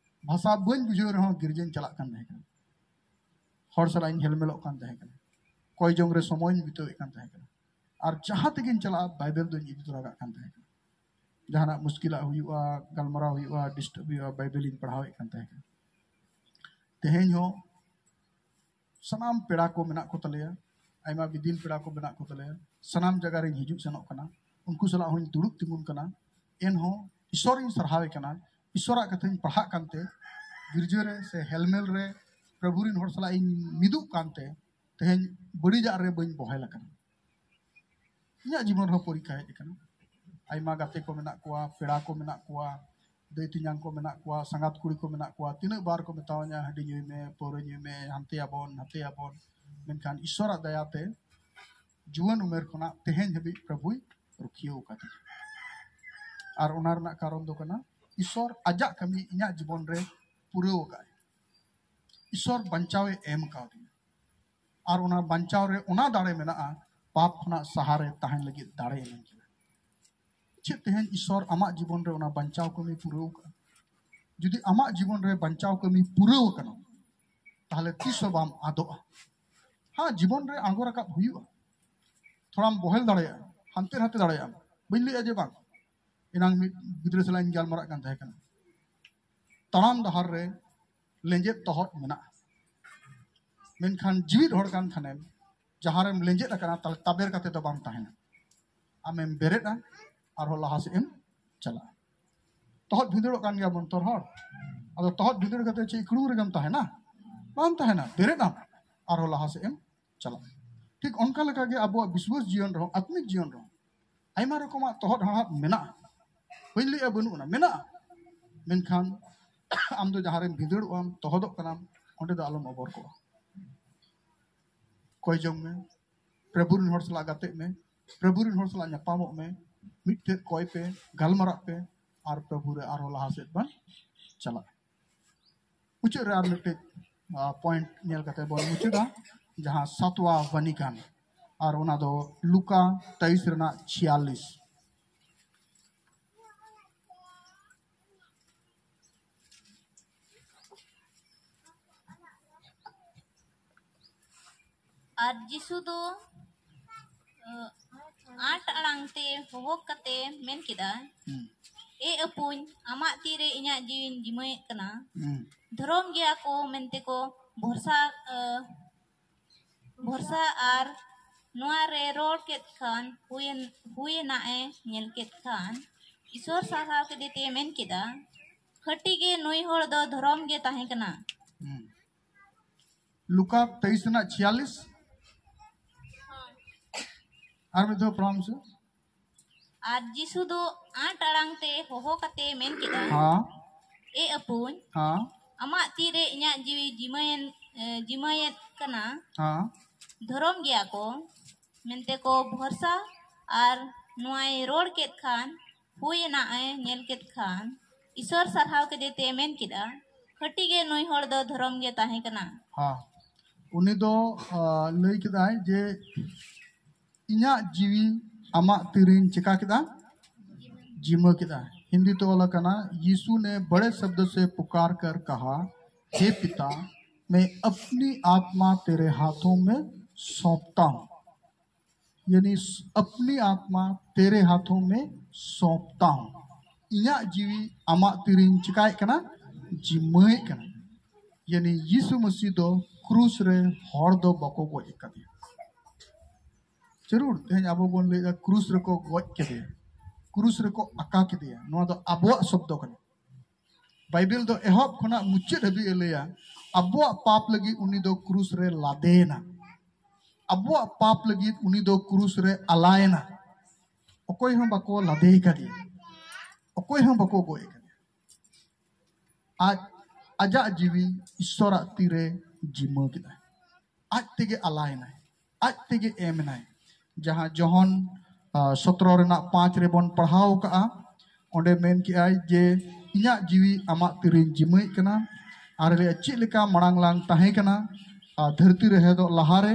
ᱵᱷᱟᱥᱟ ᱵᱟᱹᱧ ᱵᱩᱡᱷᱟᱹᱣ ᱨᱮᱦᱚᱸ ᱜᱤᱨᱡᱟᱹᱧ ᱪᱟᱞᱟᱜ ᱠᱟᱱ ᱛᱟᱦᱮᱸ ᱠᱟᱱᱟ, ᱦᱚᱲ ᱥᱟᱞᱟᱜ ᱤᱧ ᱦᱮᱞᱢᱮᱞᱚᱜ ᱠᱟᱱ ᱛᱟᱦᱮᱸ ᱠᱟᱱᱟ, ᱠᱚᱭ ᱡᱚᱝ ᱨᱮ ᱥᱚᱢᱚᱭᱤᱧ ᱵᱤᱛᱟᱹᱣᱮᱫ ᱠᱟᱱ ᱛᱟᱦᱮᱸ ᱠᱟᱱᱟ᱾ ᱟᱨ ᱡᱟᱦᱟᱸ ᱛᱮᱜᱤᱧ ᱪᱟᱞᱟᱜᱼᱟ, ᱵᱟᱭᱵᱮᱞ ᱫᱚᱧ ᱤᱫᱤ ᱛᱚᱨᱟ ᱠᱟᱜ ᱠᱟᱱ ᱛᱟᱦᱮᱸ ᱠᱟᱱᱟ᱾ ᱡᱟᱦᱟᱱᱟᱜ ᱢᱩᱥᱠᱤᱞᱟᱜ ᱦᱩᱭᱩᱜᱼᱟ, ᱜᱟᱞᱢᱟᱨᱟᱣ ᱦᱩᱭᱩᱜᱼᱟ, ᱰᱤᱥᱴᱟᱵ ᱦᱩᱭᱩᱜᱼᱟ, ᱵᱟᱭᱵᱮᱞᱤᱧ ᱯᱟᱲᱦᱟᱣᱮᱫ ᱠᱟᱱ ᱛᱟᱦᱮᱸ ᱠᱟᱱᱟ᱾ ᱛᱮᱦᱮᱧ ᱦᱚᱸ ᱥᱟᱱᱟᱢ ᱯᱮᱲᱟ ᱠᱚ ᱢᱮᱱᱟᱜ ᱠᱚ ᱛᱟᱞᱮᱭᱟ, ᱟᱭᱢᱟ ᱵᱤᱫᱤᱱ ᱯᱮᱲᱟ ᱠᱚ ᱢᱮᱱᱟᱜ ᱠᱚ ᱛᱟᱞᱮᱭᱟ, ᱥᱟᱱᱟᱢ ᱡᱟᱭᱜᱟ ᱨᱤᱧ ᱦᱤᱡᱩᱜ ᱥᱮᱱᱚᱜ ᱠᱟᱱᱟ, ᱩᱱᱠᱩ ᱥᱟᱞᱟᱜ ᱦᱚᱸᱧ ᱫᱩᱲᱩᱵ ᱛᱤᱸᱜᱩᱱ ᱠᱟᱱᱟ᱾ ᱮᱱᱦᱚᱸ ᱤᱥᱚᱨᱤᱧ ᱥᱟᱨᱦᱟᱣᱮ ᱠᱟᱱᱟ, ᱤᱥᱚᱨᱟᱜ ᱠᱟᱛᱷᱟᱧ ᱯᱟᱲᱦᱟᱜ ᱠᱟᱱᱛᱮ, ᱜᱤᱨᱡᱟᱹ ᱨᱮ ᱥᱮ ᱦᱮᱞᱢᱮᱞ ᱨᱮ ᱯᱨᱚᱵᱷᱩ ᱨᱤᱱ ᱦᱚᱲ ᱥᱟᱞᱟᱜ ᱤᱧ ᱢᱤᱫᱩᱜ ᱠᱟᱱᱛᱮ, ᱛᱮᱦᱮᱧ ᱵᱟᱹᱲᱤᱡᱟᱜ ᱨᱮ ᱵᱟᱹᱧ ᱵᱚᱦᱮᱞ ᱟᱠᱟᱱᱟ᱾ ᱤᱧᱟᱹᱜ ᱡᱤᱵᱚᱱ ᱨᱮᱦᱚᱸ ᱯᱚᱨᱤᱠᱠᱷᱟ ᱦᱮᱡ ᱟᱠᱟᱱᱟ᱾ ᱟᱭᱢᱟ ᱜᱟᱛᱮ ᱠᱚ ᱢᱮᱱᱟᱜ ᱠᱚᱣᱟ, ᱯᱮᱲᱟ ᱠᱚ ᱢᱮᱱᱟᱜ ᱠᱚᱣᱟ, ᱫᱟᱹᱭ ᱛᱮᱧᱟᱝ ᱠᱚ ᱢᱮᱱᱟᱜ ᱠᱚᱣᱟ, ᱥᱟᱸᱜᱟᱛ ᱠᱩᱲᱤ ᱠᱚ ᱢᱮᱱᱟᱜ ᱠᱚᱣᱟ, ᱛᱤᱱᱟᱹᱜ ᱵᱟᱨ ᱠᱚ ᱢᱮᱛᱟᱣᱟᱹᱧᱟ, "ᱦᱟᱺᱰᱤ ᱧᱩᱭ ᱢᱮ, ᱯᱟᱹᱣᱨᱟᱹ ᱧᱩᱭ ᱢᱮ, ᱦᱟᱱᱛᱮᱭᱟᱵᱚᱱ ᱱᱟᱛᱮᱭᱟᱵᱚᱱ", ᱢᱮᱱᱠᱷᱟᱱ ᱤᱥᱚᱨᱟᱜ ᱫᱟᱭᱟᱛᱮ ᱡᱩᱣᱟᱹᱱ ᱩᱢᱮᱨ ᱠᱷᱚᱱᱟᱜ ᱛᱮᱦᱮᱧ ᱦᱟᱹᱵᱤᱡ ᱯᱨᱚᱵᱷᱩᱭ ᱨᱩᱠᱷᱤᱭᱟᱹᱣ ᱟᱠᱟᱫᱤᱧᱟ᱾ ᱟᱨ ᱚᱱᱟ ᱨᱮᱱᱟᱜ ᱠᱟᱨᱚᱱ ᱫᱚ ᱠᱟᱱᱟ, ᱤᱥᱚᱨ ᱟᱡᱟᱜ ᱠᱟᱹᱢᱤ ᱤᱧᱟᱹᱜ ᱡᱤᱵᱚᱱ ᱨᱮ ᱯᱩᱨᱟᱹᱣ ᱟᱠᱟᱫ᱾ ᱤᱥᱚᱨ ᱵᱟᱧᱪᱟᱣ ᱮ ᱮᱢ ᱠᱟᱣᱫᱤᱧᱟ᱾ ᱟᱨ ᱚᱱᱟ ᱵᱟᱧᱪᱟᱣ ᱨᱮ ᱚᱱᱟ ᱫᱟᱲᱮ ᱢᱮᱱᱟᱜᱼᱟ, ᱯᱟᱯ ᱠᱷᱚᱱᱟᱜ ᱥᱟᱦᱟᱨᱮ ᱛᱟᱦᱮᱱ ᱞᱟᱹᱜᱤᱫ ᱫᱟᱲᱮ ᱮᱢᱟᱹᱧ ᱠᱟᱱᱟ᱾ ᱪᱮᱫ ᱛᱮᱦᱮᱧ ᱤᱥᱚᱨ ᱟᱢᱟᱜ ᱡᱤᱵᱚᱱ ᱨᱮ ᱚᱱᱟ ᱵᱟᱧᱪᱟᱣ ᱠᱟᱹᱢᱤ ᱯᱩᱨᱟᱹᱣ ᱠᱟᱜᱼᱟ? ᱡᱩᱫᱤ ᱟᱢᱟᱜ ᱡᱤᱵᱚᱱ ᱨᱮ ᱵᱟᱧᱪᱟᱣ ᱠᱟᱹᱢᱤ ᱯᱩᱨᱟᱹᱣ ᱟᱠᱟᱱᱟ, ᱛᱟᱦᱞᱮ ᱛᱤᱥ ᱦᱚᱸ ᱵᱟᱢ ᱟᱫᱚᱜᱼᱟ᱾ ᱦᱮᱸ, ᱡᱤᱵᱚᱱ ᱨᱮ ᱟᱬᱜᱚ ᱨᱟᱠᱟᱵ ᱦᱩᱭᱩᱜᱼᱟ᱾ ᱛᱷᱚᱲᱟᱢ ᱵᱚᱦᱮᱞ ᱫᱟᱲᱮᱭᱟᱜᱼᱟ, ᱦᱟᱱᱛᱮ ᱱᱟᱛᱮ ᱫᱟᱲᱮᱭᱟᱜᱼᱟᱢ᱾ ᱵᱟᱹᱧ ᱞᱟᱹᱭᱟ ᱡᱮ ᱵᱟᱝ, ᱮᱱᱟᱝ ᱢᱤᱫ ᱜᱤᱫᱽᱨᱟᱹ ᱥᱟᱞᱟᱜ ᱤᱧ ᱜᱟᱞᱢᱟᱨᱟᱜ ᱠᱟᱱ ᱛᱟᱦᱮᱸ ᱠᱟᱱᱟ᱾ ᱛᱟᱲᱟᱢ ᱰᱟᱦᱟᱨ ᱨᱮ ᱞᱮᱸᱡᱮᱫ ᱛᱚᱦᱚᱫ ᱢᱮᱱᱟᱜᱼᱟ, ᱢᱮᱱᱠᱷᱟᱱ ᱡᱤᱣᱤᱫ ᱦᱚᱲ ᱠᱟᱱ ᱠᱷᱟᱱᱮᱢ, ᱡᱟᱦᱟᱸ ᱨᱮᱢ ᱞᱮᱸᱡᱮᱫ ᱟᱠᱟᱱᱟ, ᱛᱟᱦᱞᱮ ᱛᱟᱵᱮᱨ ᱠᱟᱛᱮ ᱫᱚ ᱵᱟᱢ ᱛᱟᱦᱮᱱᱟ᱾ ᱟᱢᱮᱢ ᱵᱮᱨᱮᱫᱼᱟ, ᱟᱨᱦᱚᱸ ᱞᱟᱦᱟ ᱥᱮᱫ ᱮᱢ ᱪᱟᱞᱟᱜᱼᱟ᱾ ᱛᱚᱦᱚᱫ ᱵᱷᱤᱸᱫᱟᱹᱲᱚᱜ ᱠᱟᱱ ᱜᱮᱭᱟ ᱵᱚᱱ ᱛᱚᱨ ᱦᱚᱲ᱾ ᱟᱫᱚ ᱛᱚᱦᱚᱫ ᱵᱷᱤᱸᱫᱟᱹᱲ ᱠᱟᱛᱮ ᱪᱮᱫ ᱤᱠᱲᱩ ᱨᱮᱜᱮᱢ ᱛᱟᱦᱮᱱᱟ? ᱵᱟᱢ ᱛᱟᱦᱮᱱᱟ, ᱵᱮᱨᱮᱫ ᱟᱢ, ᱟᱨᱦᱚᱸ ᱞᱟᱦᱟ ᱥᱮᱫ ᱮᱢ ᱪᱟᱞᱟᱜᱼᱟ᱾ ᱴᱷᱤᱠ ᱚᱱᱠᱟ ᱞᱮᱠᱟ ᱜᱮ ᱟᱵᱚᱣᱟᱜ ᱵᱤᱥᱣᱟᱥ ᱡᱤᱭᱚᱱ ᱨᱮᱦᱚᱸ, ᱟᱛᱢᱤᱠ ᱡᱤᱭᱚᱱ ᱨᱮᱦᱚᱸ ᱟᱭᱢᱟ ᱨᱚᱠᱚᱢᱟᱜ ᱛᱚᱦᱚᱫ ᱦᱟᱲᱦᱟᱫ ᱢᱮᱱᱟᱜᱼᱟ᱾ ᱵᱟᱹᱧ ᱞᱟᱹᱭᱟ ᱵᱟᱹᱱᱩᱜ ᱟᱱᱟ, ᱢᱮᱱᱟᱜᱼᱟ᱾ ᱢᱮᱱᱠᱷᱟᱱ ᱟᱢ ᱫᱚ ᱡᱟᱦᱟᱸ ᱨᱮᱢ ᱵᱷᱤᱸᱫᱟᱹᱲᱚᱜ ᱟᱢ, ᱛᱚᱦᱚᱫᱚᱜ ᱠᱟᱱᱟᱢ, ᱚᱸᱰᱮ ᱫᱚ ᱟᱞᱚᱢ ᱚᱵᱚᱨ ᱠᱚᱜᱼᱟ᱾ ᱠᱚᱭ ᱡᱚᱝ ᱢᱮ, ᱯᱨᱚᱵᱷᱩ ᱨᱮᱱ ᱦᱚᱲ ᱥᱟᱞᱟᱜ ᱜᱟᱛᱮᱜ ᱢᱮ, ᱯᱨᱚᱵᱷᱩ ᱨᱮᱱ ᱦᱚᱲ ᱥᱟᱞᱟᱜ ᱧᱟᱯᱟᱢᱚᱜ ᱢᱮ, ᱢᱤᱫᱴᱷᱮᱱ ᱠᱚᱭ ᱯᱮ, ᱜᱟᱞᱢᱟᱨᱟᱜ ᱯᱮ, ᱟᱨ ᱯᱨᱚᱵᱷᱩ ᱨᱮ ᱟᱨᱦᱚᱸ ᱞᱟᱦᱟ ᱥᱮᱫ ᱵᱚᱱ ᱪᱟᱞᱟᱜᱼᱟ᱾ ᱢᱩᱪᱟᱹᱫ ᱨᱮ ᱟᱨ ᱢᱤᱫᱴᱮᱡ ᱯᱚᱭᱮᱱᱴ ᱧᱮᱞ ᱠᱟᱛᱮ ᱵᱚᱱ ᱢᱩᱪᱟᱹᱫᱟ, ᱡᱟᱦᱟᱸ ᱥᱟᱛᱣᱟ ᱵᱟᱱᱤᱠᱟᱱ, ᱟᱨ ᱚᱱᱟ ᱫᱚ ᱞᱩᱠᱟ ᱛᱮᱭᱤᱥ ᱨᱮᱱᱟᱜ ᱪᱷᱤᱭᱟᱞᱤᱥ᱾ ᱟᱨ ᱡᱤᱥᱩ ᱫᱚ ᱟᱸᱴ ᱟᱲᱟᱝ ᱛᱮ ᱦᱚᱦᱚ ᱠᱟᱛᱮ ᱢᱮᱱ ᱠᱮᱫᱟ, ᱦᱩᱸ᱾ ᱮ ᱟᱹᱯᱩᱧ, ᱟᱢᱟᱜ ᱛᱤᱨᱮ ᱤᱧᱟᱹᱜ ᱡᱤᱣᱤᱧ ᱡᱤᱢᱟᱹᱭᱮᱫ ᱠᱟᱱᱟ᱾ ᱦᱩᱸ᱾ ᱫᱷᱚᱨᱚᱢ ᱜᱮᱭᱟ ᱠᱚ ᱢᱮᱱᱛᱮ ᱠᱚ ᱵᱷᱚᱨᱥᱟ, ᱵᱷᱚᱨᱥᱟ ᱟᱨ ᱱᱚᱣᱟ ᱨᱮ ᱨᱚᱲ ᱠᱮᱫ ᱠᱷᱟᱱ, ᱦᱩᱭᱮᱱ, ᱦᱩᱭᱮᱱᱟᱜ ᱮ ᱧᱮᱞ ᱠᱮᱫ ᱠᱷᱟᱱ, ᱤᱥᱚᱨ ᱥᱟᱨᱦᱟᱣ ᱠᱮᱫᱮ ᱛᱮ ᱢᱮᱱ ᱠᱮᱫᱟ, ᱠᱷᱟᱹᱴᱤ ᱜᱮ ᱱᱩᱭ ᱦᱚᱲ ᱫᱚ ᱫᱷᱚᱨᱚᱢ ᱜᱮ ᱛᱟᱦᱮᱸ ᱠᱟᱱᱟ᱾ ᱦᱩᱸ᱾ ᱞᱩᱠᱟ ᱛᱮᱭᱤᱥ ᱨᱮᱱᱟᱜ ᱪᱷᱤᱭᱟᱞᱤᱥ᱾ ᱟᱨ ᱢᱤᱫ ᱫᱷᱟᱣ ᱯᱟᱲᱦᱟᱣ ᱢᱮᱥᱮ᱾ ᱟᱨ ᱡᱤᱥᱩ ᱫᱚ ᱟᱸᱴ ᱟᱲᱟᱝ ᱛᱮ ᱦᱚᱦᱚ ᱠᱟᱛᱮ ᱢᱮᱱ ᱠᱮᱫᱟ, ᱦᱮᱸ᱾ ᱮ ᱟᱹᱯᱩᱧ, ᱦᱮᱸ᱾ ᱟᱢᱟᱜ ᱛᱤᱨᱮ ᱤᱧᱟᱹᱜ ᱡᱤᱣᱤ ᱡᱤᱢᱟᱹᱭᱮᱱ, ᱮ, ᱡᱤᱢᱟᱹᱭᱮᱫ ᱠᱟᱱᱟ᱾ ᱦᱮᱸ᱾ ᱫᱷᱚᱨᱚᱢ ᱜᱮᱭᱟ ᱠᱚ ᱢᱮᱱᱛᱮ ᱠᱚ ᱵᱷᱚᱨᱥᱟ, ᱟᱨ ᱱᱚᱣᱟᱭ ᱨᱚᱲ ᱠᱮᱫ ᱠᱷᱟᱱ ᱦᱩᱭ ᱮᱱᱟ ᱮ ᱧᱮᱞ ᱠᱮᱫ ᱠᱷᱟᱱ, ᱤᱥᱚᱨ ᱥᱟᱨᱦᱟᱣ ᱠᱮᱫᱮ ᱛᱮ ᱢᱮᱱ ᱠᱮᱫᱼᱟ, ᱠᱷᱟᱹᱴᱤ ᱜᱮ ᱱᱩᱭ ᱦᱚᱲ ᱫᱚ ᱫᱷᱚᱨᱚᱢ ᱜᱮ ᱛᱟᱦᱮᱸ ᱠᱟᱱᱟ᱾ ᱦᱮᱸ, ᱩᱱᱤ ᱫᱚ ᱟ, ᱞᱟᱹᱭ ᱠᱮᱫᱟᱭ ᱡᱮ, ᱤᱧᱟᱹᱜ ᱡᱤᱣᱤ ᱟᱢᱟᱜ ᱛᱤᱨᱤᱧ ᱪᱮᱠᱟ ᱠᱮᱫᱟ? ᱡᱤᱢᱟᱹ ᱠᱮᱫᱟ᱾ ᱦᱤᱱᱫᱤ ᱛᱮ ᱚᱞ ᱟᱠᱟᱱᱟ, यीशु ने बड़े शब्द से पुकार कर कहा, हे पिता, मैं अपनी आत्मा तेरे हाथों में सौंपता हूँ। यानी अपनी आत्मा तेरे हाथों में सौंपता हूँ। ᱤᱧᱟᱹᱜ ᱡᱤᱣᱤ ᱟᱢᱟᱜ ᱛᱤᱨᱤᱧ ᱪᱤᱠᱟᱭᱮᱫ ᱠᱟᱱᱟ? ᱡᱤᱢᱟᱹᱭᱮᱫ ᱠᱟᱱᱟ᱾ ᱭᱟᱱᱤ ᱭᱤᱥᱩ ᱢᱟᱹᱥᱤ ᱫᱚ ᱠᱨᱩᱥ ᱨᱮ ᱦᱚᱲ ᱫᱚ ᱵᱟᱠᱚ ᱜᱚᱡ ᱟᱠᱟᱫᱮᱭᱟ᱾ ᱡᱟᱹᱨᱩᱲ ᱛᱮᱦᱮᱧ ᱟᱵᱚ ᱵᱚᱱ ᱞᱟᱹᱭᱮᱫᱟ ᱠᱨᱩᱥ ᱨᱮᱠᱚ ᱜᱚᱡ ᱠᱮᱫᱮᱭᱟ, ᱠᱨᱩᱥ ᱨᱮᱠᱚ ᱟᱠᱟ ᱠᱮᱫᱮᱭᱟ, ᱱᱚᱣᱟ ᱫᱚ ᱟᱵᱚᱣᱟᱜ ᱥᱚᱵᱫᱚ ᱠᱟᱱᱟ᱾ ᱵᱟᱭᱵᱮᱞ ᱫᱚ ᱮᱦᱚᱵ ᱠᱷᱚᱱᱟᱜ ᱢᱩᱪᱟᱹᱫ ᱦᱟᱹᱵᱤᱡ ᱮ ᱞᱟᱹᱭᱟ, ᱟᱵᱚᱣᱟᱜ ᱯᱟᱯ ᱞᱟᱹᱜᱤᱫ ᱩᱱᱤ ᱫᱚ ᱠᱨᱩᱥ ᱨᱮ ᱞᱟᱫᱮᱭᱮᱱᱟ, ᱟᱵᱚᱣᱟᱜ ᱯᱟᱯ ᱞᱟᱹᱜᱤᱫ ᱩᱱᱤ ᱫᱚ ᱠᱨᱩᱥ ᱨᱮ ᱟᱞᱟᱭᱮᱱᱟ᱾ ᱚᱠᱚᱭ ᱦᱚᱸ ᱵᱟᱠᱚ ᱞᱟᱫᱮ ᱠᱟᱫᱮᱭᱟ, ᱚᱠᱚᱭ ᱦᱚᱸ ᱵᱟᱠᱚ ᱜᱚᱡ ᱠᱟᱫᱮᱭᱟ᱾ ᱟᱡ ᱟᱡᱟᱜ ᱡᱤᱣᱤ ᱤᱥᱥᱚᱨᱟᱜ ᱛᱤᱨᱮ ᱡᱤᱢᱟᱹ ᱠᱮᱫᱟᱭ, ᱟᱡ ᱛᱮᱜᱮ ᱟᱞᱟᱭᱮᱱᱟᱭ, ᱟᱡ ᱛᱮᱜᱮ ᱮᱢ ᱮᱱᱟᱭ᱾ ᱡᱟᱦᱟᱸ ᱡᱚᱦᱚᱱ ᱥᱚᱛᱨᱚ ᱨᱮᱱᱟᱜ ᱯᱟᱸᱪ ᱨᱮᱵᱚᱱ ᱯᱟᱲᱦᱟᱣ ᱠᱟᱜᱼᱟ, ᱚᱸᱰᱮ ᱢᱮᱱ ᱠᱮᱜᱼᱟᱭ ᱡᱮ, ᱤᱧᱟᱹᱜ ᱡᱤᱣᱤ ᱟᱢᱟᱜ ᱛᱤᱨᱤᱧ ᱡᱤᱢᱟᱹᱭᱮᱫ ᱠᱟᱱᱟ᱾ ᱟᱨ ᱞᱟᱹᱭᱟ, ᱪᱮᱫ ᱞᱮᱠᱟ ᱢᱟᱲᱟᱝ ᱞᱟᱝ ᱛᱟᱦᱮᱸ ᱠᱟᱱᱟ ᱟᱨ ᱫᱷᱟᱹᱨᱛᱤ ᱨᱮ ᱦᱮᱫᱚᱜ ᱞᱟᱦᱟᱨᱮ,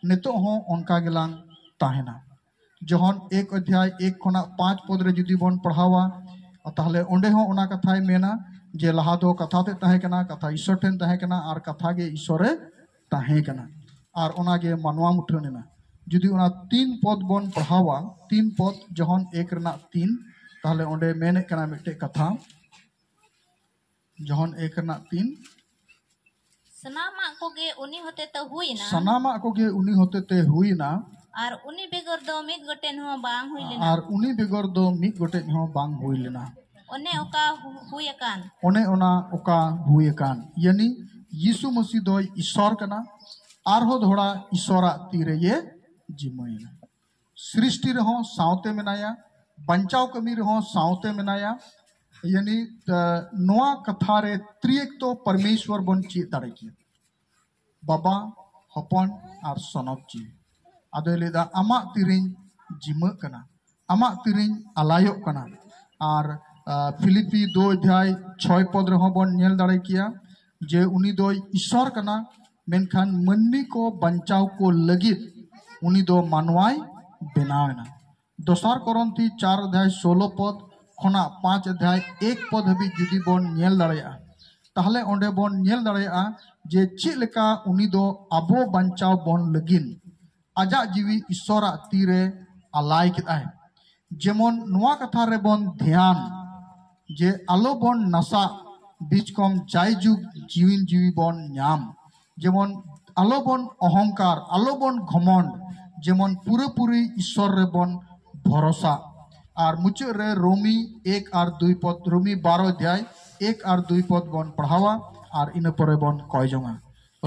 ᱱᱤᱛᱚᱜ ᱦᱚᱸ ᱚᱱᱠᱟ ᱜᱮᱞᱟᱝ ᱛᱟᱦᱮᱱᱟ᱾ ᱡᱚᱦᱚᱱ ᱮᱠ ᱚᱫᱷᱭᱟᱭ ᱮᱠ ᱠᱷᱚᱱᱟᱜ ᱯᱟᱸᱪ ᱯᱚᱫ ᱨᱮ ᱡᱩᱫᱤ ᱵᱚᱱ ᱯᱟᱲᱦᱟᱣᱟ, ᱛᱟᱦᱞᱮ ᱚᱸᱰᱮ ᱦᱚᱸ ᱚᱱᱟ ᱠᱟᱛᱷᱟᱭ ᱢᱮᱱᱟ ᱡᱮ ᱞᱟᱦᱟ ᱫᱚ ᱠᱟᱛᱷᱟ ᱛᱮ ᱛᱟᱦᱮᱸ ᱠᱟᱱᱟ, ᱠᱟᱛᱷᱟ ᱤᱥᱥᱚᱨ ᱴᱷᱮᱱ ᱛᱟᱦᱮᱸ ᱠᱟᱱᱟ, ᱟᱨ ᱠᱟᱛᱷᱟ ᱜᱮ ᱤᱥᱥᱚᱨᱮ ᱛᱟᱦᱮᱸ ᱠᱟᱱᱟ, ᱟᱨ ᱚᱱᱟᱜᱮ ᱢᱟᱱᱣᱟ ᱢᱩᱴᱷᱟᱹᱱ ᱮᱱᱟ᱾ ᱡᱩᱫᱤ ᱚᱱᱟ ᱛᱤᱱ ᱯᱚᱫ ᱵᱚᱱ ᱯᱟᱲᱦᱟᱣᱟ, ᱛᱤᱱ ᱯᱚᱫ, ᱡᱚᱦᱚᱱ ᱮᱠ ᱨᱮᱱᱟᱜ ᱛᱤᱱ, ᱛᱟᱦᱞᱮ ᱚᱸᱰᱮ ᱢᱮᱱᱮᱫ ᱠᱟᱱᱟ ᱢᱤᱫᱴᱮᱡ ᱠᱟᱛᱷᱟ, ᱡᱚᱦᱚᱱ ᱮᱠ ᱨᱮᱱᱟᱜ ᱛᱤᱱ, ᱥᱟᱱᱟᱢᱟᱜ ᱠᱚᱜᱮ ᱩᱱᱤ ᱦᱚᱛᱮᱛᱮ ᱦᱩᱭᱱᱟ᱾ ᱥᱟᱱᱟᱢᱟᱜ ᱠᱚᱜᱮ ᱩᱱᱤ ᱦᱚᱛᱮᱛᱮ ᱦᱩᱭᱱᱟ᱾ ᱟᱨ ᱩᱱᱤ ᱵᱮᱜᱚᱨ ᱫᱚ ᱢᱤᱫ ᱜᱚᱴᱮᱱ ᱦᱚᱸ ᱵᱟᱝ ᱦᱩᱭ ᱞᱮᱱᱟ᱾ ᱟᱨ ᱩᱱᱤ ᱵᱮᱜᱚᱨ ᱫᱚ ᱢᱤᱫ ᱜᱚᱴᱮᱡ ᱦᱚᱸ ᱵᱟᱝ ᱦᱩᱭ ᱞᱮᱱᱟ᱾ ᱚᱱᱮ ᱚᱠᱟ ᱦᱩ- ᱦᱩᱭ ᱟᱠᱟᱱ᱾ ᱚᱱᱮ ᱚᱱᱟ ᱚᱠᱟ ᱦᱩᱭ ᱟᱠᱟᱱ, ᱭᱟᱱᱤ ᱭᱤᱥᱩ ᱢᱟᱹᱥᱤ ᱫᱚᱭ ᱤᱥᱚᱨ ᱠᱟᱱᱟ, ᱟᱨᱦᱚᱸ ᱫᱚᱦᱲᱟ ᱤᱥᱚᱨᱟᱜ ᱛᱤ ᱨᱮᱭᱮ ᱡᱤᱢᱟᱹᱭᱮᱱᱟ᱾ ᱥᱨᱤᱥᱴᱤ ᱨᱮᱦᱚᱸ ᱥᱟᱶᱛᱮ ᱢᱮᱱᱟᱭᱟ, ᱵᱟᱧᱪᱟᱣ ᱠᱟᱹᱢᱤ ᱨᱮᱦᱚᱸ ᱥᱟᱶᱛᱮ ᱢᱮᱱᱟᱭᱟ᱾ ᱭᱟᱱᱤ ᱛ- ᱱᱚᱣᱟ ᱠᱟᱛᱷᱟ ᱨᱮ ᱛᱨᱤᱭᱮᱠᱛᱚ ᱯᱚᱨᱢᱮᱥᱣᱚᱨ ᱵᱚᱱ ᱪᱮᱫ ᱫᱟᱲᱮ ᱠᱮᱭᱟ, ᱵᱟᱵᱟ, ᱦᱚᱯᱚᱱ ᱟᱨ ᱥᱚᱱᱚᱛ ᱡᱤᱣᱤ᱾ ᱟᱫᱚᱭ ᱞᱟᱹᱭᱫᱟ, ᱟᱢᱟᱜ ᱛᱤᱨᱤᱧ ᱡᱤᱢᱟᱹᱜ ᱠᱟᱱᱟ, ᱟᱢᱟᱜ ᱛᱤᱨᱤᱧ ᱟᱞᱟᱭᱚᱜ ᱠᱟᱱᱟ᱾ ᱟᱨ ᱟᱸ, ᱯᱷᱤᱞᱤᱯᱤ ᱫᱩ ᱚᱫᱷᱭᱟᱭ ᱪᱷᱚᱭ ᱯᱚᱫ ᱨᱮᱦᱚᱸ ᱵᱚᱱ ᱧᱮᱞ ᱫᱟᱲᱮ ᱠᱮᱭᱟ ᱡᱮ ᱩᱱᱤ ᱫᱚᱭ ᱤᱥᱚᱨ ᱠᱟᱱᱟ, ᱢᱮᱱᱠᱷᱟᱱ ᱢᱟᱹᱱᱢᱤ ᱠᱚ ᱵᱟᱧᱪᱟᱣ ᱠᱚ ᱞᱟᱹᱜᱤᱫ ᱩᱱᱤ ᱫᱚ ᱢᱟᱱᱣᱟᱭ ᱵᱮᱱᱟᱣ ᱮᱱᱟ᱾ ᱫᱚᱥᱟᱨ ᱠᱚᱨᱚᱱᱛᱷᱤ ᱪᱟᱨ ᱚᱫᱷᱭᱟᱭ ᱥᱳᱞᱳ ᱯᱚᱫ ᱠᱷᱚᱱᱟᱜ ᱯᱟᱸᱪ ᱚᱫᱷᱭᱟᱭ ᱮᱠ ᱯᱚᱫ ᱦᱟᱹᱵᱤᱡ ᱡᱩᱫᱤ ᱵᱚᱱ ᱧᱮᱞ ᱫᱟᱲᱮᱭᱟᱜᱼᱟ, ᱛᱟᱦᱞᱮ ᱚᱸᱰᱮ ᱵᱚᱱ ᱧᱮᱞ ᱫᱟᱲᱮᱭᱟᱜᱼᱟ ᱡᱮ ᱪᱮᱫ ᱞᱮᱠᱟ ᱩᱱᱤ ᱫᱚ ᱟᱵᱚ ᱵᱟᱧᱪᱟᱣ ᱵᱚᱱ ᱞᱟᱹᱜᱤᱫ ᱟᱡᱟᱜ ᱡᱤᱣᱤ ᱤᱥᱚᱨᱟᱜ ᱛᱤᱨᱮ ᱟᱞᱟᱭ ᱠᱮᱫᱟᱭ᱾ ᱡᱮᱢᱚᱱ ᱱᱚᱣᱟ ᱠᱟᱛᱷᱟ ᱨᱮᱵᱚᱱ ᱫᱷᱮᱭᱟᱱ ᱡᱮ ᱟᱞᱚ ᱵᱚᱱ ᱱᱟᱥᱟᱜ, ᱵᱤᱪᱠᱚᱢ ᱡᱟᱭᱡᱩᱜᱽ ᱡᱤᱣᱤᱱ ᱡᱤᱣᱤ ᱵᱚᱱ ᱧᱟᱢ᱾ ᱡᱮᱢᱚᱱ ᱟᱞᱚ ᱵᱚᱱ ᱚᱦᱚᱝᱠᱟᱨ, ᱟᱞᱚ ᱵᱚᱱ ᱜᱷᱚᱢᱚᱱᱰ, ᱡᱮᱢᱚᱱ ᱯᱩᱨᱟᱹᱯᱩᱨᱤ ᱤᱥᱚᱨ ᱨᱮᱵᱚᱱ ᱵᱷᱚᱨᱚᱥᱟ᱾ ᱟᱨ ᱢᱩᱪᱟᱹᱫ ᱨᱮ ᱨᱳᱢᱤ ᱮᱠ ᱟᱨ ᱫᱩᱭ ᱯᱚᱫ, ᱨᱳᱢᱤ ᱵᱟᱨᱚ ᱚᱫᱷᱭᱟᱭ ᱮᱠ ᱟᱨ ᱫᱩᱭ ᱯᱚᱫ ᱵᱚᱱ ᱯᱟᱲᱦᱟᱣᱟ ᱟᱨ ᱤᱱᱟᱹ ᱯᱚᱨᱮ ᱵᱚᱱ ᱠᱚᱭ ᱡᱚᱝᱟ᱾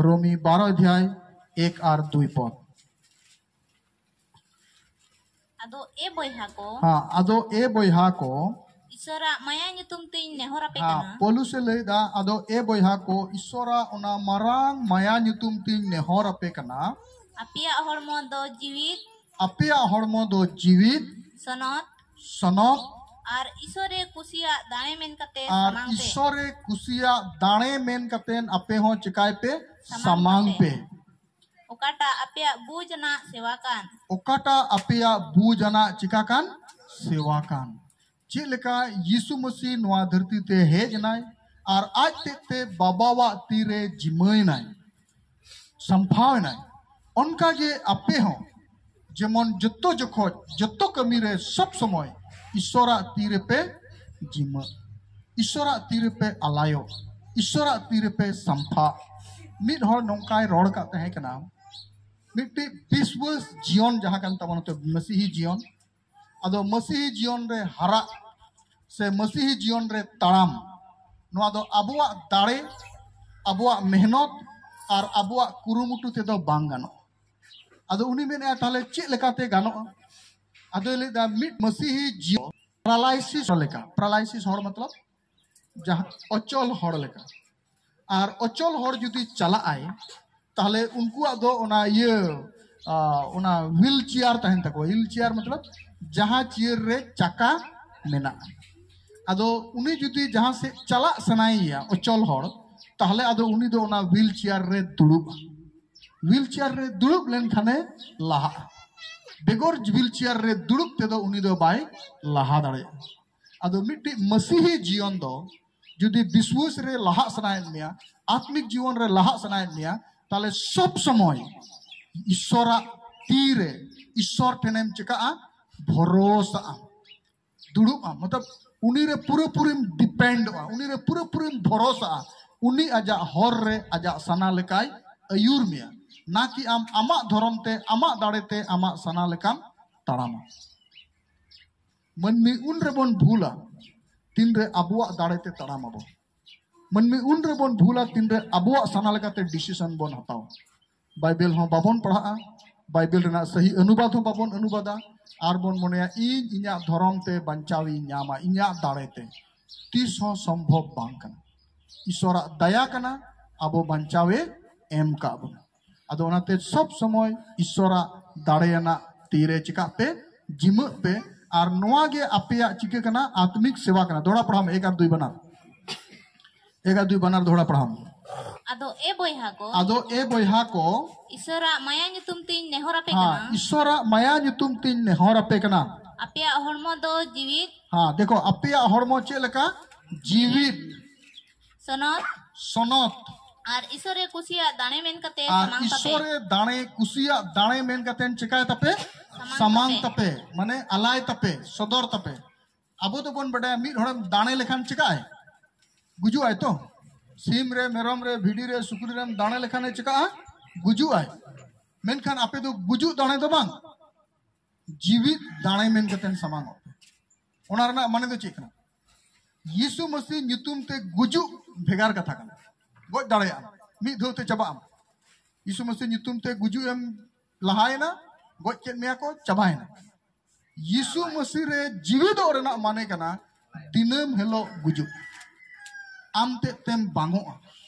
ᱨᱳᱢᱤ ᱵᱟᱨᱚ ᱚᱫᱷᱭᱟᱭ ᱮᱠ ᱟᱨ ᱫᱩᱭ ᱯᱚᱫ᱾ ᱟᱫᱚ ᱮ ᱵᱚᱭᱦᱟ ᱠᱚ, ᱦᱮᱸ, ᱟᱫᱚ ᱮ ᱵᱚᱭᱦᱟ ᱠᱚ, ᱤᱥᱚᱨᱟᱜ ᱢᱟᱭᱟ ᱧᱩᱛᱩᱢ ᱛᱤᱧ ᱱᱮᱦᱚᱨ ᱟᱯᱮ ᱦᱮᱸ, ᱠᱟᱱᱟ᱾ ᱯᱚᱞᱩᱥ ᱮ ᱞᱟᱹᱭᱫᱟ, ᱟᱫᱚ ᱮ ᱵᱚᱭᱦᱟ ᱠᱚ, ᱤᱥᱚᱨᱟᱜ ᱚᱱᱟ ᱢᱟᱨᱟᱝ ᱢᱟᱭᱟ ᱧᱩᱛᱩᱢ ᱛᱤᱧ ᱱᱮᱦᱚᱨ ᱟᱯᱮ ᱠᱟᱱᱟ᱾ ᱟᱯᱮᱭᱟᱜ ᱦᱚᱲᱢᱚ ᱫᱚ ᱡᱤᱣᱤᱫ, ᱟᱯᱮᱭᱟᱜ ᱦᱚᱲᱢᱚ ᱫᱚ ᱡᱤᱣᱤᱫ, ᱥᱚᱱᱚᱛ, ᱥᱚᱱᱚᱛ, ᱟᱨ ᱤᱥᱚᱨᱮ ᱠᱩᱥᱤᱭᱟᱜ ᱫᱟᱲᱮ ᱢᱮᱱ ᱠᱟᱛᱮ ᱟᱨ ᱥᱟᱢᱟᱝ ᱯᱮ᱾ ᱤᱥᱚᱨᱮ ᱠᱩᱥᱤᱭᱟᱜ ᱫᱟᱲᱮ ᱢᱮᱱ ᱠᱟᱛᱮ ᱟᱯᱮ ᱦᱚᱸ ᱪᱮᱠᱟᱭ ᱯᱮ? ᱥᱟᱢᱟᱝ ᱥᱟᱢᱟᱝ ᱯᱮ᱾ ᱯᱮ᱾ ᱚᱠᱟᱴᱟᱜ ᱟᱯᱮᱭᱟᱜ ᱵᱩᱡᱽ ᱟᱱᱟᱜ ᱥᱮᱣᱟ ᱠᱟᱱ᱾ ᱚᱠᱟᱴᱟᱜ ᱟᱯᱮᱭᱟᱜ ᱵᱩᱡᱽ ᱟᱱᱟᱜ ᱪᱮᱠᱟ ᱠᱟᱱ? ᱥᱮᱣᱟ ᱠᱟᱱ᱾ ᱪᱮᱫ ᱞᱮᱠᱟ ᱭᱤᱥᱩ ᱢᱟᱹᱥᱤ ᱱᱚᱣᱟ ᱫᱷᱟᱹᱨᱛᱤ ᱛᱮ ᱦᱮᱡ ᱮᱱᱟᱭ ᱟᱨ ᱟᱡ ᱛᱮᱫ ᱛᱮ ᱵᱟᱵᱟᱣᱟᱜ ᱛᱤᱨᱮ ᱡᱤᱢᱟᱹᱭ ᱮᱱᱟᱭ, ᱥᱟᱢᱯᱷᱟᱣ ᱮᱱᱟᱭ, ᱚᱱᱠᱟ ᱜᱮ ᱟᱯᱮ ᱦᱚᱸ ᱡᱮᱢᱚᱱ ᱡᱚᱛᱚ ᱡᱚᱠᱷᱚᱡ, ᱡᱚᱛᱚ ᱠᱟᱹᱢᱤ ᱨᱮ, ᱥᱚᱵ ᱥᱚᱢᱚᱭ ᱤᱥᱚᱨᱟᱜ ᱛᱤ ᱨᱮᱯᱮ ᱡᱤᱢᱟᱹ, ᱤᱥᱚᱨᱟᱜ ᱛᱤ ᱨᱮᱯᱮ ᱟᱞᱟᱭᱚᱜ, ᱤᱥᱚᱨᱟᱜ ᱛᱤ ᱨᱮᱯᱮ ᱥᱟᱢᱯᱷᱟᱜ᱾ ᱢᱤᱫ ᱦᱚᱲ ᱱᱚᱝᱠᱟᱭ ᱨᱚᱲ ᱠᱟᱜ ᱛᱟᱦᱮᱸ ᱠᱟᱱᱟ, ᱢᱤᱫᱴᱤᱡ ᱵᱤᱥᱣᱟᱹᱥ ᱡᱤᱭᱚᱱ ᱡᱟᱦᱟᱸ ᱠᱟᱱ ᱛᱟᱵᱚᱱᱟ, ᱛᱚ ᱢᱟᱹᱥᱤᱦᱤ ᱡᱤᱭᱚᱱ, ᱟᱫᱚ ᱢᱟᱹᱥᱤᱦᱤ ᱡᱤᱭᱚᱱ ᱨᱮ ᱦᱟᱨᱟᱜ ᱥᱮ ᱢᱟᱹᱥᱤᱦᱤ ᱡᱤᱭᱚᱱ ᱨᱮ ᱛᱟᱲᱟᱢ, ᱱᱚᱣᱟ ᱫᱚ ᱟᱵᱚᱣᱟᱜ ᱫᱟᱲᱮ, ᱟᱵᱚᱣᱟᱜ ᱢᱮᱦᱱᱚᱛ ᱟᱨ ᱟᱵᱚᱣᱟᱜ ᱠᱩᱨᱩᱢᱩᱴᱩ ᱛᱮᱫᱚ ᱵᱟᱝ ᱜᱟᱱᱚᱜᱼᱟ᱾ ᱟᱫᱚ ᱩᱱᱤ ᱢᱮᱱᱮᱫᱼᱟ, ᱛᱟᱦᱞᱮ ᱪᱮᱫ ᱞᱮᱠᱟᱛᱮ ᱜᱟᱱᱚᱜᱼᱟ? ᱟᱫᱚᱭ ᱞᱟᱹᱭᱫᱟ, ᱢᱤᱫ ᱢᱟᱹᱥᱤᱦᱤ ᱡᱤᱭᱚᱱ ᱯᱮᱨᱟᱞᱟᱭᱥᱤᱥ ᱦᱚᱲ ᱞᱮᱠᱟ, ᱯᱮᱨᱟᱞᱟᱭᱥᱤᱥ ᱦᱚᱲ ᱢᱚᱛᱞᱚᱵ ᱡᱟᱦᱟᱸ ᱚᱪᱚᱞ ᱦᱚᱲ ᱞᱮᱠᱟ᱾ ᱟᱨ ᱚᱪᱚᱞ ᱦᱚᱲ ᱡᱩᱫᱤ ᱪᱟᱞᱟᱜ ᱟᱭ, ᱛᱟᱦᱞᱮ ᱩᱱᱠᱩᱣᱟᱜ ᱫᱚ ᱚᱱᱟ ᱤᱭᱟᱹ, ᱟ, ᱚᱱᱟ ᱦᱩᱭᱤᱞ ᱪᱮᱭᱟᱨ ᱛᱟᱦᱮᱱ ᱛᱟᱠᱚᱣᱟ᱾ ᱦᱩᱭᱤᱞ ᱪᱮᱭᱟᱨ ᱢᱚᱛᱞᱚᱵ ᱡᱟᱦᱟᱸ ᱪᱮᱭᱟᱨ ᱨᱮ ᱪᱟᱠᱟ ᱢᱮᱱᱟᱜᱼᱟ᱾ ᱟᱫᱚ ᱩᱱᱤ ᱡᱩᱫᱤ ᱡᱟᱦᱟᱸ ᱥᱮᱫ ᱪᱟᱞᱟᱜ ᱥᱟᱱᱟᱭᱮᱭᱟ ᱚᱪᱚᱞ ᱦᱚᱲ, ᱛᱟᱦᱞᱮ ᱟᱫᱚ ᱩᱱᱤ ᱫᱚ ᱚᱱᱟ ᱦᱩᱭᱤᱞ ᱪᱮᱭᱟᱨ ᱨᱮ ᱫᱩᱲᱩᱵᱼᱟ᱾ ᱦᱩᱭᱤᱞ ᱪᱮᱭᱟᱨ ᱨᱮ ᱫᱩᱲᱩᱵ ᱞᱮᱱᱠᱷᱟᱱᱮ ᱞᱟᱦᱟᱜᱼᱟ᱾ ᱵᱮᱜᱚᱨ ᱦᱩᱭᱤᱞ ᱪᱮᱭᱟᱨ ᱨᱮ ᱫᱩᱲᱩᱵ ᱛᱮᱫᱚ ᱩᱱᱤ ᱫᱚ ᱵᱟᱭ ᱞᱟᱦᱟ ᱫᱟᱲᱮᱭᱟᱜᱼᱟ᱾ ᱟᱫᱚ ᱢᱤᱫᱴᱤᱡ ᱢᱟᱹᱥᱤᱦᱤ ᱡᱤᱭᱚᱱ ᱫᱚ ᱡᱩᱫᱤ ᱵᱤᱥᱣᱟᱥ ᱨᱮ ᱞᱟᱦᱟᱜ ᱥᱟᱱᱟᱭᱮᱫ ᱢᱮᱭᱟ, ᱟᱛᱢᱤᱠ ᱡᱤᱭᱚᱱ ᱨᱮ ᱞᱟᱦᱟᱜ ᱥᱟᱱᱟᱭᱮᱫ ᱢᱮᱭᱟ, ᱛᱟᱦᱞᱮ ᱥᱚᱵ ᱥᱚᱢᱚᱭ ᱤᱥᱚᱨᱟᱜ ᱛᱤ ᱨᱮ, ᱤᱥᱚᱨ ᱴᱷᱮᱱᱮᱢ ᱪᱤᱠᱟᱜᱼᱟ? ᱵᱷᱚᱨᱚᱥᱟᱜᱼᱟ᱾ ᱫᱩᱲᱩᱵᱼᱟ, ᱢᱚᱛᱞᱚᱵ ᱩᱱᱤ ᱨᱮ ᱯᱩᱨᱟᱹᱯᱩᱨᱤᱢ ᱰᱤᱯᱮᱱᱰᱚᱜᱼᱟ, ᱩᱱᱤ ᱨᱮ ᱯᱩᱨᱟᱹᱯᱩᱨᱤᱢ ᱵᱷᱚᱨᱚᱥᱟᱜᱼᱟ᱾ ᱩᱱᱤ ᱟᱡᱟᱜ ᱦᱚᱨ ᱨᱮ ᱟᱡᱟᱜ ᱥᱟᱱᱟ ᱞᱮᱠᱟᱭ ᱟᱹᱭᱩᱨ ᱢᱮᱭᱟ, ᱱᱟ ᱠᱤ ᱟᱢ ᱟᱢᱟᱜ ᱫᱷᱚᱨᱚᱢ ᱛᱮ, ᱟᱢᱟᱜ ᱫᱟᱲᱮ ᱛᱮ, ᱟᱢᱟᱜ ᱥᱟᱱᱟ ᱞᱮᱠᱟᱢ ᱛᱟᱲᱟᱢᱟ᱾ ᱢᱟᱹᱱᱢᱤ ᱩᱱ ᱨᱮᱵᱚᱱ ᱵᱷᱩᱞᱟ, ᱛᱤᱱᱨᱮ ᱟᱵᱚᱣᱟᱜ ᱫᱟᱲᱮ ᱛᱮ ᱛᱟᱲᱟᱢ ᱟᱵᱚᱱ᱾ ᱢᱟᱹᱱᱢᱤ ᱩᱱ ᱨᱮᱵᱚᱱ ᱵᱷᱩᱞᱟ, ᱛᱤᱱᱨᱮ ᱟᱵᱚᱣᱟᱜ ᱥᱟᱱᱟ ᱞᱮᱠᱟᱛᱮ ᱰᱤᱥᱤᱥᱚᱱ ᱵᱚᱱ ᱦᱟᱛᱟᱣᱟ᱾ ᱵᱟᱭᱵᱮᱞ ᱦᱚᱸ ᱵᱟᱵᱚᱱ ᱯᱟᱲᱦᱟᱜᱼᱟ, ᱵᱟᱭᱵᱮᱞ ᱨᱮᱱᱟᱜ ᱥᱟᱹᱦᱤ ᱚᱱᱩᱵᱟᱫ ᱦᱚᱸ ᱵᱟᱵᱚᱱ ᱚᱱᱩᱵᱟᱫᱟ, ᱟᱨ ᱵᱚᱱ ᱢᱚᱱᱮᱭᱟ, "ᱤᱧ ᱤᱧᱟᱹᱜ ᱫᱷᱚᱨᱚᱢ ᱛᱮ ᱵᱟᱧᱪᱟᱣ ᱤᱧ ᱧᱟᱢᱟ, ᱤᱧᱟᱹᱜ ᱫᱟᱲᱮ ᱛᱮ", ᱛᱤᱥ ᱦᱚᱸ ᱥᱚᱢᱵᱷᱚᱵ ᱵᱟᱝ ᱠᱟᱱᱟ᱾ ᱤᱥᱚᱨᱟᱜ ᱫᱟᱭᱟ ᱠᱟᱱᱟ, ᱟᱵᱚ ᱵᱟᱧᱪᱟᱣᱮ ᱮᱢ ᱠᱟᱜ ᱵᱚᱱᱟ᱾ ᱟᱫᱚ ᱚᱱᱟᱛᱮ ᱥᱚᱵ ᱥᱚᱢᱚᱭ ᱤᱥᱚᱨᱟᱜ ᱫᱟᱲᱮᱭᱟᱱᱟᱜ ᱛᱤᱨᱮ ᱪᱤᱠᱟᱜ ᱯᱮ, ᱡᱤᱢᱟᱹᱜ ᱯᱮ᱾ ᱟᱨ ᱱᱚᱣᱟ ᱜᱮ ᱟᱯᱮᱭᱟᱜ ᱪᱤᱠᱟᱹ ᱠᱟᱱᱟ? ᱟᱛᱢᱤᱠ ᱥᱮᱵᱟ ᱠᱟᱱᱟ᱾ ᱫᱚᱦᱲᱟ ᱯᱟᱲᱦᱟᱣ ᱢᱮ, ᱮᱠ ᱟᱨ ᱫᱩᱭ ᱵᱟᱱᱟᱨ᱾ ᱮᱠ ᱟᱨ ᱫᱩᱭ ᱵᱟᱱᱟᱨ ᱫᱚᱦᱲᱟ ᱯᱟᱲᱦᱟᱣ ᱢᱮ᱾ ᱟᱫᱚ ᱮ ᱵᱚᱭᱦᱟ ᱠᱚ, ᱟᱫᱚ ᱮ ᱵᱚᱭᱦᱟ ᱠᱚ, ᱤᱥᱚᱨᱟᱜ ᱢᱟᱭᱟ ᱧᱩᱛᱩᱢ ᱛᱤᱧ ᱱᱮᱦᱚᱨ ᱟᱯᱮ ᱦᱮᱸ, ᱠᱟᱱᱟ, ᱤᱥᱚᱨᱟᱜ ᱢᱟᱭᱟ ᱧᱩᱛᱩᱢ ᱛᱤᱧ ᱱᱮᱦᱚᱨ ᱟᱯᱮ ᱠᱟᱱᱟ᱾ ᱟᱯᱮᱭᱟᱜ ᱦᱚᱲᱢᱚ ᱫᱚ ᱡᱤᱣᱤᱫ, ᱦᱮᱸ, ᱫᱮᱠᱷᱚ, ᱟᱯᱮᱭᱟᱜ ᱦᱚᱲᱢᱚ ᱪᱮᱫ ᱞᱮᱠᱟ? ᱡᱤᱣᱤᱫ, ᱥᱚᱱᱚᱛ, ᱥᱚᱱᱚᱛ, ᱟᱨ ᱤᱥᱚᱨᱮ ᱠᱩᱥᱤᱭᱟᱜ ᱫᱟᱲᱮ ᱢᱮᱱ ᱠᱟᱛᱮ ᱟᱨ ᱥᱟᱢᱟᱝ ᱛᱟᱯᱮ᱾ ᱤᱥᱚᱨᱮ ᱫᱟᱲᱮ, ᱠᱩᱥᱤᱭᱟᱜ ᱫᱟᱲᱮ ᱢᱮᱱ ᱠᱟᱛᱮ ᱪᱤᱠᱟᱭ ᱛᱟᱯᱮ? ᱥᱟᱢᱟᱝ ᱥᱟᱢᱟᱝ ᱛᱟᱯᱮ᱾ ᱛᱟᱯᱮ, ᱢᱟᱱᱮ ᱟᱞᱟᱭ ᱛᱟᱯᱮ, ᱥᱚᱫᱚᱨ ᱛᱟᱯᱮ᱾ ᱟᱵᱚ ᱫᱚᱵᱚᱱ ᱵᱟᱰᱟᱭᱟ, ᱢᱤᱫ ᱦᱚᱲᱮᱢ ᱫᱟᱲᱮ ᱞᱮᱠᱷᱟᱱ ᱪᱤᱠᱟᱜᱼᱟᱭ? ᱜᱩᱡᱩᱜᱼᱟᱭ ᱛᱚ᱾ ᱥᱤᱢ ᱨᱮ, ᱢᱮᱨᱚᱢ ᱨᱮ, ᱵᱷᱤᱰᱤ ᱨᱮ, ᱥᱩᱠᱨᱤ ᱨᱮᱢ ᱫᱟᱲᱮ ᱞᱮᱠᱷᱟᱱᱮ ᱪᱤᱠᱟᱜᱼᱟ? ᱜᱩᱡᱩᱜᱼᱟᱭ᱾ ᱢᱮᱱᱠᱷᱟᱱ ᱟᱯᱮ ᱫᱚ ᱜᱩᱡᱩᱜ ᱫᱟᱲᱮ ᱫᱚ ᱵᱟᱝ, ᱡᱤᱣᱤᱫ ᱫᱟᱲᱮ ᱢᱮᱱ ᱠᱟᱛᱮ ᱥᱟᱢᱟᱝᱚᱜ ᱯᱮ᱾ ᱚᱱᱟ ᱨᱮᱱᱟᱜ ᱢᱟᱱᱮ ᱫᱚ ᱪᱮᱫ ᱠᱟᱱᱟ? ᱭᱤᱥᱩ ᱢᱟᱹᱥᱤ ᱧᱩᱛᱩᱢ ᱛᱮ ᱜᱩᱡᱩᱜ ᱵᱷᱮᱜᱟᱨ ᱠᱟᱛᱷᱟ ᱠᱟᱱᱟ᱾ ᱜᱚᱡ ᱫᱟᱲᱮᱭᱟᱜᱼᱟᱢ, ᱢᱤᱫ ᱫᱷᱟᱣ ᱛᱮ ᱪᱟᱵᱟᱜ ᱟᱢ᱾ ᱭᱤᱥᱩ ᱢᱟᱹᱥᱤ ᱧᱩᱛᱩᱢ ᱛᱮ ᱜᱩᱡᱩᱜ ᱮᱢ ᱞᱟᱦᱟᱭᱮᱱᱟ, ᱜᱚᱡ ᱠᱮᱫ ᱢᱮᱭᱟ ᱠᱚ, ᱪᱟᱵᱟᱭᱮᱱᱟ᱾ ᱭᱤᱥᱩ ᱢᱟᱹᱥᱤ ᱨᱮ ᱡᱤᱣᱤᱫᱚᱜ ᱨᱮᱱᱟᱜ ᱢᱟᱱᱮ ᱠᱟᱱᱟ ᱫᱤᱱᱟᱹᱢ ᱦᱤᱞᱳᱜ ᱜᱩᱡᱩᱜ᱾ ᱟᱢ ᱛᱮᱫ ᱛᱮᱢ ᱵᱟᱝᱚᱜᱼᱟ᱾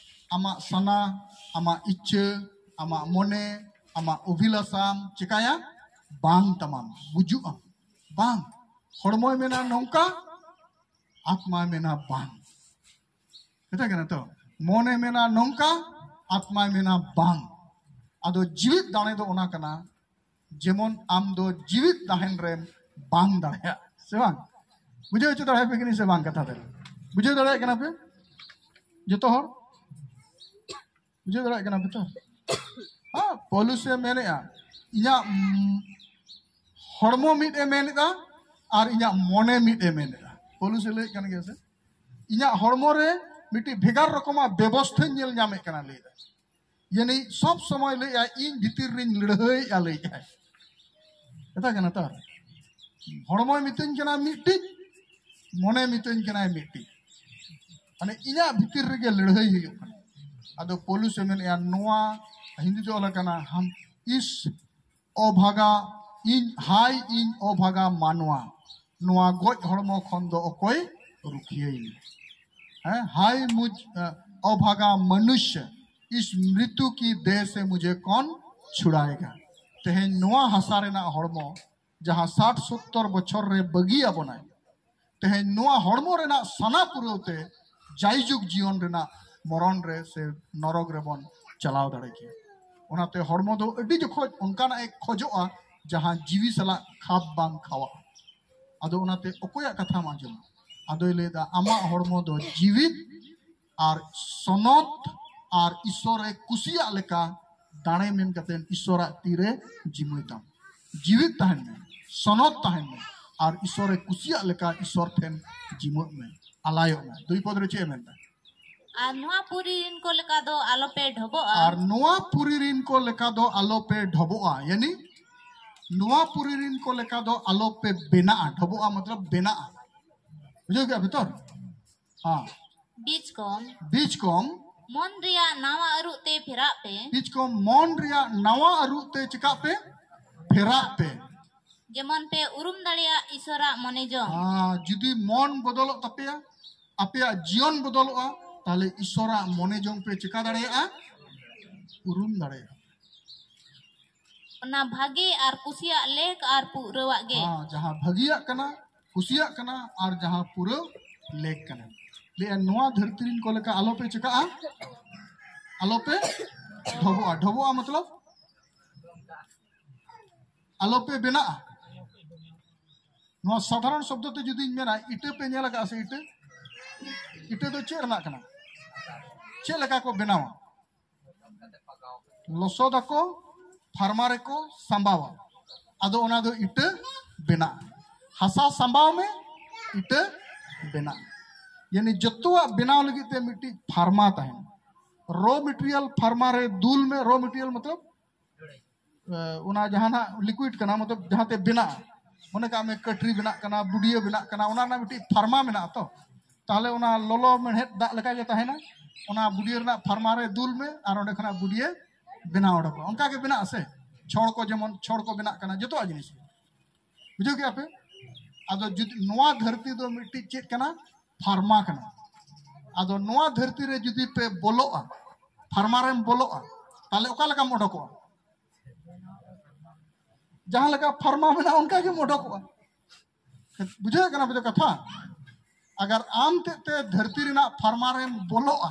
ᱟᱢᱟᱜ ᱥᱟᱱᱟ, ᱟᱢᱟᱜ ᱤᱪᱪᱷᱟᱹ, ᱟᱢᱟᱜ ᱢᱚᱱᱮ, ᱟᱢᱟᱜ ᱚᱵᱷᱤᱞᱟᱥᱟᱢ ᱪᱤᱠᱟᱭᱟ? ᱵᱟᱝ ᱛᱟᱢᱟᱢ, ᱜᱩᱡᱩᱜ ᱟᱢ᱾ ᱵᱟᱝ, ᱦᱚᱲᱢᱚᱭ ᱢᱮᱱᱟ ᱱᱚᱝᱠᱟ, ᱟᱛᱢᱟᱭ ᱢᱮᱱᱟ ᱵᱟᱝ᱾ ᱠᱟᱛᱷᱟ ᱠᱟᱱᱟ ᱛᱚ? ᱢᱚᱱᱮ ᱢᱮᱱᱟ ᱱᱚᱝᱠᱟ, ᱟᱛᱢᱟᱭ ᱢᱮᱱᱟ ᱵᱟᱝ᱾ ᱟᱫᱚ ᱡᱤᱣᱤᱫ ᱫᱟᱲᱮ ᱫᱚ ᱚᱱᱟ ᱠᱟᱱᱟ, ᱡᱮᱢᱚᱱ ᱟᱢ ᱫᱚ ᱡᱤᱣᱤᱫ ᱛᱟᱦᱮᱱ ᱨᱮᱢ ᱵᱟᱝ ᱫᱟᱲᱮᱭᱟᱜ, ᱥᱮ ᱵᱟᱝ? ᱵᱩᱡᱷᱟᱹᱣ ᱦᱚᱪᱚ ᱫᱟᱲᱮᱭᱟᱜ ᱯᱮ ᱠᱤᱱᱤ ᱥᱮ ᱵᱟᱝ ᱠᱟᱛᱷᱟ ᱫᱚ? ᱵᱩᱡᱷᱟᱹᱣ ᱫᱟᱲᱮᱭᱟᱜ ᱠᱟᱱᱟ ᱯᱮ ᱡᱚᱛᱚ ᱦᱚᱲ? ᱵᱩᱡᱷᱟᱹᱣ ᱫᱟᱲᱮᱭᱟᱜ ᱠᱟᱱᱟ ᱯᱮ ᱛᱚ? ᱦᱮᱸ, ᱯᱚᱞᱩᱥ ᱮ ᱢᱮᱱᱮᱫᱼᱟ, ᱤᱧᱟᱹᱜ ᱦᱚᱲᱢᱚ ᱢᱤᱫ ᱮ ᱢᱮᱱᱮᱫᱼᱟ ᱟᱨ ᱤᱧᱟᱹᱜ ᱢᱚᱱᱮ ᱢᱤᱫ ᱮ ᱢᱮᱱᱮᱫᱼᱟ᱾ ᱯᱚᱞᱩᱥ ᱮ ᱞᱟᱹᱭᱮᱫ ᱠᱟᱱ ᱜᱮᱭᱟ ᱥᱮ? ᱤᱧᱟᱹᱜ ᱦᱚᱲᱢᱚ ᱨᱮ ᱢᱤᱫᱴᱤᱡ ᱵᱷᱮᱜᱟᱨ ᱨᱚᱠᱚᱢᱟᱜ ᱵᱮᱵᱚᱥᱛᱷᱟᱧ ᱧᱮᱞ ᱧᱟᱢᱮᱫ ᱠᱟᱱᱟ, ᱞᱟᱹᱭᱮᱫᱼᱟ᱾ ᱭᱟᱱᱤ ᱥᱚᱵ ᱥᱚᱢᱚᱭ ᱞᱟᱹᱭᱮᱫᱼᱟ, ᱤᱧ ᱵᱷᱤᱛᱤᱨ ᱨᱤᱧ ᱞᱟᱹᱲᱦᱟᱹᱭᱮᱫᱼᱟ, ᱞᱟᱹᱭᱮᱫᱼᱟᱭ᱾ ᱠᱟᱛᱷᱟ ᱠᱟᱱᱟ ᱛᱚ? ᱦᱚᱲᱢᱚᱭ ᱢᱤᱛᱟᱹᱧ ᱠᱟᱱᱟ ᱢᱤᱫᱴᱤᱡ, ᱢᱚᱱᱮ ᱢᱤᱛᱟᱹᱧ ᱠᱟᱱᱟᱭ ᱢᱤᱫᱴᱤᱡ᱾ ᱢᱟᱱᱮ ᱤᱧᱟᱹᱜ ᱵᱷᱤᱛᱤᱨ ᱨᱮᱜᱮ ᱞᱟᱹᱲᱦᱟᱹᱭ ᱦᱩᱭᱩᱜ ᱠᱟᱱᱟ᱾ ᱟᱫᱚ ᱯᱚᱞᱩᱥ ᱮ ᱢᱮᱱᱮᱫᱼᱟ, ᱱᱚᱣᱟ ᱦᱤᱱᱫᱤ ᱛᱮ ᱚᱞ ᱟᱠᱟᱱᱟ, ᱦᱟᱢ ᱤᱥ ᱚᱵᱷᱟᱜᱟ, ᱤᱧ, ᱦᱟᱭ ᱤᱧ ᱚᱵᱷᱟᱜᱟ ᱢᱟᱱᱣᱟ, ᱱᱚᱣᱟ ᱜᱚᱡ ᱦᱚᱲᱢᱚ ᱠᱷᱚᱱ ᱫᱚ ᱚᱠᱚᱭ ᱨᱩᱠᱷᱤᱭᱟᱹᱧ? ᱦᱮᱸ, ᱦᱟᱭ ᱢᱩᱡᱽ ᱚᱵᱷᱟᱜᱟ ᱢᱟᱱᱩᱥᱭ, ᱤᱥ ᱢᱨᱤᱛᱩ ᱠᱤ ᱫᱮᱦ ᱥᱮ ᱢᱩᱡᱷᱮ ᱠᱚᱱ ᱪᱷᱩᱲᱟᱭᱮᱜᱟ? ᱛᱮᱦᱮᱧ ᱱᱚᱣᱟ ᱦᱟᱥᱟ ᱨᱮᱱᱟᱜ ᱦᱚᱲᱢᱚ ᱡᱟᱦᱟᱸ ᱥᱟᱴ ᱥᱚᱛᱛᱚᱨ ᱵᱚᱪᱷᱚᱨ ᱨᱮ ᱵᱟᱹᱜᱤ ᱟᱵᱚᱱᱟᱭ, ᱛᱮᱦᱮᱧ ᱱᱚᱣᱟ ᱦᱚᱲᱢᱚ ᱨᱮᱱᱟᱜ ᱥᱟᱱᱟ ᱯᱩᱨᱟᱹᱣ ᱛᱮ ᱡᱟᱭᱡᱩᱜᱽ ᱡᱤᱭᱚᱱ ᱨᱮᱱᱟᱜ ᱢᱚᱨᱚᱱ ᱨᱮ ᱥᱮ ᱱᱚᱨᱚᱠ ᱨᱮᱵᱚᱱ ᱪᱟᱞᱟᱣ ᱫᱟᱲᱮ ᱠᱮᱭᱟ᱾ ᱚᱱᱟᱛᱮ ᱦᱚᱲᱢᱚ ᱫᱚ ᱟᱹᱰᱤ ᱡᱚᱠᱷᱚᱡ ᱚᱱᱠᱟᱱᱟᱜ ᱮ ᱠᱷᱚᱡᱚᱜᱼᱟ ᱡᱟᱦᱟᱸ ᱡᱤᱣᱤ ᱥᱟᱞᱟᱜ ᱠᱷᱟᱯ ᱵᱟᱝ ᱠᱷᱟᱣᱟᱜᱼᱟ᱾ ᱟᱫᱚ ᱚᱱᱟᱛᱮ ᱚᱠᱚᱭᱟᱜ ᱠᱟᱛᱷᱟᱢ ᱟᱸᱡᱚᱢᱟ? ᱟᱫᱚᱭ ᱞᱟᱹᱭᱫᱟ, ᱟᱢᱟᱜ ᱦᱚᱲᱢᱚ ᱫᱚ ᱡᱤᱣᱤᱫ ᱟᱨ ᱥᱚᱱᱚᱛ ᱟᱨ ᱤᱥᱚᱨᱮ ᱠᱩᱥᱤᱭᱟᱜ ᱞᱮᱠᱟ ᱫᱟᱲᱮ ᱢᱮᱱ ᱠᱟᱛᱮ ᱤᱥᱚᱨᱟᱜ ᱛᱤᱨᱮ ᱡᱤᱢᱟᱹᱭ ᱛᱟᱢ᱾ ᱡᱤᱣᱤᱫ ᱛᱟᱦᱮᱱ ᱢᱮ, ᱥᱚᱱᱚᱛ ᱛᱟᱦᱮᱱ ᱢᱮ, ᱟᱨ ᱤᱥᱚᱨᱮ ᱠᱩᱥᱤᱭᱟᱜ ᱞᱮᱠᱟ ᱤᱥᱚᱨ ᱴᱷᱮᱱ ᱡᱤᱢᱟᱹᱜ ᱢᱮ, ᱟᱞᱟᱭᱚᱜ ᱢᱮ᱾ ᱫᱩᱭ ᱯᱚᱫ ᱨᱮ ᱪᱮᱫ ᱮ ᱢᱮᱱᱫᱟ? ᱟᱨ ᱱᱚᱣᱟ ᱯᱩᱨᱤ ᱨᱤᱱ ᱠᱚ ᱞᱮᱠᱟ ᱫᱚ ᱟᱞᱚᱯᱮ ᱰᱷᱚᱵᱚᱜᱼᱟ᱾ ᱟᱨ ᱱᱚᱣᱟ ᱯᱩᱨᱤ ᱨᱤᱱ ᱠᱚ ᱞᱮᱠᱟ ᱫᱚ ᱟᱞᱚᱯᱮ ᱰᱷᱚᱵᱚᱜᱼᱟ, ᱭᱟᱱᱤ ᱱᱚᱣᱟ ᱯᱩᱨᱤ ᱨᱤᱱ ᱠᱚ ᱞᱮᱠᱟ ᱫᱚ ᱟᱞᱚᱯᱮ ᱵᱮᱱᱟᱜᱼᱟ᱾ ᱰᱷᱚᱵᱚᱜᱼᱟ ᱢᱚᱛᱞᱚᱵ ᱵᱮᱱᱟᱜᱼᱟ᱾ ᱵᱩᱡᱷᱟᱹᱣ ᱠᱮᱫᱟ ᱯᱮ ᱛᱚ? ᱦᱮᱸ᱾ ᱵᱤᱪᱠᱚᱢ ᱵᱤᱪᱠᱚᱢ ᱢᱚᱱ ᱨᱮᱭᱟᱜ ᱱᱟᱣᱟ ᱟᱹᱨᱩᱜ ᱛᱮ ᱯᱷᱮᱨᱟᱜ ᱯᱮ᱾ ᱵᱤᱪᱠᱚᱢ ᱢᱚᱱ ᱨᱮᱭᱟᱜ ᱱᱟᱣᱟ ᱟᱹᱨᱩᱜ ᱛᱮ ᱪᱮᱠᱟᱜ ᱯᱮ? ᱯᱷᱮᱨᱟᱜ ᱯᱮ᱾ ᱡᱮᱢᱚᱱ ᱯᱮ ᱩᱨᱩᱢ ᱫᱟᱲᱮᱭᱟᱜ ᱤᱥᱚᱨᱟᱜ ᱢᱚᱱᱮ ᱡᱚᱝ᱾ ᱟᱨ ᱡᱩᱫᱤ ᱢᱚᱱ ᱵᱚᱫᱚᱞᱚᱜ ᱛᱟᱯᱮᱭᱟ, ᱟᱯᱮᱭᱟᱜ ᱡᱤᱭᱚᱱ ᱵᱚᱫᱚᱞᱚᱜᱼᱟ, ᱛᱟᱦᱞᱮ ᱤᱥᱚᱨᱟᱜ ᱢᱚᱱᱮ ᱡᱚᱝ ᱯᱮ ᱪᱮᱠᱟ ᱫᱟᱲᱮᱭᱟᱜᱼᱟ? ᱩᱨᱩᱢ ᱫᱟᱲᱮᱭᱟᱜᱼᱟ᱾ ᱚᱱᱟ ᱵᱷᱟᱜᱮ ᱟᱨ ᱠᱩᱥᱤᱭᱟᱜ ᱞᱮᱠ ᱟᱨ ᱯᱩᱨᱟᱹᱣᱟᱜ ᱜᱮ᱾ ᱦᱮᱸ, ᱡᱟᱦᱟᱸ ᱵᱷᱟᱹᱜᱤᱭᱟᱜ ᱠᱟᱱᱟ, ᱠᱩᱥᱤᱭᱟᱜ ᱠᱟᱱᱟ, ᱟᱨ ᱡᱟᱦᱟᱸ ᱯᱩᱨᱟᱹᱣ ᱞᱮᱠ ᱠᱟᱱᱟ᱾ ᱞᱟᱹᱭᱟ, ᱱᱚᱣᱟ ᱫᱷᱟᱹᱨᱛᱤ ᱨᱤᱱ ᱠᱚ ᱞᱮᱠᱟ ᱟᱞᱚᱯᱮ ᱪᱤᱠᱟᱹᱜᱼᱟ, ᱟᱞᱚᱯᱮ ᱰᱷᱚᱵᱚᱜᱼᱟ᱾ ᱰᱷᱚᱵᱚᱜᱼᱟ ᱢᱚᱛᱞᱚᱵ ᱟᱞᱚᱯᱮ ᱵᱮᱱᱟᱜᱼᱟ᱾ ᱱᱚᱣᱟ ᱥᱟᱫᱷᱟᱨᱚᱱ ᱥᱚᱵᱫᱚ ᱛᱮ ᱡᱩᱫᱤᱧ ᱢᱮᱱᱟ, ᱤᱴᱟᱹ ᱯᱮ ᱧᱮᱞ ᱟᱠᱟᱫᱼᱟ ᱥᱮ? ᱤᱴᱟᱹ, ᱤᱴᱟᱹ ᱫᱚ ᱪᱮᱫ ᱨᱮᱱᱟᱜ ᱠᱟᱱᱟ? ᱪᱮᱫ ᱞᱮᱠᱟ ᱠᱚ ᱵᱮᱱᱟᱣᱟ? ᱞᱚᱥᱚᱫᱟᱠᱚ, ᱯᱷᱟᱨᱢᱟ ᱨᱮᱠᱚ ᱥᱟᱸᱵᱟᱣᱟ, ᱟᱫᱚ ᱚᱱᱟ ᱫᱚ ᱤᱴᱟᱹ ᱵᱮᱱᱟᱜᱼᱟ᱾ ᱦᱟᱥᱟ ᱥᱟᱸᱵᱟᱣ ᱢᱮ, ᱤᱴᱟᱹ ᱵᱮᱱᱟᱜᱼᱟ᱾ ᱭᱟᱱᱤ ᱡᱚᱛᱚᱣᱟᱜ ᱵᱮᱱᱟᱣ ᱞᱟᱹᱜᱤᱫ ᱛᱮ ᱢᱤᱫᱴᱤᱡ ᱯᱷᱟᱨᱢᱟ ᱛᱟᱦᱮᱱᱟ᱾ ᱨᱚ ᱢᱮᱴᱮᱨᱤᱭᱟᱞ ᱯᱷᱟᱨᱢᱟ ᱨᱮ ᱫᱩᱞ ᱢᱮ᱾ ᱨᱚ ᱢᱮᱴᱮᱨᱤᱭᱟᱞ ᱢᱚᱛᱞᱚᱵ ᱚᱱᱟ ᱡᱟᱦᱟᱱᱟᱜ ᱞᱤᱠᱩᱭᱤᱰ ᱠᱟᱱᱟ, ᱢᱚᱛᱞᱚᱵ ᱡᱟᱦᱟᱸᱛᱮ ᱵᱮᱱᱟᱜᱼᱟ, ᱢᱚᱱᱮ ᱠᱟᱜ ᱢᱮ ᱠᱟᱹᱴᱨᱤ ᱵᱮᱱᱟᱜ ᱠᱟᱱᱟ, ᱵᱩᱰᱤᱭᱟᱹ ᱵᱮᱱᱟᱜ ᱠᱟᱱᱟ, ᱚᱱᱟ ᱨᱮᱱᱟᱜ ᱢᱤᱫᱴᱤᱡ ᱯᱷᱟᱨᱢᱟ ᱢᱮᱱᱟᱜᱼᱟ᱾ ᱛᱚ ᱛᱟᱦᱚᱞᱮ ᱚᱱᱟ ᱞᱚᱞᱚ ᱢᱮᱬᱦᱮᱫ ᱫᱟᱜ ᱞᱮᱠᱟ ᱜᱮ ᱛᱟᱦᱮᱱᱟ᱾ ᱚᱱᱟ ᱵᱩᱰᱤᱭᱟᱹ ᱨᱮᱱᱟᱜ ᱯᱷᱟᱨᱢᱟ ᱨᱮ ᱫᱩᱞ ᱢᱮ ᱟᱨ ᱚᱸᱰᱮ ᱠᱷᱚᱱᱟᱜ ᱵᱩᱰᱤᱭᱟᱹ ᱵᱮᱱᱟᱣ ᱚᱰᱚᱠᱚᱜᱼᱟ᱾ ᱚᱱᱠᱟ ᱜᱮ ᱵᱮᱱᱟᱜᱼᱟ ᱥᱮ? ᱪᱷᱚᱲ ᱠᱚ, ᱡᱮᱢᱚᱱ ᱪᱷᱚᱲ ᱠᱚ ᱵᱮᱱᱟᱜ ᱠᱟᱱᱟ, ᱡᱚᱛᱚᱣᱟᱜ ᱡᱤᱱᱤᱥ ᱜᱮ᱾ ᱵᱩᱡᱷᱟᱹᱣ ᱠᱮᱜᱼᱟ ᱯᱮ? ᱟᱫᱚ ᱡᱩᱫᱤ ᱱᱚᱣᱟ ᱫᱷᱟᱹᱨᱛᱤ ᱫᱚ ᱢᱤᱫᱴᱤᱡ ᱪᱮᱫ ᱠᱟᱱᱟ? ᱯᱷᱟᱨᱢᱟ ᱠᱟᱱᱟ᱾ ᱟᱫᱚ ᱱᱚᱣᱟ ᱫᱷᱟᱹᱨᱛᱤ ᱨᱮ ᱡᱩᱫᱤ ᱯᱮ ᱵᱚᱞᱚᱜᱼᱟ, ᱯᱷᱟᱨᱢᱟ ᱨᱮᱢ ᱵᱚᱞᱚᱜᱼᱟ, ᱛᱟᱦᱚᱞᱮ ᱚᱠᱟ ᱞᱮᱠᱟᱢ ᱚᱰᱚᱠᱚᱜᱼᱟ? ᱡᱟᱦᱟᱸ ᱞᱮᱠᱟ ᱯᱷᱟᱨᱢᱟ ᱢᱮᱱᱟᱜᱼᱟ, ᱚᱱᱠᱟ ᱜᱮᱢ ᱚᱰᱚᱠᱚᱜᱼᱟ᱾ ᱵᱩᱡᱷᱟᱹᱣ ᱠᱟᱱᱟ ᱯᱮ ᱛᱚ ᱠᱟᱛᱷᱟ? ᱟᱜᱟᱨ ᱟᱢ ᱛᱮᱫ ᱛᱮ ᱫᱷᱟᱹᱨᱛᱤ ᱨᱮᱱᱟᱜ ᱯᱷᱟᱨᱢᱟ ᱨᱮᱢ ᱵᱚᱞᱚᱜᱼᱟ,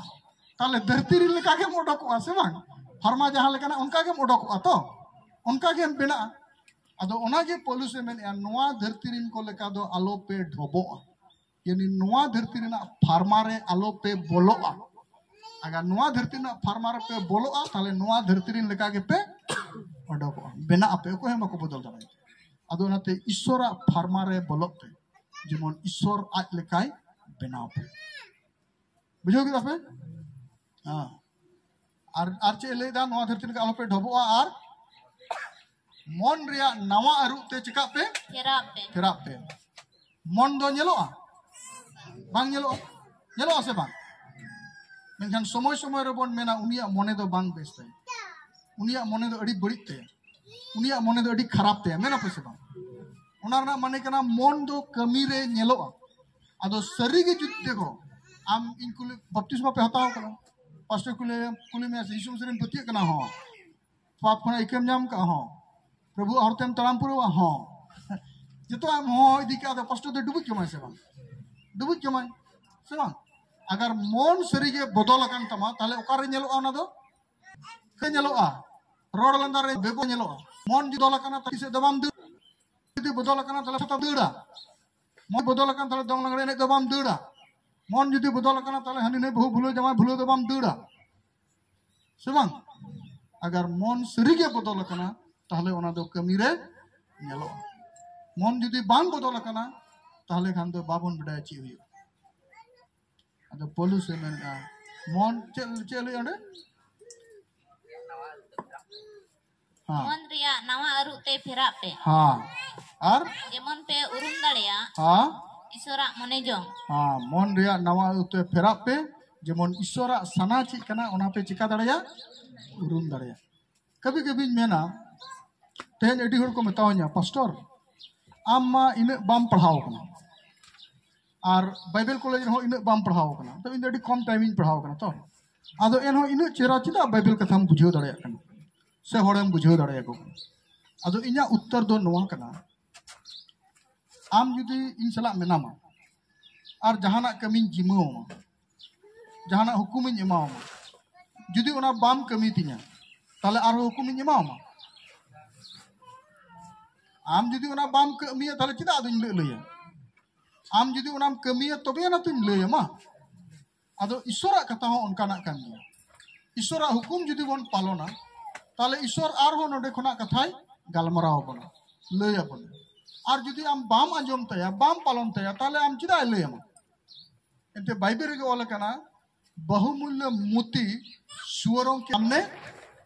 ᱛᱟᱦᱚᱞᱮ ᱫᱷᱟᱹᱨᱛᱤ ᱨᱮ ᱞᱮᱠᱟ ᱜᱮᱢ ᱚᱰᱚᱠᱚᱜᱼᱟ, ᱥᱮ ᱵᱟᱝ? ᱯᱷᱟᱨᱢᱟ ᱡᱟᱦᱟᱸ ᱞᱮᱠᱟᱱᱟᱜ, ᱚᱱᱠᱟ ᱜᱮᱢ ᱚᱰᱚᱠᱚᱜᱼᱟ᱾ ᱛᱚ ᱚᱱᱠᱟ ᱜᱮᱢ ᱵᱮᱱᱟᱜᱼᱟ᱾ ᱟᱫᱚ ᱚᱱᱟ ᱜᱮ ᱯᱚᱞᱩᱥ ᱮ ᱢᱮᱱᱮᱫᱼᱟ, ᱱᱚᱣᱟ ᱫᱷᱟᱹᱨᱛᱤ ᱨᱮᱱ ᱠᱚ ᱞᱮᱠᱟ ᱫᱚ ᱟᱞᱚ ᱯᱮ ᱰᱷᱚᱵᱚᱜᱼᱟ᱾ ᱭᱟᱱᱤ ᱱᱚᱣᱟ ᱫᱷᱟᱹᱨᱛᱤ ᱨᱮᱱᱟᱜ ᱯᱷᱟᱨᱢᱟ ᱨᱮ ᱟᱞᱚ ᱯᱮ ᱵᱚᱞᱚᱜᱼᱟ᱾ ᱟᱜᱟᱨ ᱱᱚᱣᱟ ᱫᱷᱟᱹᱨᱛᱤ ᱨᱮᱱᱟᱜ ᱯᱷᱟᱨᱢᱟ ᱨᱮᱯᱮ ᱵᱚᱞᱚᱜᱼᱟ, ᱛᱟᱦᱚᱞᱮ ᱱᱚᱣᱟ ᱫᱷᱟᱹᱨᱛᱤ ᱨᱮᱱ ᱞᱮᱠᱟ ᱜᱮᱯᱮ ᱚᱰᱚᱠᱚᱜᱼᱟ, ᱵᱮᱱᱟᱜ ᱟᱯᱮ, ᱚᱠᱚᱭ ᱦᱚᱸ ᱵᱟᱠᱚ ᱵᱚᱫᱚᱞ ᱫᱟᱲᱮᱭᱟᱜᱼᱟ᱾ ᱟᱫᱚ ᱚᱱᱟᱛᱮ ᱤᱥᱥᱚᱨᱟᱜ ᱯᱷᱟᱨᱢᱟ ᱨᱮ ᱵᱚᱞᱚᱜ ᱯᱮ, ᱡᱮᱢᱚᱱ ᱤᱥᱥᱚᱨ ᱟᱡ ᱞᱮᱠᱟᱭ ᱵᱮᱱᱟᱣ ᱯᱮ᱾ ᱵᱩᱡᱷᱟᱹᱣ ᱠᱮᱫᱟ ᱯᱮ? ᱦᱮᱸ᱾ ᱟᱨ ᱟᱨ ᱪᱮᱫ ᱮ ᱞᱟᱹᱭᱫᱟ? ᱱᱚᱣᱟ ᱫᱷᱟᱹᱨᱛᱤ ᱞᱮᱠᱟ ᱟᱞᱚᱯᱮ ᱰᱷᱚᱵᱚᱜᱼᱟ ᱟᱨ ᱢᱚᱱ ᱨᱮᱭᱟᱜ ᱱᱟᱣᱟ ᱟᱹᱨᱩ ᱛᱮ ᱪᱮᱠᱟᱜ ᱯᱮ? ᱯᱷᱮᱨᱟᱜ ᱯᱮ᱾ ᱯᱷᱮᱨᱟᱜ ᱯᱮ᱾ ᱢᱚᱱ ᱫᱚ ᱧᱮᱞᱚᱜᱼᱟ? ᱵᱟᱝ ᱧᱮᱞᱚᱜᱼᱟ? ᱧᱮᱞᱚᱜᱼᱟ ᱥᱮ ᱵᱟᱝ? ᱢᱮᱱᱠᱷᱟᱱ ᱥᱚᱢᱚᱭ ᱥᱚᱢᱚᱭ ᱨᱮᱵᱚᱱ ᱢᱮᱱᱟ, ᱩᱱᱤᱭᱟᱜ ᱢᱚᱱᱮ ᱫᱚ ᱵᱟᱝ ᱵᱮᱥ ᱛᱟᱭᱟ, ᱩᱱᱤᱭᱟᱜ ᱢᱚᱱᱮ ᱫᱚ ᱟᱹᱰᱤ ᱵᱟᱹᱲᱤᱡ ᱛᱟᱭᱟ, ᱩᱱᱤᱭᱟᱜ ᱢᱚᱱᱮ ᱫᱚ ᱟᱹᱰᱤ ᱠᱷᱟᱨᱟᱯ ᱛᱟᱭᱟ, ᱢᱮᱱᱟ ᱯᱮ ᱥᱮ ᱵᱟᱝ? ᱚᱱᱟ ᱨᱮᱱᱟᱜ ᱢᱟᱱᱮ ᱠᱟᱱᱟ, ᱢᱚᱱ ᱫᱚ ᱠᱟᱹᱢᱤ ᱨᱮ ᱧᱮᱞᱚᱜᱼᱟ᱾ ᱟᱫᱚ ᱥᱟᱹᱨᱤ ᱜᱮ ᱡᱩᱫᱤ ᱫᱮᱠᱷᱚ, ᱟᱢ ᱤᱧ ᱠᱩᱞᱤ, ᱵᱟᱯᱛᱤᱥᱢᱟ ᱯᱮ ᱦᱟᱛᱟᱣ ᱠᱟᱫᱟ, ᱯᱟᱥᱴᱚᱨ ᱠᱩᱞᱤ, ᱠᱩᱞᱤ ᱢᱮᱭᱟ ᱥᱮ, ᱡᱤᱥᱩ ᱢᱟᱹᱥᱤ ᱨᱮᱢ ᱯᱟᱹᱛᱭᱟᱹᱜ ᱠᱟᱱᱟ? ᱦᱚᱸ᱾ ᱯᱟᱯ ᱠᱷᱚᱱᱟᱜ ᱤᱠᱟᱹᱢ ᱧᱟᱢ ᱠᱟᱜᱼᱟ? ᱦᱚᱸ᱾ ᱯᱨᱚᱵᱷᱩᱣᱟᱜ ᱦᱚᱨ ᱛᱮᱢ ᱛᱟᱲᱟᱢ ᱯᱩᱨᱟᱹᱣᱟ? ᱦᱚᱸ᱾ ᱡᱚᱛᱚᱣᱟᱜ ᱮᱢ ᱦᱚᱸ ᱤᱫᱤ ᱠᱟᱜ, ᱟᱫᱚ ᱯᱟᱥᱴᱚᱨ ᱫᱚ ᱰᱩᱵᱩᱡ ᱠᱮᱢᱟᱭ ᱥᱮ ᱵᱟᱝ? ᱰᱩᱵᱩᱡ ᱠᱮᱢᱟᱭ ᱥᱮ ᱵᱟᱝ? ᱟᱜᱟᱨ ᱢᱚᱱ ᱥᱟᱹᱨᱤᱜᱮ ᱵᱚᱫᱚᱞ ᱟᱠᱟᱱ ᱛᱟᱢᱟ, ᱛᱟᱦᱞᱮ ᱚᱠᱟᱨᱮ ᱧᱮᱞᱚᱜᱼᱟ ᱚᱱᱟ ᱫᱚ? ᱪᱮᱫ ᱧᱮᱞᱚᱜᱼᱟ? ᱨᱚᱲ ᱞᱟᱸᱫᱟ ᱨᱮ ᱵᱮᱵᱚ ᱧᱮᱞᱚᱜᱼᱟ᱾ ᱢᱚᱱ ᱡᱩᱫᱤ ᱵᱚᱫᱚᱞ ᱟᱠᱟᱱᱟ, ᱛᱟᱦᱞᱮ ᱥᱮᱫ ᱫᱚ ᱵᱟᱢ ᱫᱟᱹᱲ᱾ ᱡᱩᱫᱤ ᱵᱚᱫᱚᱞ ᱟᱠᱟᱱᱟ, ᱛᱟᱦᱞᱮ ᱪᱷᱟᱛᱟᱢ ᱫᱟᱹᱲᱟ᱾ ᱢᱚᱱ ᱵᱚᱫᱚᱞ ᱟᱠᱟᱱ, ᱛᱟᱦᱞᱮ ᱫᱚᱝ ᱞᱟᱜᱽᱲᱮ ᱮᱱᱮᱡ ᱫᱚ ᱵᱟᱢ ᱫᱟᱹᱲᱟ᱾ ᱢᱚᱱ ᱡᱩᱫᱤ ᱵᱚᱫᱚᱞ ᱟᱠᱟᱱᱟ, ᱛᱟᱦᱞᱮ ᱦᱟᱹᱱᱤ ᱱᱟᱹᱭ ᱵᱟᱹᱦᱩ ᱵᱷᱩᱞᱟᱹᱣ ᱡᱟᱶᱟᱭ ᱵᱷᱩᱞᱟᱹᱣ ᱫᱚ ᱵᱟᱢ ᱫᱟᱹᱲᱟ, ᱥᱮ ᱵᱟᱝ? ᱟᱜᱟᱨ ᱢᱚᱱ ᱥᱟᱹᱨᱤᱜᱮ ᱵᱚᱫᱚᱞ ᱟᱠᱟᱱᱟ, ᱛᱟᱦᱞᱮ ᱚᱱᱟ ᱫᱚ ᱠᱟᱹᱢᱤ ᱨᱮ ᱧᱮᱞᱚᱜᱼᱟ᱾ ᱢᱚᱱ ᱡᱩᱫᱤ ᱵᱟᱝ ᱵᱚᱫᱚᱞ ᱟᱠᱟᱱᱟ, ᱛᱟᱦᱞᱮ ᱠᱷᱟᱱ ᱫᱚ ᱵᱟᱵᱚᱱ ᱵᱟᱰᱟᱭᱟ ᱪᱮᱫ ᱦᱩᱭᱩᱜᱼᱟ᱾ ᱟᱫᱚ ᱯᱚᱞᱩᱥ ᱮ ᱢᱮᱱᱮᱫᱼᱟ, ᱢᱚᱱ ᱪᱮᱫ, ᱪᱮᱫ ᱞᱟᱹᱭ ᱚᱸᱰᱮ? ᱦᱮᱸ᱾ ᱢᱚᱱ ᱨᱮᱭᱟᱜ ᱱᱟᱣᱟ ᱟᱹᱨᱩ ᱛᱮ ᱯᱷᱮᱨᱟᱜ ᱯᱮ᱾ ᱦᱮᱸ᱾ ᱟᱨ? ᱡᱮᱢᱚᱱ ᱯᱮ ᱩᱨᱩᱢ ᱫᱟᱲᱮᱭᱟᱜ ᱦᱮᱸ᱾ ᱤᱥᱚᱨᱟᱜ ᱢᱚᱱᱮ ᱡᱚᱝ᱾ ᱦᱮᱸ, ᱢᱚᱱ ᱨᱮᱭᱟᱜ ᱱᱟᱣᱟ ᱟᱹᱨᱩ ᱛᱮ ᱯᱷᱮᱨᱟᱜ ᱯᱮ, ᱡᱮᱢᱚᱱ ᱤᱥᱚᱨᱟᱜ ᱥᱟᱱᱟ ᱪᱮᱫ ᱠᱟᱱᱟ ᱚᱱᱟ ᱯᱮ ᱪᱤᱠᱟ ᱫᱟᱲᱮᱭᱟᱜ, ᱩᱨᱩᱢ ᱫᱟᱲᱮᱭᱟᱜ᱾ ᱠᱟᱹᱵᱷᱤ ᱠᱟᱹᱵᱷᱤᱧ ᱢᱮᱱᱟ, ᱛᱮᱦᱮᱧ ᱟᱹᱰᱤ ᱦᱚᱲ ᱠᱚ ᱢᱮᱛᱟᱣᱧᱟ, "ᱯᱟᱥᱴᱚᱨ, ᱟᱢ ᱢᱟ ᱤᱱᱟᱹᱜ ᱵᱟᱢ ᱯᱟᱲᱦᱟᱣ ᱠᱟᱱᱟ, ᱟᱨ ᱵᱟᱭᱵᱮᱞ ᱠᱚᱞᱮᱡᱽ ᱨᱮᱦᱚᱸ ᱤᱱᱟᱹᱜ ᱵᱟᱢ ᱯᱟᱲᱦᱟᱣ ᱠᱟᱱᱟ, ᱛᱚ ᱤᱧ ᱫᱚ ᱟᱹᱰᱤ ᱠᱚᱢ ᱴᱟᱭᱤᱢᱤᱧ ᱯᱟᱲᱦᱟᱣ ᱠᱟᱱᱟ, ᱛᱚ ᱟᱫᱚ ᱮᱱᱦᱚᱸ ᱤᱱᱟᱹᱜ ᱪᱮᱦᱨᱟ ᱪᱮᱫᱟᱜ ᱵᱟᱭᱵᱮᱞ ᱠᱟᱛᱷᱟᱢ ᱵᱩᱡᱷᱟᱹᱣ ᱫᱟᱲᱮᱭᱟᱜ ᱠᱟᱱᱟ ᱥᱮ ᱦᱚᱲᱮᱢ ᱵᱩᱡᱷᱟᱹᱣ ᱫᱟᱲᱮᱭᱟᱠᱚ ᱠᱟᱱᱟ?" ᱟᱫᱚ ᱤᱧᱟᱹᱜ ᱩᱛᱛᱚᱨ ᱫᱚ ᱱᱚᱣᱟ ᱠᱟᱱᱟ, ᱟᱢ ᱡᱩᱫᱤ ᱤᱧ ᱥᱟᱞᱟᱜ ᱢᱮᱱᱟᱢᱟ ᱟᱨ ᱡᱟᱦᱟᱱᱟᱜ ᱠᱟᱹᱢᱤᱧ ᱡᱤᱢᱟᱹᱣᱟᱢᱟ, ᱡᱟᱦᱟᱱᱟᱜ ᱦᱩᱠᱩᱢᱤᱧ ᱮᱢᱟᱣᱟᱢᱟ, ᱡᱩᱫᱤ ᱚᱱᱟ ᱵᱟᱢ ᱠᱟᱹᱢᱤ ᱛᱤᱧᱟ, ᱛᱟᱦᱞᱮ ᱟᱨᱦᱚᱸ ᱦᱩᱠᱩᱢᱤᱧ ᱮᱢᱟᱣᱟᱢᱟ? ᱟᱢ ᱡᱩᱫᱤ ᱚᱱᱟ ᱵᱟᱢ ᱠᱟᱹᱢᱤᱭᱟ, ᱛᱟᱦᱞᱮ ᱪᱮᱫᱟᱜ ᱟᱫᱚᱧ ᱞᱟᱹ-, ᱞᱟᱹᱭᱟ? ᱟᱢ ᱡᱩᱫᱤ ᱚᱱᱟᱢ ᱠᱟᱹᱢᱤᱭᱟ, ᱛᱚᱵᱮ ᱟᱱᱟ ᱛᱚᱧ ᱞᱟᱹᱭᱟᱢᱟ᱾ ᱟᱫᱚ ᱤᱥᱚᱨᱟᱜ ᱠᱟᱛᱷᱟ ᱦᱚᱸ ᱚᱱᱠᱟᱱᱟᱜ ᱠᱟᱱ ᱜᱮᱭᱟ᱾ ᱤᱥᱚᱨᱟᱜ ᱦᱩᱠᱩᱢ ᱡᱩᱫᱤ ᱵᱚᱱ ᱯᱟᱞᱚᱱᱟ, ᱛᱟᱦᱞᱮ ᱤᱥᱚᱨ ᱟᱨᱦᱚᱸ ᱱᱚᱰᱮ ᱠᱷᱚᱱᱟᱜ ᱠᱟᱛᱷᱟᱭ ᱜᱟᱞᱢᱟᱨᱟᱣ ᱟᱵᱚᱱᱟ, ᱞᱟᱹᱭ ᱟᱵᱚᱱᱟ᱾ ᱟᱨ ᱡᱩᱫᱤ ᱟᱢ ᱵᱟᱢ ᱟᱸᱡᱚᱢ ᱛᱟᱭᱟ, ᱵᱟᱢ ᱯᱟᱞᱚᱱ ᱛᱟᱭᱟ, ᱛᱟᱦᱞᱮ ᱟᱢ ᱪᱮᱫᱟᱜ ᱮ ᱞᱟᱹᱭᱟᱢᱟ? ᱮᱱᱛᱮ ᱵᱟᱭᱵᱮᱞ ᱨᱮᱜᱮ ᱚᱞ ᱟᱠᱟᱱᱟ, "ᱵᱟᱦᱩᱢᱩᱞᱞᱚ ᱢᱩᱛᱤ ᱥᱩᱣᱟᱨᱚᱝ ᱠᱮ ᱥᱟᱢᱱᱮ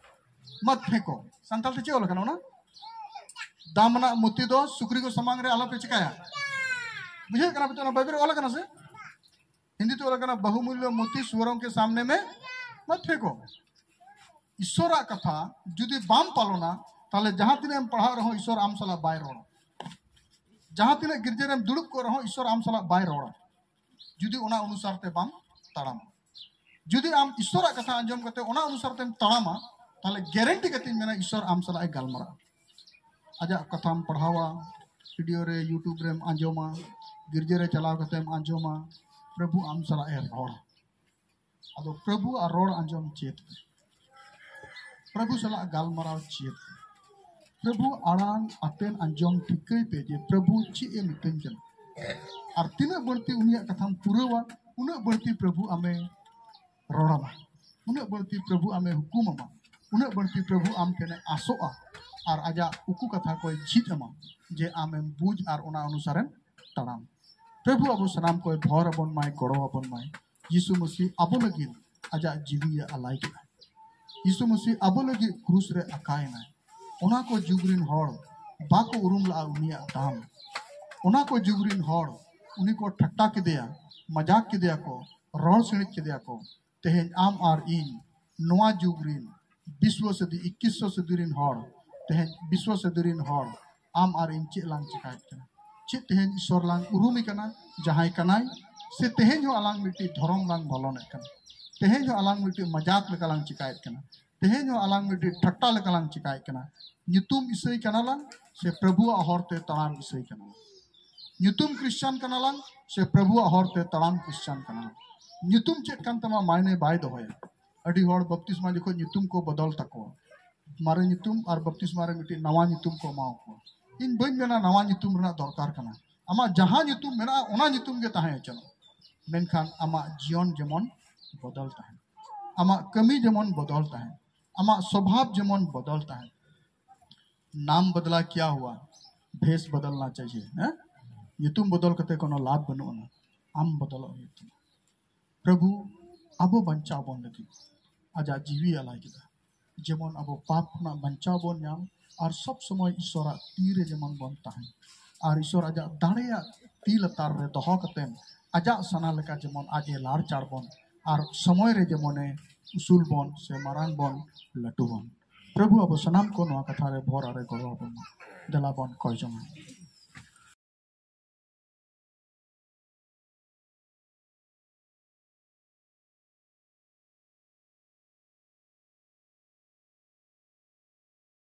ᱢᱟᱛ ᱯᱷᱮᱸᱠᱚ᱾" ᱥᱟᱱᱛᱟᱲ ᱛᱮ ᱪᱮᱫ ᱚᱞ ᱟᱠᱟᱱᱟ ᱚᱱᱟ? "ᱫᱟᱢ ᱟᱱᱟᱜ ᱢᱩᱛᱤ ᱫᱚ ᱥᱩᱠᱨᱤ ᱠᱚ ᱥᱟᱢᱟᱝ ᱨᱮ ᱟᱞᱚᱯᱮ ᱪᱤᱠᱟᱹᱭᱟ᱾" ᱵᱩᱡᱷᱟᱹᱣ ᱠᱟᱱᱟ ᱯᱮ ᱛᱚ, ᱚᱱᱟ ᱵᱟᱭᱵᱮᱞ ᱨᱮ ᱚᱞ ᱟᱠᱟᱱᱟ ᱥᱮ? ᱦᱤᱱᱫᱤ ᱛᱮ ᱚᱞ ᱟᱠᱟᱱᱟ, "ᱵᱟᱦᱩᱢᱩᱞᱞᱚ ᱢᱩᱛᱤ ᱥᱩᱣᱟᱨᱚᱝ ᱠᱮ ᱥᱟᱢᱱᱮ ᱢᱮ ᱢᱟᱛ ᱯᱷᱮᱸᱠᱚ᱾" ᱤᱥᱚᱨᱟᱜ ᱠᱟᱛᱷᱟ ᱡᱩᱫᱤ ᱵᱟᱢ ᱯᱟᱞᱚᱱᱟ, ᱛᱟᱦᱞᱮ ᱡᱟᱦᱟᱸ ᱛᱤᱱᱟᱹᱜ ᱮᱢ ᱯᱟᱲᱦᱟᱜ ᱨᱮᱦᱚᱸ ᱤᱥᱚᱨ ᱟᱢ ᱥᱟᱞᱟᱜ ᱵᱟᱭ ᱨᱚᱲᱟ᱾ ᱡᱟᱦᱟᱸ ᱛᱤᱱᱟᱹᱜ ᱜᱤᱨᱡᱟᱹ ᱨᱮᱢ ᱫᱩᱲᱩᱵ ᱠᱚᱜ ᱨᱮᱦᱚᱸ ᱤᱥᱚᱨ ᱟᱢ ᱥᱟᱞᱟᱜ ᱵᱟᱭ ᱨᱚᱲᱟ, ᱡᱩᱫᱤ ᱚᱱᱟ ᱚᱱᱩᱥᱟᱨ ᱛᱮ ᱵᱟᱢ ᱛᱟᱲᱟᱢᱟ᱾ ᱡᱩᱫᱤ ᱟᱢ ᱤᱥᱚᱨᱟᱜ ᱠᱟᱛᱷᱟ ᱟᱸᱡᱚᱢ ᱠᱟᱛᱮ ᱚᱱᱟ ᱚᱱᱩᱥᱟᱨ ᱛᱮᱢ ᱛᱟᱲᱟᱢᱟ, ᱛᱟᱦᱞᱮ ᱜᱮᱨᱮᱱᱴᱤ ᱠᱟᱛᱮᱧ ᱢᱮᱱᱟ, ᱤᱥᱚᱨ ᱟᱢ ᱥᱟᱞᱟᱜ ᱮ ᱜᱟᱞᱢᱟᱨᱟᱜᱼᱟ᱾ ᱟᱡᱟᱜ ᱠᱟᱛᱷᱟᱢ ᱯᱟᱲᱦᱟᱣᱟ, ᱵᱷᱤᱰᱤᱭᱳ ᱨᱮ, YouTube ᱨᱮᱢ ᱟᱸᱡᱚᱢᱟ, ᱜᱤᱨᱡᱟᱹ ᱨᱮ ᱪᱟᱞᱟᱣ ᱠᱟᱛᱮᱢ ᱟᱸᱡᱚᱢᱟ, ᱯᱨᱚᱵᱷᱩ ᱟᱢ ᱥᱟᱞᱟᱜ ᱮ ᱨᱚᱲᱟ᱾ ᱟᱫᱚ ᱯᱨᱚᱵᱷᱩ ᱟᱜ ᱨᱚᱲ ᱟᱸᱡᱚᱢ ᱪᱮᱫ ᱯᱮ᱾ ᱯᱨᱚᱵᱷᱩ ᱥᱟᱞᱟᱜ ᱜᱟᱞᱢᱟᱨᱟᱣ ᱪᱮᱫ ᱯᱮ᱾ ᱯᱨᱚᱵᱷᱩ ᱟᱲᱟᱝ ᱟᱛᱮᱱ ᱟᱸᱡᱚᱢ ᱴᱷᱤᱠᱟᱹᱭ ᱯᱮ ᱡᱮ ᱯᱨᱚᱵᱷᱩ ᱪᱮᱫ ᱮ ᱢᱤᱛᱟᱹᱧ ᱠᱟᱱᱟ᱾ ᱟᱨ ᱛᱤᱱᱟᱹᱜ ᱵᱟᱹᱲᱛᱤ ᱩᱱᱤᱭᱟᱜ ᱠᱟᱛᱷᱟᱢ ᱯᱩᱨᱟᱹᱣᱟ, ᱩᱱᱟᱹᱜ ᱵᱟᱹᱲᱛᱤ ᱯᱨᱚᱵᱷᱩ ᱟᱢᱮ ᱨᱚᱲ ᱟᱢᱟ, ᱩᱱᱟᱹᱜ ᱵᱟᱹᱲᱛᱤ ᱯᱨᱚᱵᱷᱩ ᱟᱢᱮ ᱦᱩᱠᱩᱢ ᱟᱢᱟ, ᱩᱱᱟᱹᱜ ᱵᱟᱹᱲᱛᱤ ᱯᱨᱚᱵᱷᱩ ᱟᱢ ᱴᱷᱮᱱᱮ ᱟᱥᱚᱜᱼᱟ ᱟᱨ ᱟᱡᱟᱜ ᱩᱠᱩ ᱠᱟᱛᱷᱟ ᱠᱚᱭ ᱡᱷᱤᱡ ᱟᱢᱟ, ᱡᱮ ᱟᱢᱮᱢ ᱵᱩᱡᱽ ᱟᱨ ᱚᱱᱟ ᱚᱱᱩᱥᱟᱨᱮᱢ ᱛᱟᱲᱟᱢ᱾ ᱯᱨᱚᱵᱷᱩ ᱟᱵᱚ ᱥᱟᱱᱟᱢ ᱠᱚᱭ ᱵᱷᱚᱨ ᱟᱵᱚᱱ ᱢᱟᱭ, ᱜᱚᱲᱚ ᱟᱵᱚᱱ ᱢᱟᱭ᱾ ᱭᱤᱥᱩ ᱢᱟᱹᱥᱤᱦ ᱟᱵᱚ ᱞᱟᱹᱜᱤᱫ ᱟᱡᱟᱜ ᱡᱤᱣᱤ ᱮ ᱟᱞᱟᱭ ᱠᱮᱫᱟ᱾ ᱭᱤᱥᱩ ᱢᱟᱹᱥᱤᱦ ᱟᱵᱚ ᱞᱟᱹᱜᱤᱫ ᱠᱨᱩᱥ ᱨᱮ ᱟᱠᱟᱭᱮᱱᱟᱭ᱾ ᱚᱱᱟ ᱠᱚ ᱡᱩᱜᱽ ᱨᱤᱱ ᱦᱚᱲ ᱵᱟᱠᱚ ᱩᱨᱩᱢ ᱞᱟᱜᱼᱟ ᱩᱱᱤᱭᱟᱜ ᱫᱟᱢ᱾ ᱚᱱᱟ ᱠᱚ ᱡᱩᱜᱽ ᱨᱤᱱ ᱦᱚᱲ ᱩᱱᱤ ᱠᱚ ᱴᱷᱟᱴᱴᱟ ᱠᱮᱫᱮᱭᱟ, ᱢᱟᱡᱟᱠ ᱠᱮᱫᱮᱭᱟ ᱠᱚ, ᱨᱚᱲ ᱥᱤᱬᱤᱡ ᱠᱮᱫᱮᱭᱟ ᱠᱚ᱾ ᱛᱮᱦᱮᱧ ᱟᱢ ᱟᱨ ᱤᱧ ᱱᱚᱣᱟ ᱡᱩᱜᱽ ᱨᱤᱱ ᱵᱤᱥᱣᱚ ᱥᱟᱹᱫᱤ, ᱤᱠᱠᱤᱥᱥᱚ ᱥᱟᱹᱫᱤ ᱨᱤᱱ ᱦᱚᱲ, ᱛᱮᱦᱮᱧ ᱵᱤᱥᱣᱚ ᱥᱟᱹᱫᱤ ᱨᱤᱱ ᱦᱚᱲ ᱟᱢ ᱟᱨ ᱤᱧ ᱪᱮᱫ ᱞᱟᱝ ᱪᱮᱠᱟᱭᱮᱫ ᱠᱟᱱᱟ? ᱪᱮᱫ ᱛᱮᱦᱮᱧ ᱤᱥᱚᱨ ᱞᱟᱝ ᱩᱨᱩᱢᱮ ᱠᱟᱱᱟ ᱡᱟᱦᱟᱸᱭ ᱠᱟᱱᱟᱭ? ᱥᱮ ᱛᱮᱦᱮᱧ ᱦᱚᱸ ᱟᱞᱟᱝ ᱢᱤᱫᱴᱤᱡ ᱫᱷᱚᱨᱚᱢ ᱞᱟᱝ ᱵᱚᱞᱚᱱᱮᱫ ᱠᱟᱱᱟ? ᱛᱮᱦᱮᱧ ᱦᱚᱸ ᱟᱞᱟᱝ ᱢᱤᱫᱴᱤᱡ ᱢᱟᱡᱟᱠ ᱞᱮᱠᱟ ᱞᱟᱝ ᱪᱮᱠᱟᱭᱮᱫ ᱠᱟᱱᱟ? ᱛᱮᱦᱮᱧ ᱦᱚᱸ ᱟᱞᱟᱝ ᱢᱤᱫᱴᱤᱡ ᱴᱷᱟᱴᱴᱟ ᱞᱮᱠᱟ ᱞᱟᱝ ᱪᱮᱠᱟᱭᱮᱫ ᱠᱟᱱᱟ? ᱧᱩᱛᱩᱢ ᱤᱥᱟᱹᱭ ᱠᱟᱱᱟ ᱞᱟᱝ ᱥᱮ ᱯᱨᱚᱵᱷᱩᱣᱟᱜ ᱦᱚᱨ ᱛᱮ ᱛᱟᱲᱟᱢ ᱤᱥᱟᱹᱭ ᱠᱟᱱᱟ ᱞᱟᱝ? ᱧᱩᱛᱩᱢ ᱠᱨᱤᱥᱪᱟᱱ ᱠᱟᱱᱟ ᱞᱟᱝ ᱥᱮ ᱯᱨᱚᱵᱷᱩᱣᱟᱜ ᱦᱚᱨ ᱛᱮ ᱛᱟᱲᱟᱢ ᱠᱨᱤᱥᱪᱟᱱ ᱠᱟᱱᱟ ᱞᱟᱝ? ᱧᱩᱛᱩᱢ ᱪᱮᱫ ᱠᱟᱱ ᱛᱟᱢᱟ ᱢᱟᱭᱱᱮ ᱵᱟᱭ ᱫᱚᱦᱚᱭᱟ᱾ ᱟᱹᱰᱤ ᱦᱚᱲ ᱵᱟᱯᱛᱤᱥᱢᱟ ᱡᱚᱠᱷᱚᱱ ᱧᱩᱛᱩᱢ ᱠᱚ ᱵᱚᱫᱚᱞ ᱛᱟᱠᱚᱣᱟ, ᱢᱟᱨᱮ ᱧᱩᱛᱩᱢ ᱟᱨ ᱵᱟᱯᱛᱤᱥᱢᱟ ᱨᱮ ᱢᱤᱫᱴᱤᱡ ᱱᱟᱣᱟ ᱧᱩᱛᱩᱢ ᱠᱚ ᱮᱢᱟ ᱠᱚᱣᱟ᱾ ᱤᱧ ᱵᱟᱹᱧ ᱢᱮᱱᱟ ᱱᱟᱣᱟ ᱧᱩᱛᱩᱢ ᱨᱮᱱᱟᱜ ᱫᱚᱨᱠᱟᱨ ᱠᱟᱱᱟ, ᱟᱢᱟᱜ ᱡᱟᱦᱟᱸ ᱧᱩᱛᱩᱢ ᱢᱮᱱᱟᱜᱼᱟ ᱚᱱᱟ ᱧᱩᱛᱩᱢ ᱜᱮ ᱛᱟᱦᱮᱸ ᱦᱚᱪᱚᱱᱚᱜ, ᱢᱮᱱᱠᱷᱟᱱ ᱟᱢᱟᱜ ᱡᱤᱭᱚᱱ ᱡᱮᱢᱚᱱ ᱵᱚᱫᱚᱞ ᱛᱟᱦᱮᱱ, ᱟᱢᱟᱜ ᱠᱟᱹᱢᱤ ᱡᱮᱢᱚᱱ ᱵᱚᱫᱚᱞ ᱛᱟᱦᱮᱱ, ᱟᱢᱟᱜ ᱥᱚᱵᱷᱟᱵ ᱡᱮᱢᱚᱱ ᱵᱚᱫᱚᱞ ᱛᱟᱦᱮᱱ᱾ ᱱᱟᱢ ᱵᱚᱫᱞᱟ ᱠᱭᱟ ᱦᱩᱣᱟ, ᱵᱷᱮᱥ ᱵᱚᱫᱚᱞᱱᱟ ᱪᱟᱦᱤᱭᱮ, ᱦᱮᱸ? ᱧᱩᱛᱩᱢ ᱵᱚᱫᱚᱞ ᱠᱟᱛᱮ ᱠᱳᱱᱳ ᱞᱟᱵᱷ ᱵᱟᱹᱱᱩᱜ ᱟᱱᱟ᱾ ᱟᱢ ᱵᱚᱫᱚᱞᱚᱜ ᱦᱩᱭᱩᱜ ᱛᱟᱢᱟ᱾ ᱯᱨᱚᱵᱷᱩ ᱟᱵᱚ ᱵᱟᱧᱪᱟᱣ ᱵᱚᱱ ᱞᱟᱹᱜᱤᱫ ᱟᱡᱟᱜ ᱡᱤᱣᱤ ᱟᱞᱟᱭ ᱠᱮᱫᱟ, ᱡᱮᱢᱚᱱ ᱟᱵᱚ ᱯᱟᱯ ᱠᱷᱚᱱᱟᱜ ᱵᱟᱧᱪᱟᱣ ᱵᱚᱱ ᱧᱟᱢ ᱟᱨ ᱥᱚᱵ ᱥᱚᱢᱚᱭ ᱤᱥᱚᱨᱟᱜ ᱛᱤ ᱨᱮ ᱡᱮᱢᱚᱱ ᱵᱚᱱ ᱛᱟᱦᱮᱱ ᱟᱨ ᱤᱥᱚᱨ ᱟᱡᱟᱜ ᱫᱟᱲᱮᱭᱟᱜ ᱛᱤ ᱞᱟᱛᱟᱨ ᱨᱮ ᱫᱚᱦᱚ ᱠᱟᱛᱮᱱ ᱟᱡᱟᱜ ᱥᱟᱱᱟ ᱞᱮᱠᱟ ᱡᱮᱢᱚᱱ ᱟᱡ ᱮ ᱞᱟᱲᱪᱟᱲ ᱵᱚᱱ ᱟᱨ ᱥᱚᱢᱚᱭ ᱨᱮ ᱡᱮᱢᱚᱱᱮ ᱩᱥᱩᱞ ᱵᱚᱱ ᱥᱮ ᱢᱟᱨᱟᱝ ᱵᱚᱱ, ᱞᱟᱹᱴᱩ ᱵᱚᱱ᱾ ᱯᱨᱚᱵᱷᱩ ᱟᱵᱚ ᱥᱟᱱᱟᱢ ᱠᱚ ᱱᱚᱣᱟ ᱠᱟᱛᱷᱟ ᱨᱮ ᱵᱷᱚᱨ ᱟᱨᱮ ᱜᱚᱲᱚ ᱟᱵᱚᱱ ᱢᱟ᱾ ᱫᱮᱞᱟ ᱵᱚᱱ ᱠᱚᱭ ᱡᱚᱝᱟ᱾